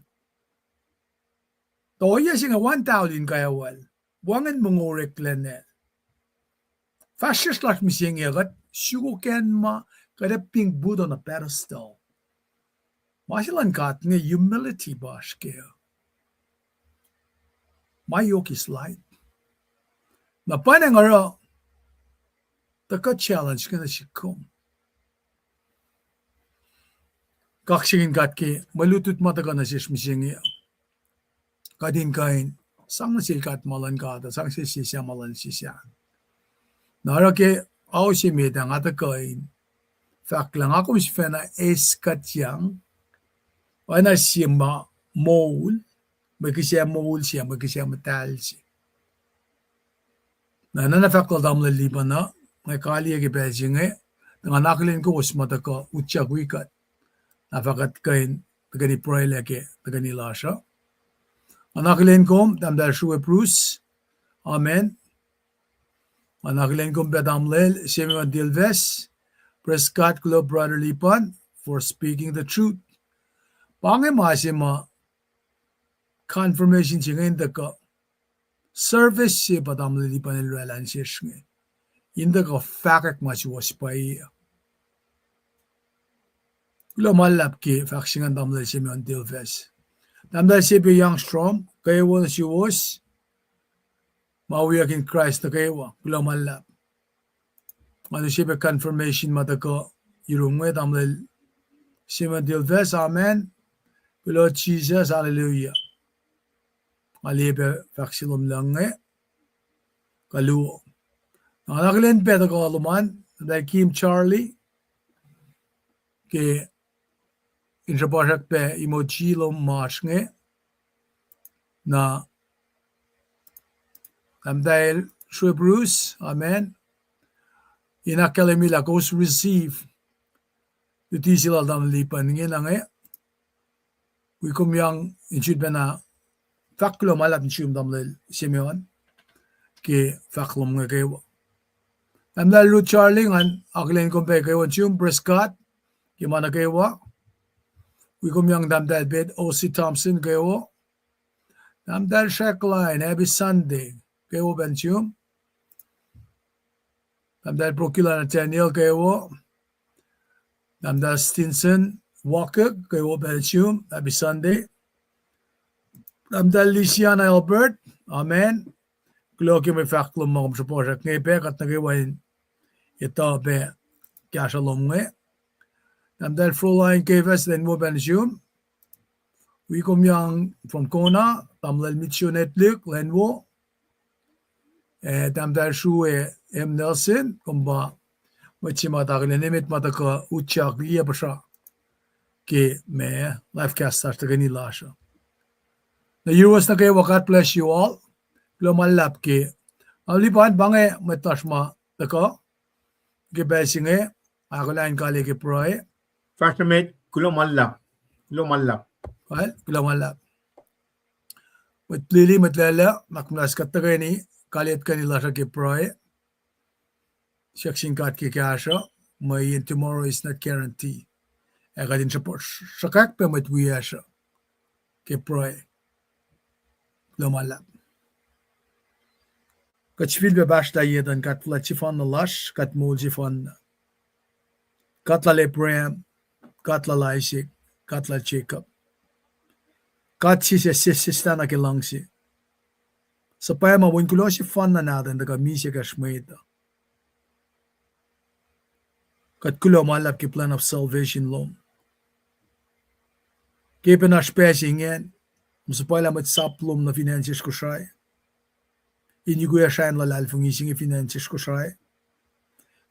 Tuh ohiyac se inge one thousand kawal, wacngihn mongo oreklac nacl. Fahsryucsr lasr mihsenge uh kuht sukokacn ma kuht ac being put on a pedestal. Ma se luhn God inge humility pa oasr kac. Ma yohk is light. Na pwacnwacng oruh tuhkuh challenge inge nuh sihk kom. Kaksakihn God ke mwe lutlut ma tuhkuh nuh sesr mihsenge. Kuht in kuh in sang nuh sel God ma luhn God uh, sang sel sesr ma luhn sesr. Na oruh ke ao se met ah nga tuhkuh in fahk lah nga kom sifacna eis kuhtyang Oacna sie ma moul, mwe kihsac moul se, mwe kihsac muhtahl se. Na, na, na fahk lal tamuhlwel Lipan uh, nga kaliyac ke pacl se inge, tuh nga akihlen kowos ma tuhkuh utyak wi kuht. Na fahk kuht kuh in tuhkweni pruhelah ke tuhkweni lasr uh. Nga akihlen kom, Tahmtahel Srue Bruce. Amen. Nga akihlen kom pac tamuhlwel Simeon Dilves. Praise God, kuloh Brother Lipan for speaking the truth. Pa inge ma se ma confirmation se inge in tuhkuh. Service se pa tamuhlwel Lipan el oraclah nuh sesr inge. In tuhkuh fahkwack ma suwohs pwacye. Kuloh ma luhlahp ke fahk se ingacn tamuhlwel Simeon Dilves. Tahmtahel Sepe Youngstrom, kwewa nuh suwos, ma wiyuck in Kraist nuh kwewa, kuloh ma luhlahp. Nga use pac confirmation ma tuhkuh yurum inge, tamuhlwel Simeon Dilves, amen. Kuloh Jisus, hallelujah. Nga liye pac fahk se lom lucng inge. Kuh luo. Na nga akihlen pac tuhkuh lom an, Tahmtahel Kim Charlie, ke in sruhpuhsrak pac emoji lom ma oasr inge. Na Tahmtahel Srue Bruce, amen. In ahkkahlwemye lah kowos receive luti se lal tamuhlwel Lipan inge na inge. Wi kom yang in sun pacna fahk kuloh ma luhlahp nuh sum tamuhlwel Simeon ke fahk lom inge kwewa. Tahmtahel Ruth Charlie, ngan akihlen kom pac kwewa nuh sum, praise God ke ma nuh kwewa. Wi kom yang Tahmtahel Pet Osi Thompson kwewa. Tahmtahel Srackline, happy Sunday kwewa pac nuh sum. Tahmtahel Prokila Nathaniel kwewa. Tahmtahel Stinson Walker kwewa pac nuh sum, happy Sunday. Tahmtahel Lisiana Albert, amen. Kuloh ke mwe fahk lom ma kom sruhpuhsrak inge pac, kuht nuh kwewa in etuh pac kahsruh lom inge. Tahmtahel Froline Kevas, lwen wo pac nuh sum. Wi kom yang from Kona, tamuhlwel Mitchell Netlihk, lwen wo. Eh, Tahmtahel Srue M. Nelson, kom pa mwet se ma akihlen emet ma tuhkuh utyak liye puhsra ke ma live cast lasr tuhkweni lasr uh. Na yuruwos nuh kwewa, God bless you all. Kuloh ma luhlahp ke, ah, Lipan, pa inge mwet lasr ma tuhkuh ke pacl se inge, ahkolah in kaliyac ke pruhe. Fahsr nuh met, kuloh ma luhlahp. Kuloh ma luhlahp. Kuloh ma luhlahp. Mwet lili, mwet lwelah, nuhnak muhnahs kuht tuhkweni kaliyac tuhkweni lasr uh ke pruhe. Siyuck sin God ke kahsruh, mweyen tomorrow is not guarantee. Ac kuht in sruhp-, sruhkwack pac mwet wiyacsr uh ke pruhe. Kuloh ma luhlahp. Kuht sifilpac pahsrlah ye tuh in God fuhlwact sefanna lasr, God moul sefanna. God lal Abraham, God lal Isaac, God lal Jacob. God se sesseslah nuh ke luhngse. Suhpwacma, wen kuloh sefanna nahtuhn tuhkuh misac kacsr mwet uh. Kuht kuloh ma luhlahp ke plan of salvation lom. Ke pacna oasr pacl se ingacn, kom suhpwaclah mwet sap lom nuh fin acn sesr Kosrae. In yukuyac srah in luhlahlfongi se inge fin acn sesr Kosrae.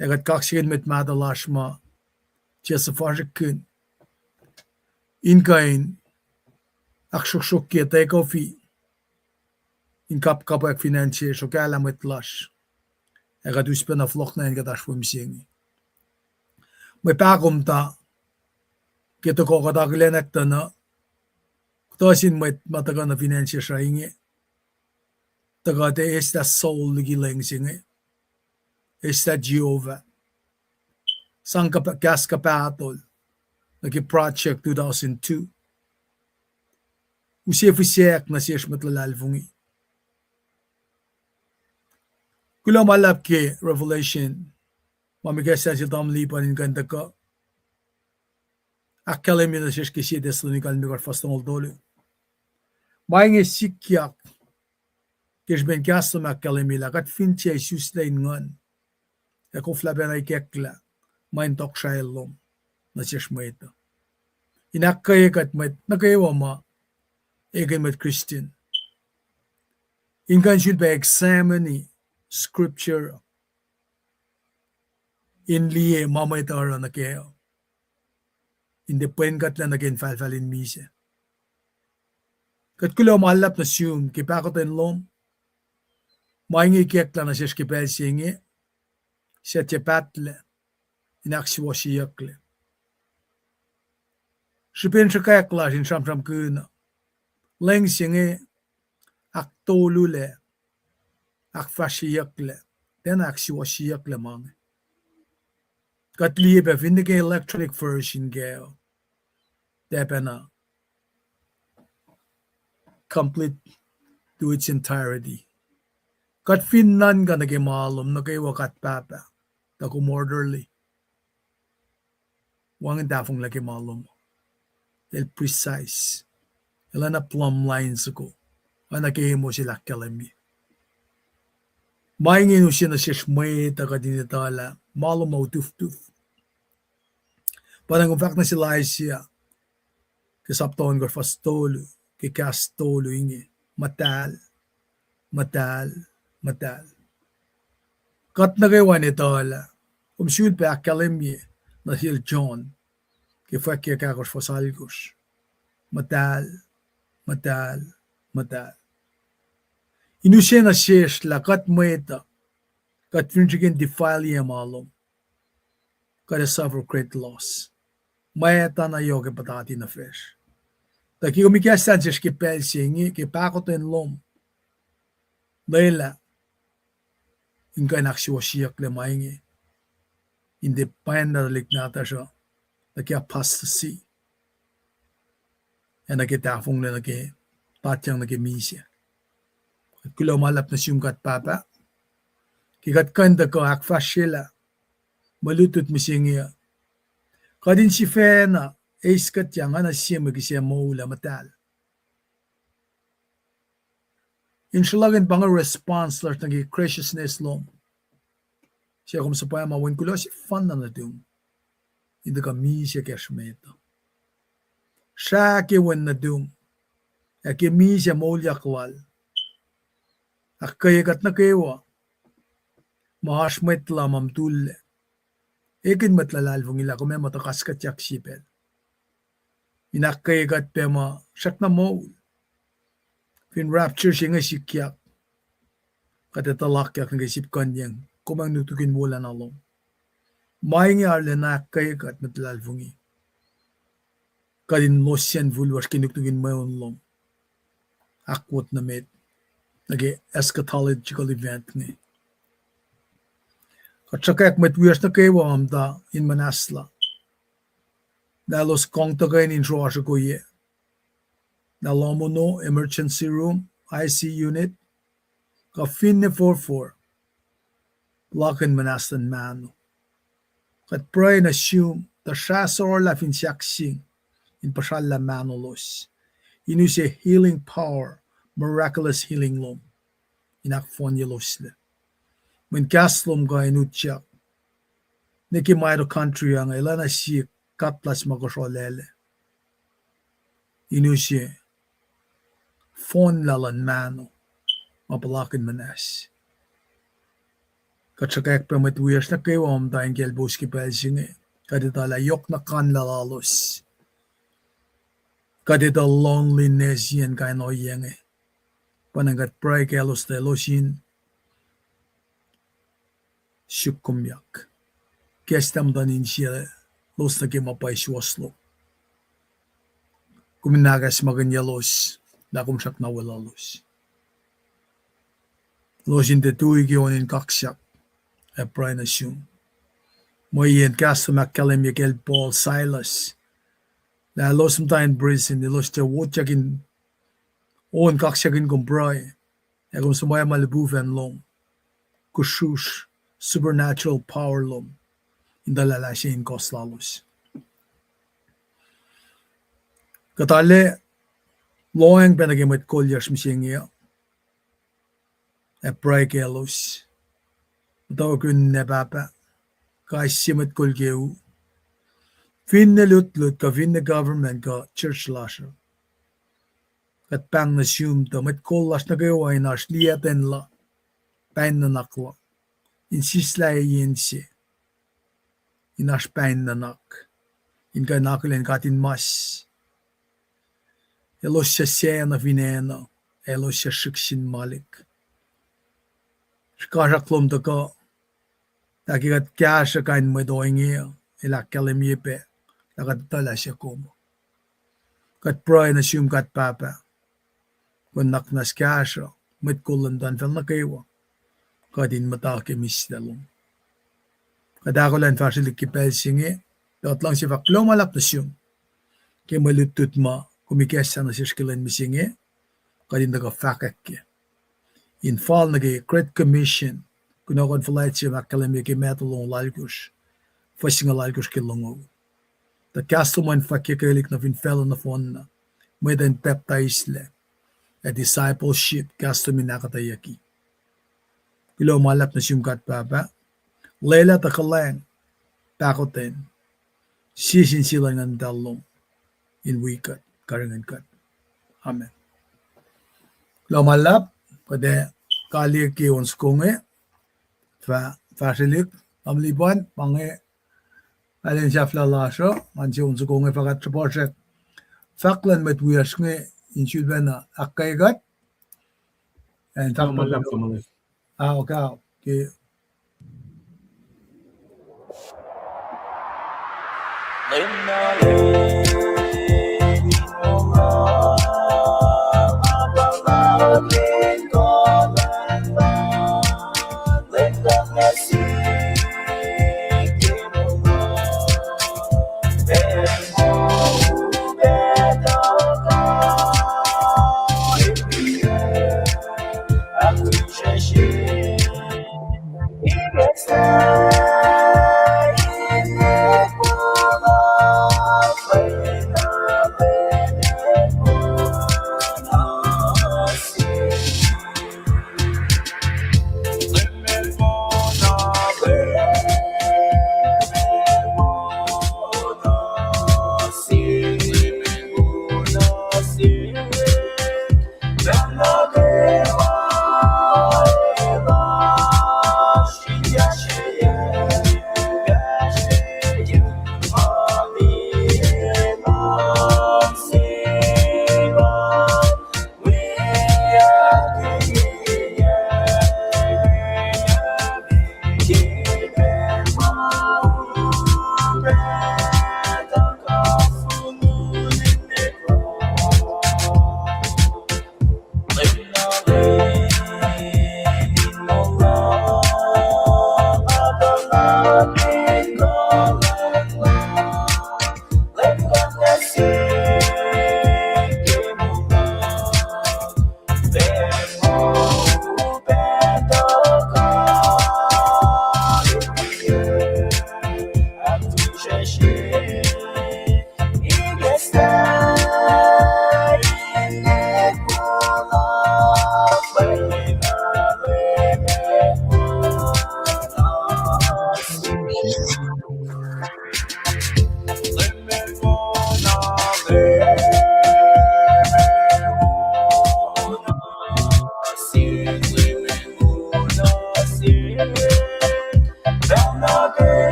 Ac kuht kaksakihn mwet mahtuh lasr ma tiac suhfasrihkkihn in kuh in ahksruhksruhkye tekofi in kapkapwack fin acn se sruhkwalah mwet lasr. Ac kuht us pacna fohlohk nuh acn kuht oasr we mihsenge. Mwe pahkomuhta ke tohkoh kuht akihlen ahktuhna, kuhtuh sin mwet ma tuhkuh nuh fin acn sesr uh inge, tuh kuht ac eslah soul liki leng se inge, eslah Jehovah. Sang kuhp-, kahs kuhpahsr nuh ke Project two thousand two. Use fihsrack nuh sesr mwet luhlahlfongi. Kuloh ma luhlahp ke revelation ma mwe kahs sel tamuhlwel Lipan in kuh in tuhkuh ahkkahlwemye nuh sesr ke sie Thessalonica limekohsr fuhs longoul tolu. Ma inge sikyak ke srihpen kahs lom ahkkahlwemye lah kuht fin tiac isuslac in nguhn, ac koflah pacna ikacklah ma in tohkohsrahi lom nuh sesr mwet uh. In ahkkweye kuht mwet nuh kwewa ma ekihn mwet Christian, in kuh in sulpac examine scripture in liye ma mwet uh oruh nuh kac. in tiac pwen kuhtlac nuh ke infahlfahl in misac. Kuht kuloh ma luhlahp nuh sum ke pahkotwen lom. Ma inge ikacklah nuh sesr ke pacl se inge, suc tiac pahtlac, in ahksuwohsyeyucklac. Srihpen sruhkwack lasr in sramsramkihn uh, lwen se inge ahktolu lac, ahkfahsryeyucklac, tiacna ahksuwohsyeyucklac ma inge. Kuht liye pac fin nuh ke electronic version kac, tiac pacna complete to its entirety. Kuht fin nuhnkuh nuh ke ma lom nuh kwewa kuht Pahpah, tuh kom orderly. Wacngihn tahfonglac ke ma lom. El precise. El oacna plumb line soko. Oacna ke Amos el ahkkahlwemye. Ma inge in use nuh sesr mwet uh kuht in etuh lah ma lom uh utuftuf. Pa na kom fahk nuh sel Isaiah ke sapta ohnkohsr fuhs tolu, ke kahs tolu inge, muhtahl, muhtahl, muhtahl. Kuht nuh kwewa in etuh lah kom sulpac ahkkahlwemye nuh sel John ke fwackyuck ahkosr fuhs alkosr, muhtahl, muhtahl, muhtahl. In use nuh sesr lah kuht mwet uh, kuht fin srihke in defile ma lom, kuht ac suffer great loss. Mwet uh na yohk ac puhtati nuh facsr. Tuh ke kom ikacslah nuh sesr ke pacl se inge ke pahkotwen lom, lwelah in kuh in ahksuwohsyeyucklac ma inge, in tiac pwacnlah tuhlihk nahtuhsr uh nuh ke apostasy, ac nuh ke tahfonglac, nuh ke tatyang, nuh ke misac. Kuht kuloh ma luhlahp nuh sum kuht Pahpah, ke kuht kuh in tuhkuh ahkfahsryelah mwe lutlut mihsenge uh. Kuht in sifacna eis kuhtyang oacna sie mwe kihsac moul ac muhtahl. In sruhlahkihn pa inge response lasr nuh ke graciousness lom. Suc kom suhpwacma Wen kuloh sefanna nuhtum in tuhkuh misac kacsr met uh. Srah ke Wen nuhtum, ac ke misac moulyak Lal, ahkkweye kuht nuh kwewa, ma oasr mwet la ma mutullac, ekihn mwet luhlahlfongi lah kom ac muhta kaskuhtyak sie pacl, in ahkkweye kuht pac ma srackna moul. Fin rapture se inge sikyak, kuht ac tuhlakyak nuh ke sipkuhnyeng, kom ac nuknuk in wolacna lom. Ma inge arulacna ahkkweye kuht mwet luhlahlfongi, kuht in losyacn fuhlwacsr ke nuknuk in mweun lom, ahkwot nuh met, nuh ke eschatological event inge. Kuht sruhkwack mwet wiyacsr nuh kwewa muhta in muhnahslah lah elos kang tuhkweni in sroasr okoye, lah lohm ono, emergency room, I C unit, kuh finne forfor, puhlakihn muhnahs luhn mahno. Kuht pruhe nuh sum, tuh srah sorlah fin sahkseng in puhsrallah mahnolos, in use healing power, miraculous healing lom, in ahkfohnyeloslac. Mweyen kahs lom kuh in utyak nuh ke mitochondria inge, el oacna sie katlas ma kosro laclac, in use fohnlah luhn mahno ma puhlakihn muhnahs. Kuht sruhkwack pac mwet wiyacsr nuh kwewa muhta in kaclpous ke pacl se inge. Kuht etuh lah yohkna kanlah lalos. Kuht etuh loneliness iyacn kain ohiyac inge. Pa na kuht pruhe kaclos tuh elos in sukkomyak, kahs lah muhtuhn insiyaclos nuh ke ma pwacye suwohs lom. Kom in ahkacsmakihnyelos lah kom srackna weluhlos. Elos in tiac tui ke on in kaksak, ac pruhe nuh sum. Mweyen kahs lom ahkkahlwemye kacl Paul, Silas, lah elos muhta in prison, elos tiac wotyak in on kaksakihn kom pruhe, ac kom suhmac ma lipufacn lom, kusrusr, supernatural power lom, in tuhlalah se in kohs lalos. Kuht arlac lohacng pac nuh ke mwet kol lasr mihsenge uh, ac pruhe kaclos. Muhtwacwacack nuh Pahpah, kais sie mwet kol ke u, finne lutlut kuh finne government kuh church lasr uh, kuht pahng nuh sum tuh mwet kol lasr nuh kwewa in oasr liyactwen la, pain nuhnak la, in sislah yen se, in oasr pain nuhnak, in kuh in akihlen God in mas. Elos suc sacna fin acn uh, elos suc srihk sin malik. Srihkasrak lom tuhkuh, lah ke kuht kahsruh kain mwet ohinge uh, el ahkkahlwemye pac lah kuht etuh lah se kom. Kuht pruhe nuh sum God Pahpah, kom nuhnak muhnahs kahsruh mwet kol luhn muhtuhnfacl nuh kwewa, kuht in muhta ke mihslac lom. Kuht ahkolah in fahsrwelihk ke pacl se inge, tuh kuht luhngse fahk kuloh ma luhlahp nuh sum ke mwe lutlut ma kom ikacslah nuh sesr ke lwen mihsenge, kuht in tuhkuh fahkwack kac. In fal nuh ke Great Commission, kunohkohn fuhlwact se ma ahkkahlwemye ke Matthew longoul alkosr, fuhs singucul alkosr ke longoul. Tuh kahs lom an fwackyakwelihk nuh fin facluh nohfohnna, mwet in pacptaislac, ac discipleship, kahs lom in ahkuhtweyucki. Kuloh ma luhlahp nuh sum God Pahpah, lwelah tuh kuhlwacng, pahkotwen, sie sin sie luhn Nguhn Muhtahl lom, in wi kuht, karihngihn kuht. Amen. Kuloh ma luhlahp, kuht ac kaliyac ke on soko inge, fah-, fahsrwelihk, Tamuhlwel Lipan, pa inge, alu in sahflah lasr uh, ngan se on soko inge fahk sruhpuhsrak. Fahk luhn mwet wiyacsr inge in sulpacna ahkkweye kuht. And fahk luhn, ah, okay, okay.